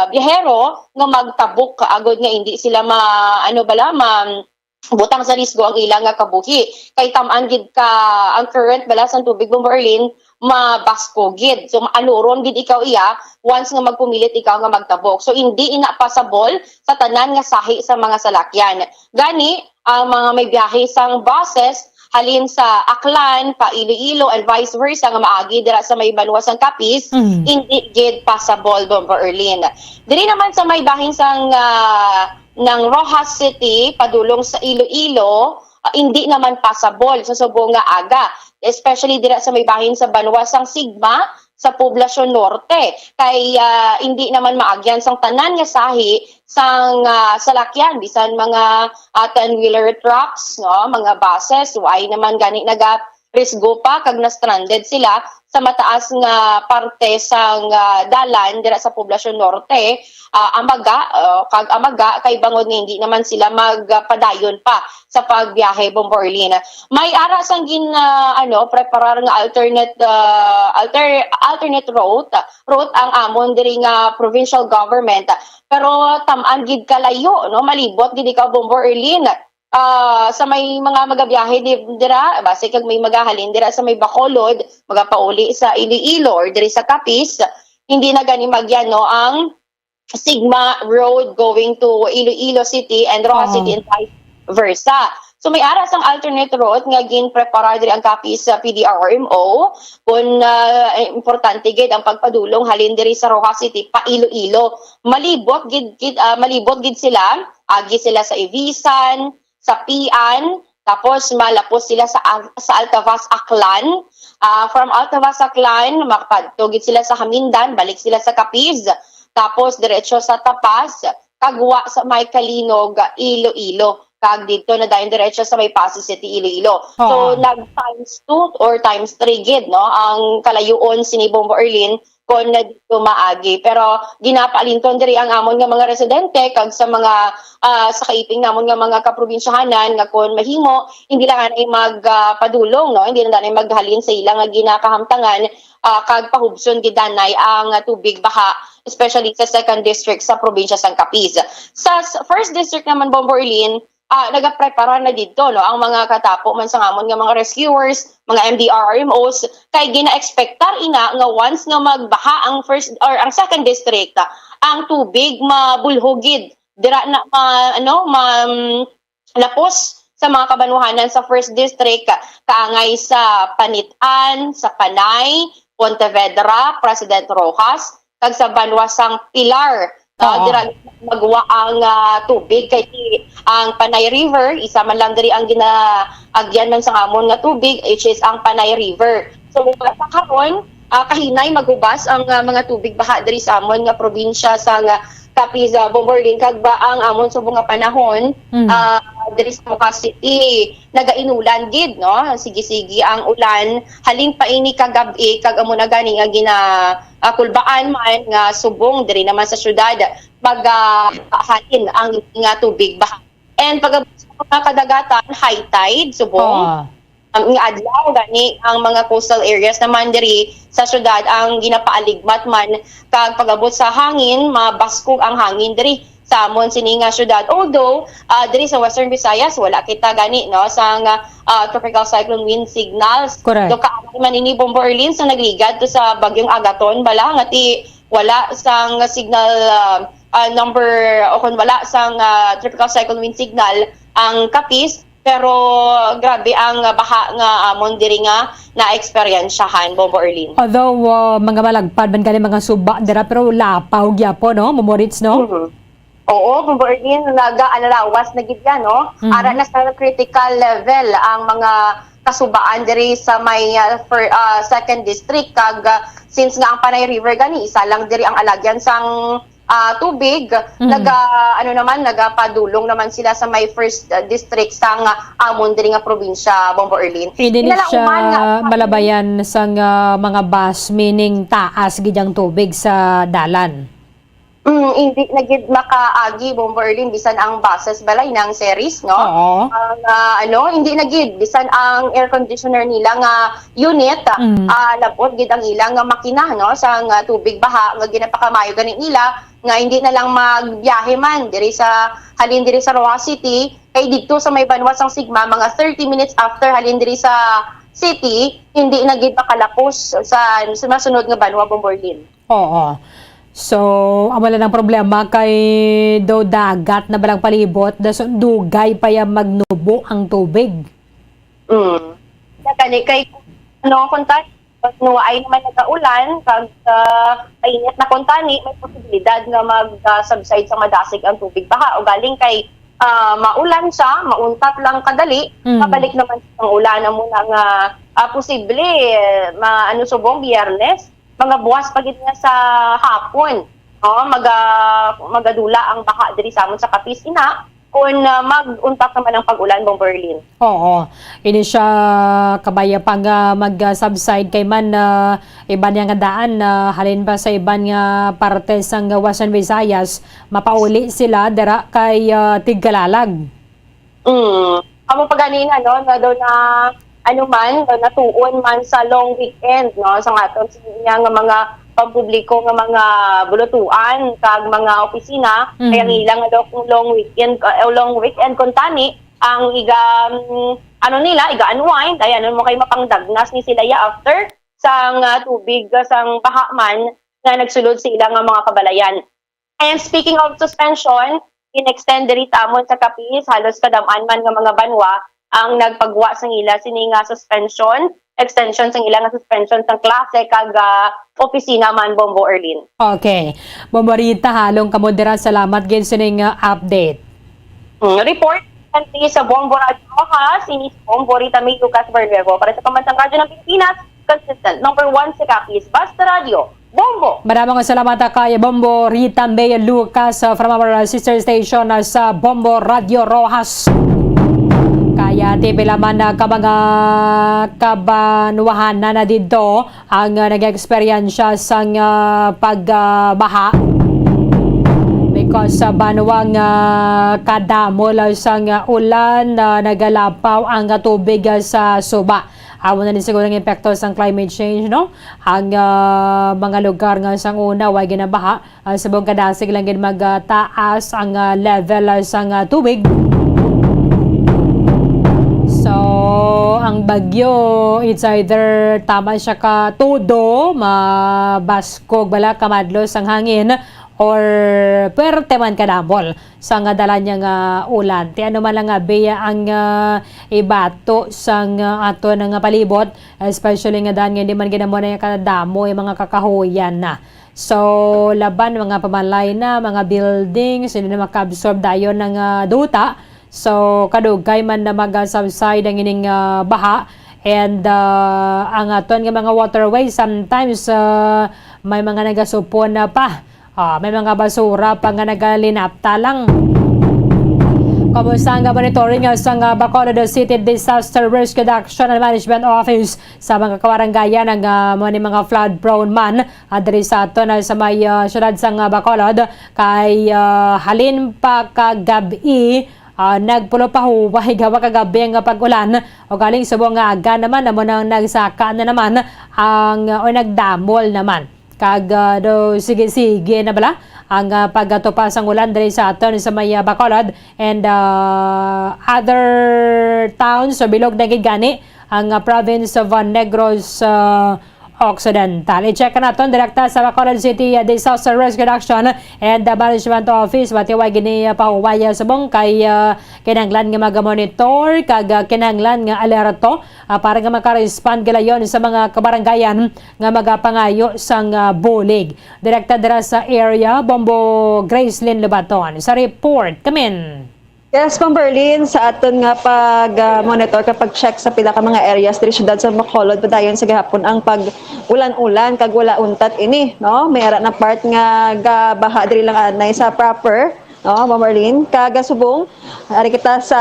biyahero nga magtabok agod nga hindi sila ma-, ano bala, ma-, butang sa risgo ang ila nga kabuhi. Kay tam-an gid ka ang current bala sang tubig, Bombo Erlin, mabasko gid. So, maanuron gid ikaw iya once nga magpumilit ikaw nga magtabok. So, hindi ina pasabol sa tanan nga sahi sa mga salakyan. Gani, ang mga may biyahe sang buses halin sa Aklan pa Iloilo and vice versa nga maagi dira sa may banwa sang Capiz, Mm. hindi gid pasabol, Bombo Erlin. Diri naman sa may bahin sang ah, ng Roxas City padulong sa Iloilo, ah, hindi naman pasabol sa subong nga aga, especially dira sa may bahin sa banwa sang Sigma sa Poblacion Norte. Kay ah, hindi naman maagyan sang tanan nga sahi sang ah, salakyan, bisan mga ah, ten-wheeler trucks, no, mga buses, why naman gani naga risgo pa kag na-stranded sila sa mataas nga parte sang ah, dalan dira sa Poblacion Norte, ah, Amaga, ah, kag Amaga kay bangod nga hindi naman sila magpadayon pa sa pagbiyahe, Bombo Erlin. May ara sang gin ah, ano, preparar nga alternate ah, alter alternate route, route ang amon diri nga provincial government. Pero tam-an gid kalayo, no, malibot gid ikaw, Bombo Erlin. Ah, sa may mga magabiyahe di, dira, basi kag may magahalin dira sa may Bacolod, magapauli sa Iloilo or diri sa Capiz, hindi na gani magyan, no, ang Sigma Road going to Iloilo City and Roxas Oo. City and vice versa. So may ara sang alternate route nga ginpreparar diri ang Capiz sa P D R R M O, kun ah, importante gid ang pagpadulong halin diri sa Roxas City pa Iloilo. Malibot gid, gid ah, malibot gid sila, agi sila sa Ivisan, sa Pian, tapos malapos sila sa Al- sa Altavas, Aklan. Ah, from Altavas, Aklan, makapadto gid sila sa Hamindan, balik sila sa Capiz, tapos diretso sa Tapas, kagwa sa may Calinog, Iloilo. Kag dito na dayon diretso sa may Passi City, Iloilo. So, Oo. nag times two or times three gid, no, ang kalayuon sini, Bombo Erlin, kon na dito maagi. Pero ginapaalinton diri ang amon nga mga residente kag sa mga ah, sa kaiping namon nga mga kaprobinsyahanan nga kon mahimo, hindi lang anay mag ah, padulong, no, hindi lang anay maghalin sa ila nga ginakahamtangan, ah, kag pahubson gid anay ang ah, tubig baha, especially sa second district sa probinsya sang Capiz. Sa s- first district naman, Bombo Erlin, ah, nagaprepara na didto, no, ang mga katapo man sa ngamon nga mga rescuers, mga M D R R M Os, kay gina-expectar ina nga once nga magbaha ang first or ang second district, ah, ang tubig mabulhog gid dira na ma, ano, ma, mm, lapos sa mga kabanwahanan sa first district, kaangay sa Panitan, sa Panay, Pontevedra, President Roxas, kag sa banwa sang Pilar, no? Oo. Dira magwa ang, ah, tubig kay ang Panay River, isa man lang diri ang ginaagyan man sang amon nga tubig, which is ang Panay River. So, sa karon, ah, kahinay maghubas ang, ah, mga tubig baha diri sa amon nga probinsya sang, ah, Capiz, ah, Bombo Erlin, kag ba ang amon subong nga panahon, Mm. ah, diri sa Roxas City, nagainulan gid, no? Sige-sige ang ulan, halin pa ini kagab-i, kag amo na gani nga gina-, ah, kulbaan man nga subong diri naman sa syudad, mag, ah, halin ang nga tubig baha. And pag sa mga kadagatan, high tide, subong. Oo. Um, nga adlaw gani ang mga coastal areas naman diri sa syudad ang ginapaaligmat man, kag pag-abot sa hangin, mabaskog ang hangin diri sa amon sini nga syudad. Although, ah, diri sa Western Visayas, wala kita gani, no, sang, ah, tropical cyclone wind signals. Correct. Do kaamay man ini, Bombo Erlin, sa nagligad to sa Bagyong Agaton bala, nga ti wala sang signal, ah, ah, number, o kung wala sang, ah, tropical cyclone wind signal ang Capiz, pero grabe ang baha nga amon diri nga naeksperyensyahan, Bombo Erlin. Although, uh, mga malagpad man gani mga suba dira, pero lapaw gyapon, no? Momorits, no? Mhm. Oo, Bombo Erlin, naga-alalawas na gid yan, no? Mhm. Ara na sa critical level ang mga kasubaan diri sa may, uh, fir-, uh, second district, kag, uh, since nga ang Panay River gani isa lang diri ang alagyan sang ah, tubig, Mhm. naga-, ano naman, nagapadulong naman sila sa may first, ah, district sang, ah, amon diri nga probinsya, Bombo Erlin. Hindi ni Kinalauman siya nga malabayan sang, ah, mga bus, meaning taas gid ang tubig sa dalan. Mm, hindi na gid makaagi, Bombo Erlin, bisan ang buses balay ng series, no? Oo. Ang, ah, ano, hindi na gid, bisan ang air conditioner nila nga unit, Mm. ah, labot gid ang ilang nga makina, no, sang, ah, tubig baha nga ginapakamayo gani nila. Nga hindi na lang magbiyahe man diri sa, halin diri sa Roxas City, kay didto sa may banwa sang Sigma, mga thirty minutes after halin diri sa city, hindi na gid makalapos sa, sa masunod nga banwa, Bombo Erlin. Oo. So, amo lang ang problema kay do dagat na balang palibot, dason dugay pa ya magnubo ang tubig. Mm. Sa gani kay, ano, kung ta-, Pag nuwaay naman nagaulan, kag, ah, mainit na kuntani, may posibilidad nga mag, ah, subside sa madasig ang tubig baha. Ugaling kay, ah, maulan siya, mauntap lang kadali, Mm. mabalik naman ang ulan. Amo na nga, ah, posible, eh, ma-, ano, subong Biyernes, mga buwas pa gid nga sa hapon, no? Maga-, magadula ang baha diri sa amon sa Capiz. Ina, kun, ah, mag-untap naman ang pag-ulan, Bombo Erlin. Oo. Ini siya kabaya pa nga mag, ah, subside kay man, ah, iban niya nga daan, ah, halin pa sa iban nga parte sang Western Visayas, mapauli sila dira kay, ah, Tigkalalag. Mm. Amo pa gani na, no, na daw na, ano man, daw natuon man sa long weekend, no, sa aton niya nga mga pampubliko nga mga bulutuan kag mga opisina, Mhm. kay ang ilang long, long weekend, uh, long weekend kuntani ang iga, mm, ano nila, iga-unwind, ay ano mo kay mapangdagnas ni sila ya after sang, uh, tubig, uh, sang baha man nga nagsulod sa ila nga mga kabalayan. And speaking of suspension, in-extend diri sa amon sa Capiz, halos kadam-an man nga mga banwa ang nagpagwa sang ila sini nga suspension, extension sang ila nga suspension sang klase kag, ah, opisina man, Bombo Erlin. Okay. Bombo Rita, halong kamo dira. Salamat gid sining, ah, update. Mm, report, sa Bombo Radyo Roxas, ini si Bombo Rita May Lucas Bernuevo. Para sa Pambansang Radyo ng Pilipinas, consistent, number one sa Capiz. Basta Radyo, Bombo! Maraming salamat, ah, kay Bombo Rita May Lucas, ah, from our, ah, sister station, ah, sa Bombo Radyo Roxas. Kaya ti pila man, ah, ka mga kabanwahanan na didto ang, ah, nag-eksperyensya sang, ah, pag, ah, baha. Because sa banwa nga kadamo lang sang, ah, ulan, ah, nagalapaw ang, ah, tubig, ah, sa suba. Amo na ni siguro ang epekto sang climate change, no? Ang, ah, mga lugar nga sang una, way ginabaha, ah, subong kadasig lang gid magtaas ang, ah, level, ah, sang, ah, tubig. So, ang bagyo, it's either tama siya ka todo, mabaskog bala, kamadlos ang hangin, or puwerte man kadamol sang dala niya nga ulan. Ti ano man lang nga biya ang, ah, ibato sang, ah, aton nga palibot, especially nga daan nga hindi man gid amo na kadamo ang mga kakahuyan na. So, laban mga pamalay na, mga buildings, hindi na maka-absorb dayon ang, ah, duta. So, kadugay man na mag-subside ang ining, ah, baha. And, ah, ang aton nga mga waterways, sometimes, ah, may mga nagasupon na pa. Ah, may mga basura pa nga nagalinapta lang. Kumusta ang monitoring, ah, sang, ah, Bacolod City Disaster Risk Reduction and Management Office sa mga kabarangayan ang, ah, mga, mga flood prone man, ah, diri sa aton, ah, sa may, ah, siyudad sang, ah, Bacolod? Kay, ah, halin pa kagab-i, ah, nagpulo pa huway gawa kagabi ang pag-ulan. O galing subong nga aga naman, amo nang nagsaka na naman ang, ah, o nagdamol naman. Kag, ah, do, sige-sige na bala ang, ah, pagkatupa sang ulan diri sa aton sa may, ah, Bacolod and, ah, other towns o bilog na gid gani ang, ah, province of, ah, Negros, ah, Occidental. I-check naton direkta sa Bacolod City, ah, Disaster Risk Reduction and, ah, Management Office. Watiway gini, ah, pahuway, ah, subong kay, ah, kinahanglan nga mag-monitor kag, ah, kinahanglan nga alerto, ah, para nga maka-respond gilayon sa mga kabarangayan nga magapangayo sang, ah, bulig. Direkta dira sa area, Bombo Gracelyn Lubaton sa report. Kamin. Yes, Ma'am Berlin, sa aton nga pag, ah, monitor ka pag-check sa pila ka mga areas diri siyudad sa Bacolod, padayon sa gihapon ang pag-ulan-ulan kag wala untat ini, no? May ara na part nga gabaha diri lang anay sa proper, no, Ma'am Berlin? Kag subong, ari kita sa,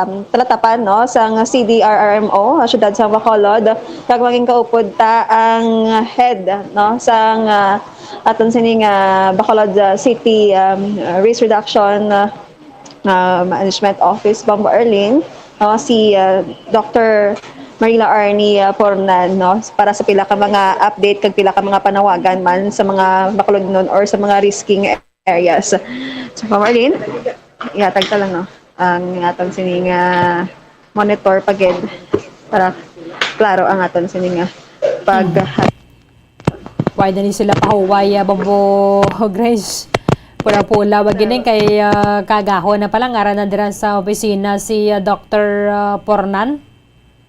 um, talatapan, no, sang C D R R M O, ah, siyudad sa Bacolod, kag mangin kaupod ta ang head, no, sang, ah, aton sini nga Bacolod, ah, City, um, Risk Reduction, ah, ah, Management Office, Bombo Arlene, no, si, ah, Doctor Marila Arnie, ah, Pornan, no, para sa pila ka mga update kag pila ka mga panawagan man sa mga Bacolodnon or sa mga risking areas. So, Bombo Arlene, ihatag ta lang, no, ang aton sini nga monitor pa gid para klaro ang aton sini nga pag- Hmm. Why na ni sila pahuway, ah, Bombo Grace? Pula-pula, wag gini kay, ah, kagahon na pala, ngara na dira sa opisina si, ah, Doctor, ah, Pornan.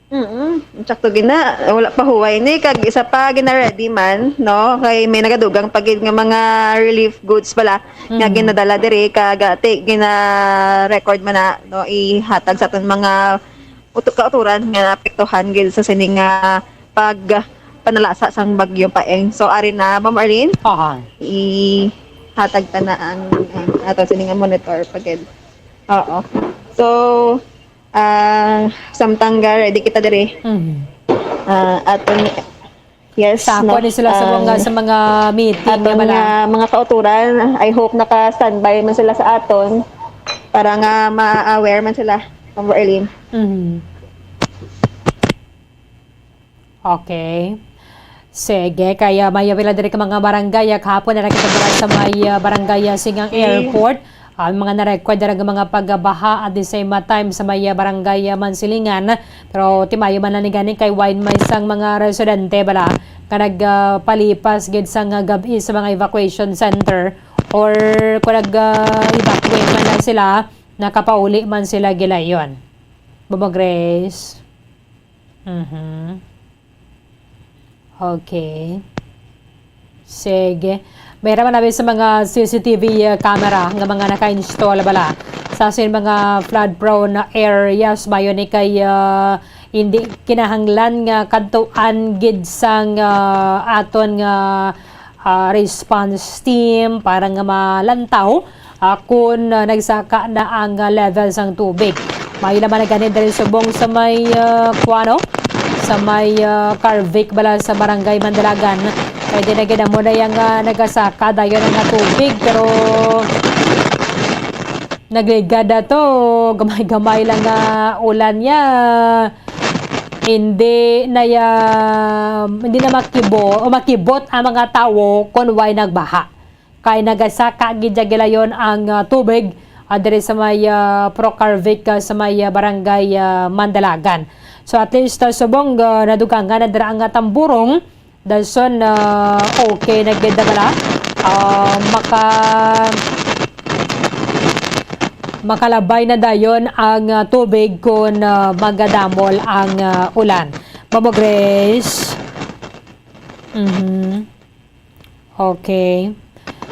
Mm, sakto gina, wala pa huway ni, kag isa pa gina-ready man, no? Kay may nagadugang pa gid nga mga relief goods pala nga Mm. ginadala diri, kag, ah, ti-, gina-record man na, no? Ihatag sa aton mga utu-, kauturan nga naapektuhan gid sa sini nga pag panalasa sang Bagyo Paeng. So, ari na, Ma'am Arlene, Aha. ihatag ta na ang, ang aton sini nga monitor pa gid. Oo. So, ah, samtang ga ready kita diri. Mhm. Ah, aton, yes, Sako no? ni sila sa mga, Ah, sa mga meeting aton na bala. nga mga kauturan, I hope naka-standby man sila sa aton para nga ma-aware man sila, Ma'am Arlene. Mhm. Okay. Sige, kaya may pila diri ka mga barangay, ah, kahapon na nakita mo sa may, ah, barangay, ah, Singang Okay. Airport. Ah, mga na-record dira nga mga pagbaha at the same time sa may, ah, barangay, ah, Mansilingan. Pero timayo man lang ni gani kay wine may isang mga residente bala nga nagpalipas gid sa nga gab-i sa mga evacuation center or kung nag, ah, evacuate man lang sila, nakapauli man sila gilayon. Baba Grace. Mhm. Okay. Sige. May raman namin sa mga C C T V, uh, camera nga mga naka-install bala sa sin mga flood-prone areas, mayo ni kay, uh, hindi kinahanglan nga kadtuan gid sang, uh, aton nga, uh, response team para nga malantaw ah, kun, ah, nagsaka na ang, ah, level sang tubig. May laman na gani diri subong sa may, ah, kuwano, sa may, ah, Carvic bala sa Barangay Mandalagan. Kay di na gid amo na yang, ah, nagasaka dayon ang, ah, tubig, pero nagligad na to, gamay-gamay lang nga ulan niya. Hindi na ya, hindi na makibo-, o makibot ang mga tawo kun way nagbaha. Kay nagasaka gid ya gilayon ang, ah, tubig, ah, diri sa may, ah, Pro Carvic, ah, sa may, ah, barangay, ah, Mandalagan. So, at least, ah, subong, ah, nadugangan na dira ang, ah, tamburong. Dason, ah, okay na gid na bala Ah, maka-, makalabay na dayon ang, ah, tubig kon, ah, magadamol ang, ah, ulan. Mamo Grace? Mhm. Okay.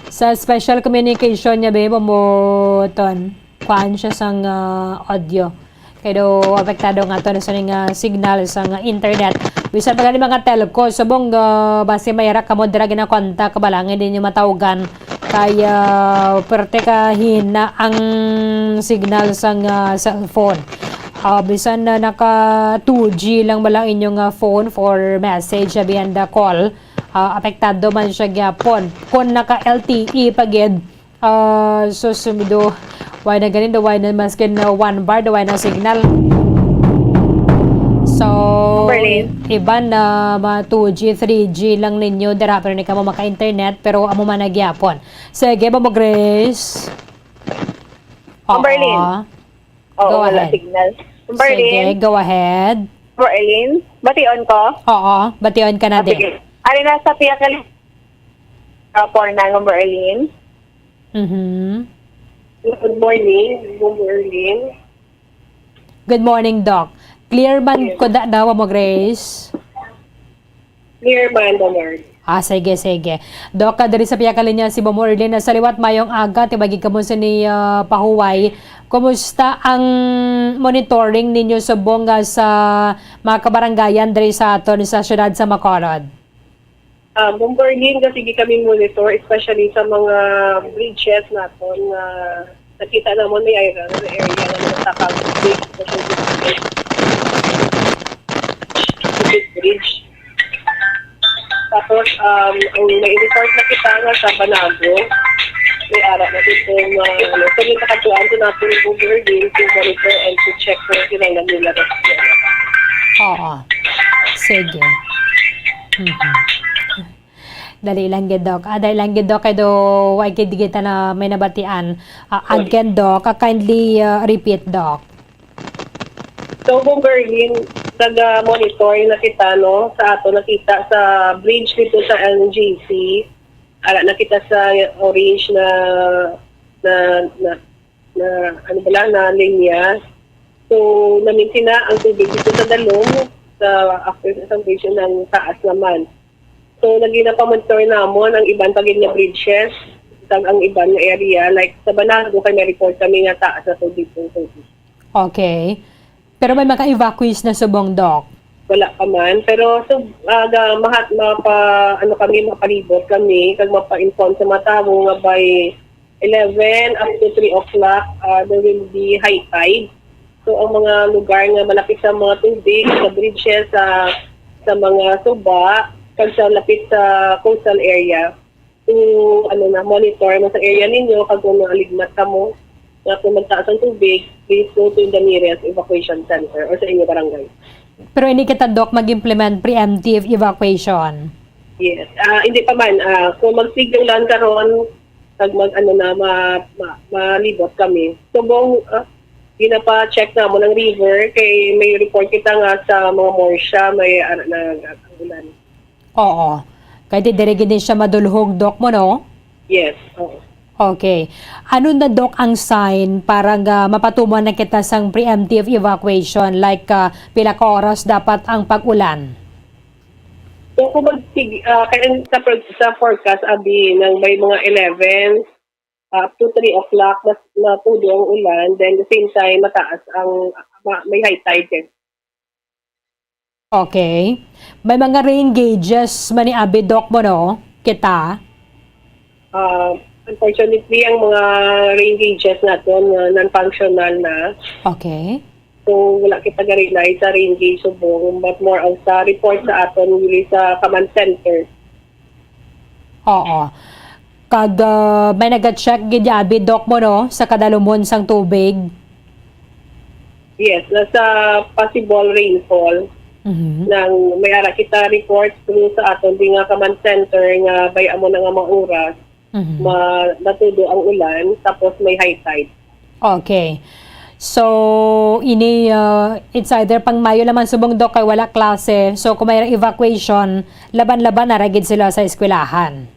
Sa special communication niya, be, mamuton. Kuan siya sang, ah, audio. Kay daw apektado nga to na sa ning, ah, signal sang, ah, internet. Bisan pa gani mga telco, subong, ah, basi may ra kamo dira ginakontak, balangin ninyo matawgan. Kay, ah, perte ka hina ang signal sang, ah, cellphone. Ah, bisan na naka two G lang bala inyong, ah, phone for message, abi, and, ah, call, ah, apektado man siya gyapon. Kung naka L T E pa gid, ah, sus, sumido, wala na ganin, wala na maskin na one bar, wala na signal. So, Berlin. Iban na mga two G, three G lang ninyo dira, pero ni kamo maka-internet, pero amo man na gyapon. Sige, Ma'am Grace. Ma'am Oo. Berlin. Oo, Go wala ahead. Signal. Ma'am Berlin. Sige, go ahead. Ma'am Berlin, bation ko? Oo, bation ka na Ah, din. Sige. Ari na sa Pia Cali-, ah, for na, Ma'am Berlin. Mhm. Good morning, Ma'am Berlin. Good morning, Doc. Clear man Yes. ko da daw mo, Grace? Clear man, Ma'am Berlin. Ah, sige, sige. Doc, ah, diri sa Pia Cali niya si Ma'am Orlin. Sa liwat, mayong aga, tibagi kamo sa ni, ah, Pahuway. Kumusta ang monitoring ninyo subong nga sa mga kabarangayan diri sa aton sa siyudad sa Bacolod? Ah, Ma'am Berlin, kasi di kami monitor, especially sa mga bridges naton nga nakita namon may area, area nga nagtakang bridge, especially bridge. Tapos, um, ang may report na kita nga sa Banago, may ara na dito nga, ano, so may nakatuan ko natin yung Google din to monitor and to check kung kinahanglan nila rescue. Oo. Sige. Mhm. Dali lang gid, Doc. Ah, dali lang gid, Doc, kay do, wa gid kita na may nabatian. Ah, Sorry. Again, Doc, ah, kindly, ah, repeat, Doc. So, kung Berlin, taga-monitor na kita, no, sa ato nakita sa bridge dito sa L N G C. Ara na kita sa orange na, na, na, na, ano bala, na linya. So, naminti na ang tubig dito sa dalom, sa, after sa isang bridge, ng taas naman. So, naging napamonitor namon ang iban pa gid nga bridges, kag ang iban nga area, like sa Banago, kay may report kami nga taas na tubig, tubig. Okay. Pero may mga evacuees na subong, Doc? Wala pa man. Pero, so, ah, ga-, mahat-, mapa-, ano kami, mapalibot kami, kag mapa-inform sa mga tawo nga by eleven up to three o'clock, ah, there will be high tide. So, ang mga lugar nga malapit sa mga tubig, sa bridges, sa, sa mga suba, kag sa lapit sa coastal area, to, ano na, monitor mo sa area ninyo, kag kung naaligmat kamo, nga kung magtaas ang tubig, please go to the nearest evacuation center or sa inyo barangay. Pero ini kita, Doc, mag-implement preemptive evacuation? Yes. Ah, hindi pa man. Ah, kung magsige lang karon, kag mag, ano na, ma-, ma-, malibot kami. Subong, ah, ginapacheck namon ang river, kay may report kita nga sa mga Morsha, may, ah, na, ang ulan. Oo. Kay di diri gid ni siya madulhog, Doc, mo, no? Yes, oo. Okay. Ano na, Doc, ang sign para nga mapatuman na kita sang preemptive evacuation? Like, ah, pila ka oras dapat ang pag-ulan? So, kung mag-, sig-, ah, kaya sa pro-, sa forecast, abi, nang may mga eleven, ah, up to three o'clock, mas, natudo ang ulan, then the same time, mataas ang, ma-, may high tide din. Okay. May mga rain gauges man ni abi, Doc, mo, no? Kita? Ah, unfortunately, ang mga rain gauges naton nga non-functional na. Okay. So, wala kita ga-rely sa rain gauge subong, but more on sa report sa aton diri sa command center. Oo. Kag, ah, may naga-check gid abi, Doc, mo, no, sa kadalumon sang tubig? Yes, nasa possible rainfall. Mhm. Nang may ara kita report through sa aton di nga command center nga bay amo na nga mga oras, Mhm. ma-, natudo ang ulan, tapos may high tide. Okay. So, ini, ah, it's either pang Mayo naman subong, Doc, kay wala klase. So, kung may evacuation, laban-laban na ra gid sila sa eskwelahan.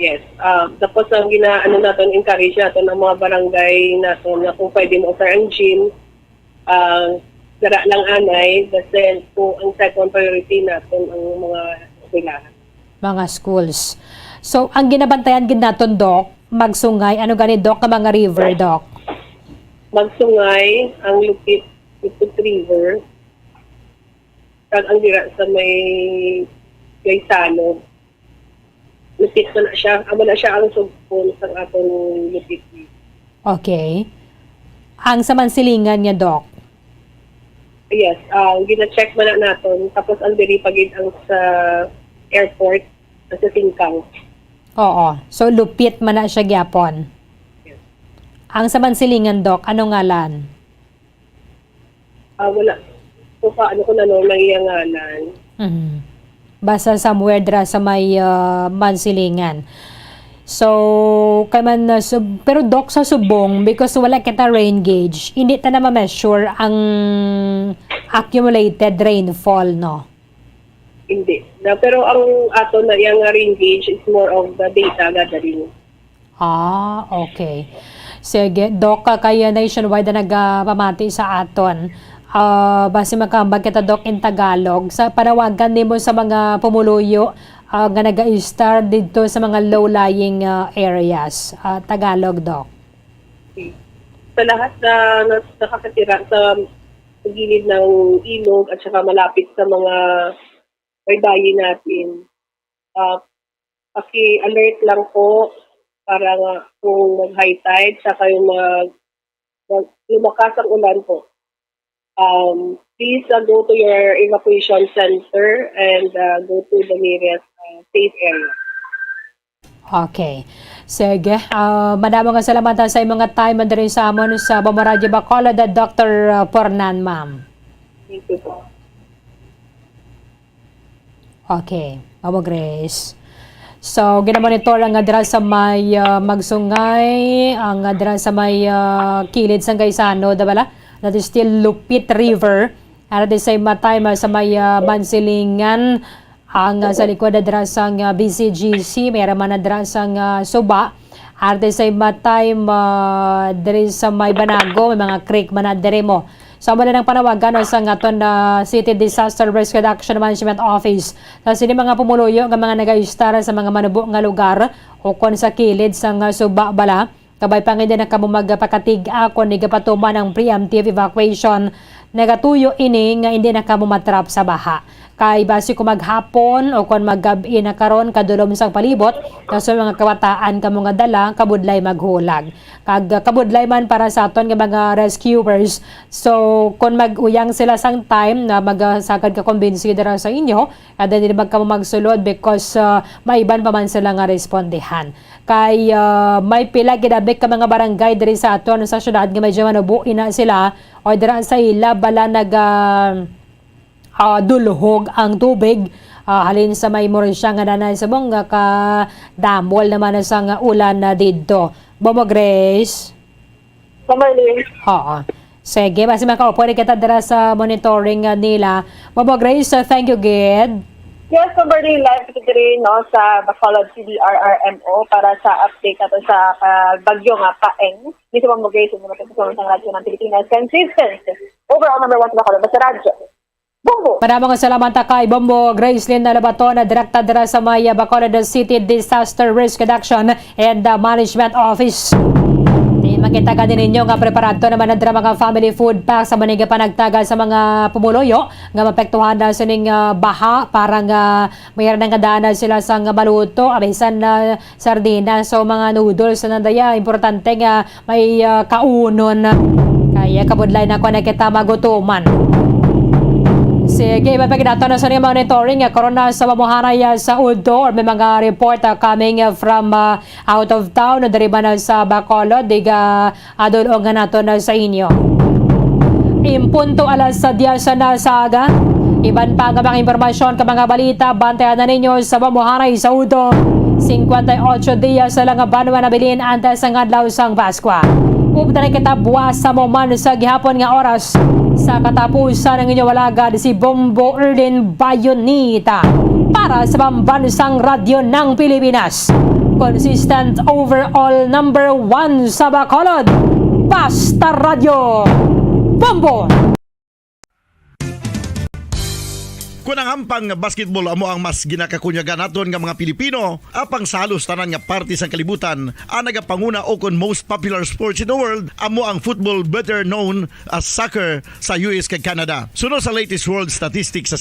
Yes. Ah, tapos ang gina-, ano naton, encourage naton ang mga barangay naton na kung pwede mo-offer ang gym, ah, dara lang anay, the sen-, kung ang second priority naton ang mga eskwelahan. Mga schools. So, ang ginabantayan gid naton, Doc, magsungay, ano gani, Doc, nga mga river, Doc? Magsungay, ang Lupit, Lupit River, kag ang dira sa may Gaisano. Lupit man na siya. Amo na siya ang sugpon sa aton Lupit. Okay. Ang sa Mansilingan niya, Doc? Yes, ah, gina-check man na naton. Tapos ang diri pa gid ang sa airport, ang sa Singkang. Oo. So, Lupit man na siya gyapon. Yes. Ang sa Mansilingan, Doc, ano ngalan? Ah, wala. So, paano ko na, no, nang iya ngalan? Mhm. Basta somewhere dira sa may, ah, Mansilingan. So, kay man, ah, sub-, pero, Doc, sa subong, because wala kita rain gauge, hindi ta na ma-measure ang accumulated rainfall, no? Hindi. Na, pero ang ato na yang rain gauge is more of the data gathering. Ah, okay. Sige, Doc, ka-, kaya nationwide na nagapamati sa aton. Ah, basi makahambal kita, Doc, in Tagalog. Sa panawagan nimo sa mga pumuluyo, ah, nga nag-a-stay didto sa mga low-lying, ah, areas. Ah, Tagalog, Doc. Okay. Sa lahat na nas-, nakakatira sa gilid ng ilog at saka malapit sa mga baybayin natin, ah, paki-alert lang po para nga kung mag-high tide, sa kayo mag-, mag-, lumakas ang ulan po. Um, please, uh, go to your evacuation center and, uh, go to the nearest, uh, safe area. Okay. Sige. Ah, madamo nga salamat sa imong nga time diri sa amon sa Bombo Radyo Bacolod, Doctor Pornan, ma'am. Thank you po. Okay, Mama Grace. So, ginamonitor ang nga dira sa may, ah, Magsungay, ang nga dira sa may, ah, kilid sang Gaisano, da bala? That is still Lupit River. Ara di sa matay, ma-, sa may, ah, Mansilingan, ang, ah, sa likod na dira sang, ah, B C G C, may ara man na dira sang, ah, Suba. Ara di sa matay, ma-, diri sa may Banago, may mga creek man na diri mo. So, amo na ang panawagan, no, sang aton, ah, City Disaster Risk Reduction Management Office. Sa sini mga pumuluyo nga mga nagaistar sa mga manubo nga lugar, ukon sa kilid sang, ah, Suba bala, kabay pa nga hindi na kamo magpakatig-a kon nagapatuman ang preemptive evacuation. Nagatuyo ini nga hindi na kamo matrap sa baha. Kay basi kung maghapon o kon maggab-i na karon kadulom sang palibot, kaso mga kabataan kamo nga dala, kabudlay maghulag. Kag, ah, kabudlay man para sa aton nga mga rescuers. So, kon mag-uyang sila sang time na magasagad ka kumbinsi dira sa inyo, kada hindi magkamo magsulod because, ah, may iban pa man sila nga respondihan. Kay, ah, may pila gid abi ka mga barangay diri sa aton sa syudad nga medyo manubo ina sila o dira sa ila bala naga, ah, dulhog ang tubig, ah, halin sa may Murcia nga nanay sa mong nga kadamol naman sa nga ulan na didto. Bobo Grace? Sa Marlene. Oo. Sige, basi makaupo rin kita dira sa monitoring, ah, nila. Bobo Grace, ah, thank you, gid. Yes, Kimberly, live kita diri, no, sa Bacolod C D R R M O para sa update nato sa, ah, bagyo nga Paeng. Mismo mo, Grace, mo natin sa Radyo ng Pilipinas. Consistent. Overall number one sa Bacolod, basta radyo. Bombo! Madamo nga salamat kay Bombo Gracelyn Labaton, na direkta dira sa may, ah, Bacolod City Disaster Risk Reduction and, ah, Management Office. Di makita ka din ninyo nga preparado naman ang dira mga family food pack sa maniga panagtaga sa mga pumuluyo nga mapektuhan na sining, ah, baha para nga may nga daan na sila sang maluto, abisan na sardinas o mga noodles na daya. Importante nga may, ah, kaunon. Kaya kabudlay na ko na kita magutuman. Sige, mapagdato na sa mga monitoring, ah, corona sa mamuhanay, ah, sa Udo, or may mga report, ah, coming, ah, from, ah, out of town, o diri ba na sa Bacolod, diga, ah, dulong nga nato na sa inyo. Impunto alas sa diyas na sa aga. Iban pa nga mga impormasyon ka mga balita, bantayan na ninyo sa mamuhanay sa Udo. Cincuenta y ocho dias sa lang banwa na bilin antes ang adlaw sang Paskwa. Updan kita buwas sa mo man sa gihapon nga oras. Sa katapusan ng inyong alagad, si Bombo Erlin Bayonita para sa Pambansang Radyo ng Pilipinas. Consistent overall number one sa Bacolod. Basta Radyo Bombo! Kun ang hampang nga basketball amo ang mas ginakakunyagan naton nga mga Pilipino, apang sa halos tanan nga parte sang kalibutan, ang nagapanguna o kon most popular sports in the world amo ang football, better known as soccer, sa U S kag Canada. Suno sa latest world statistics sa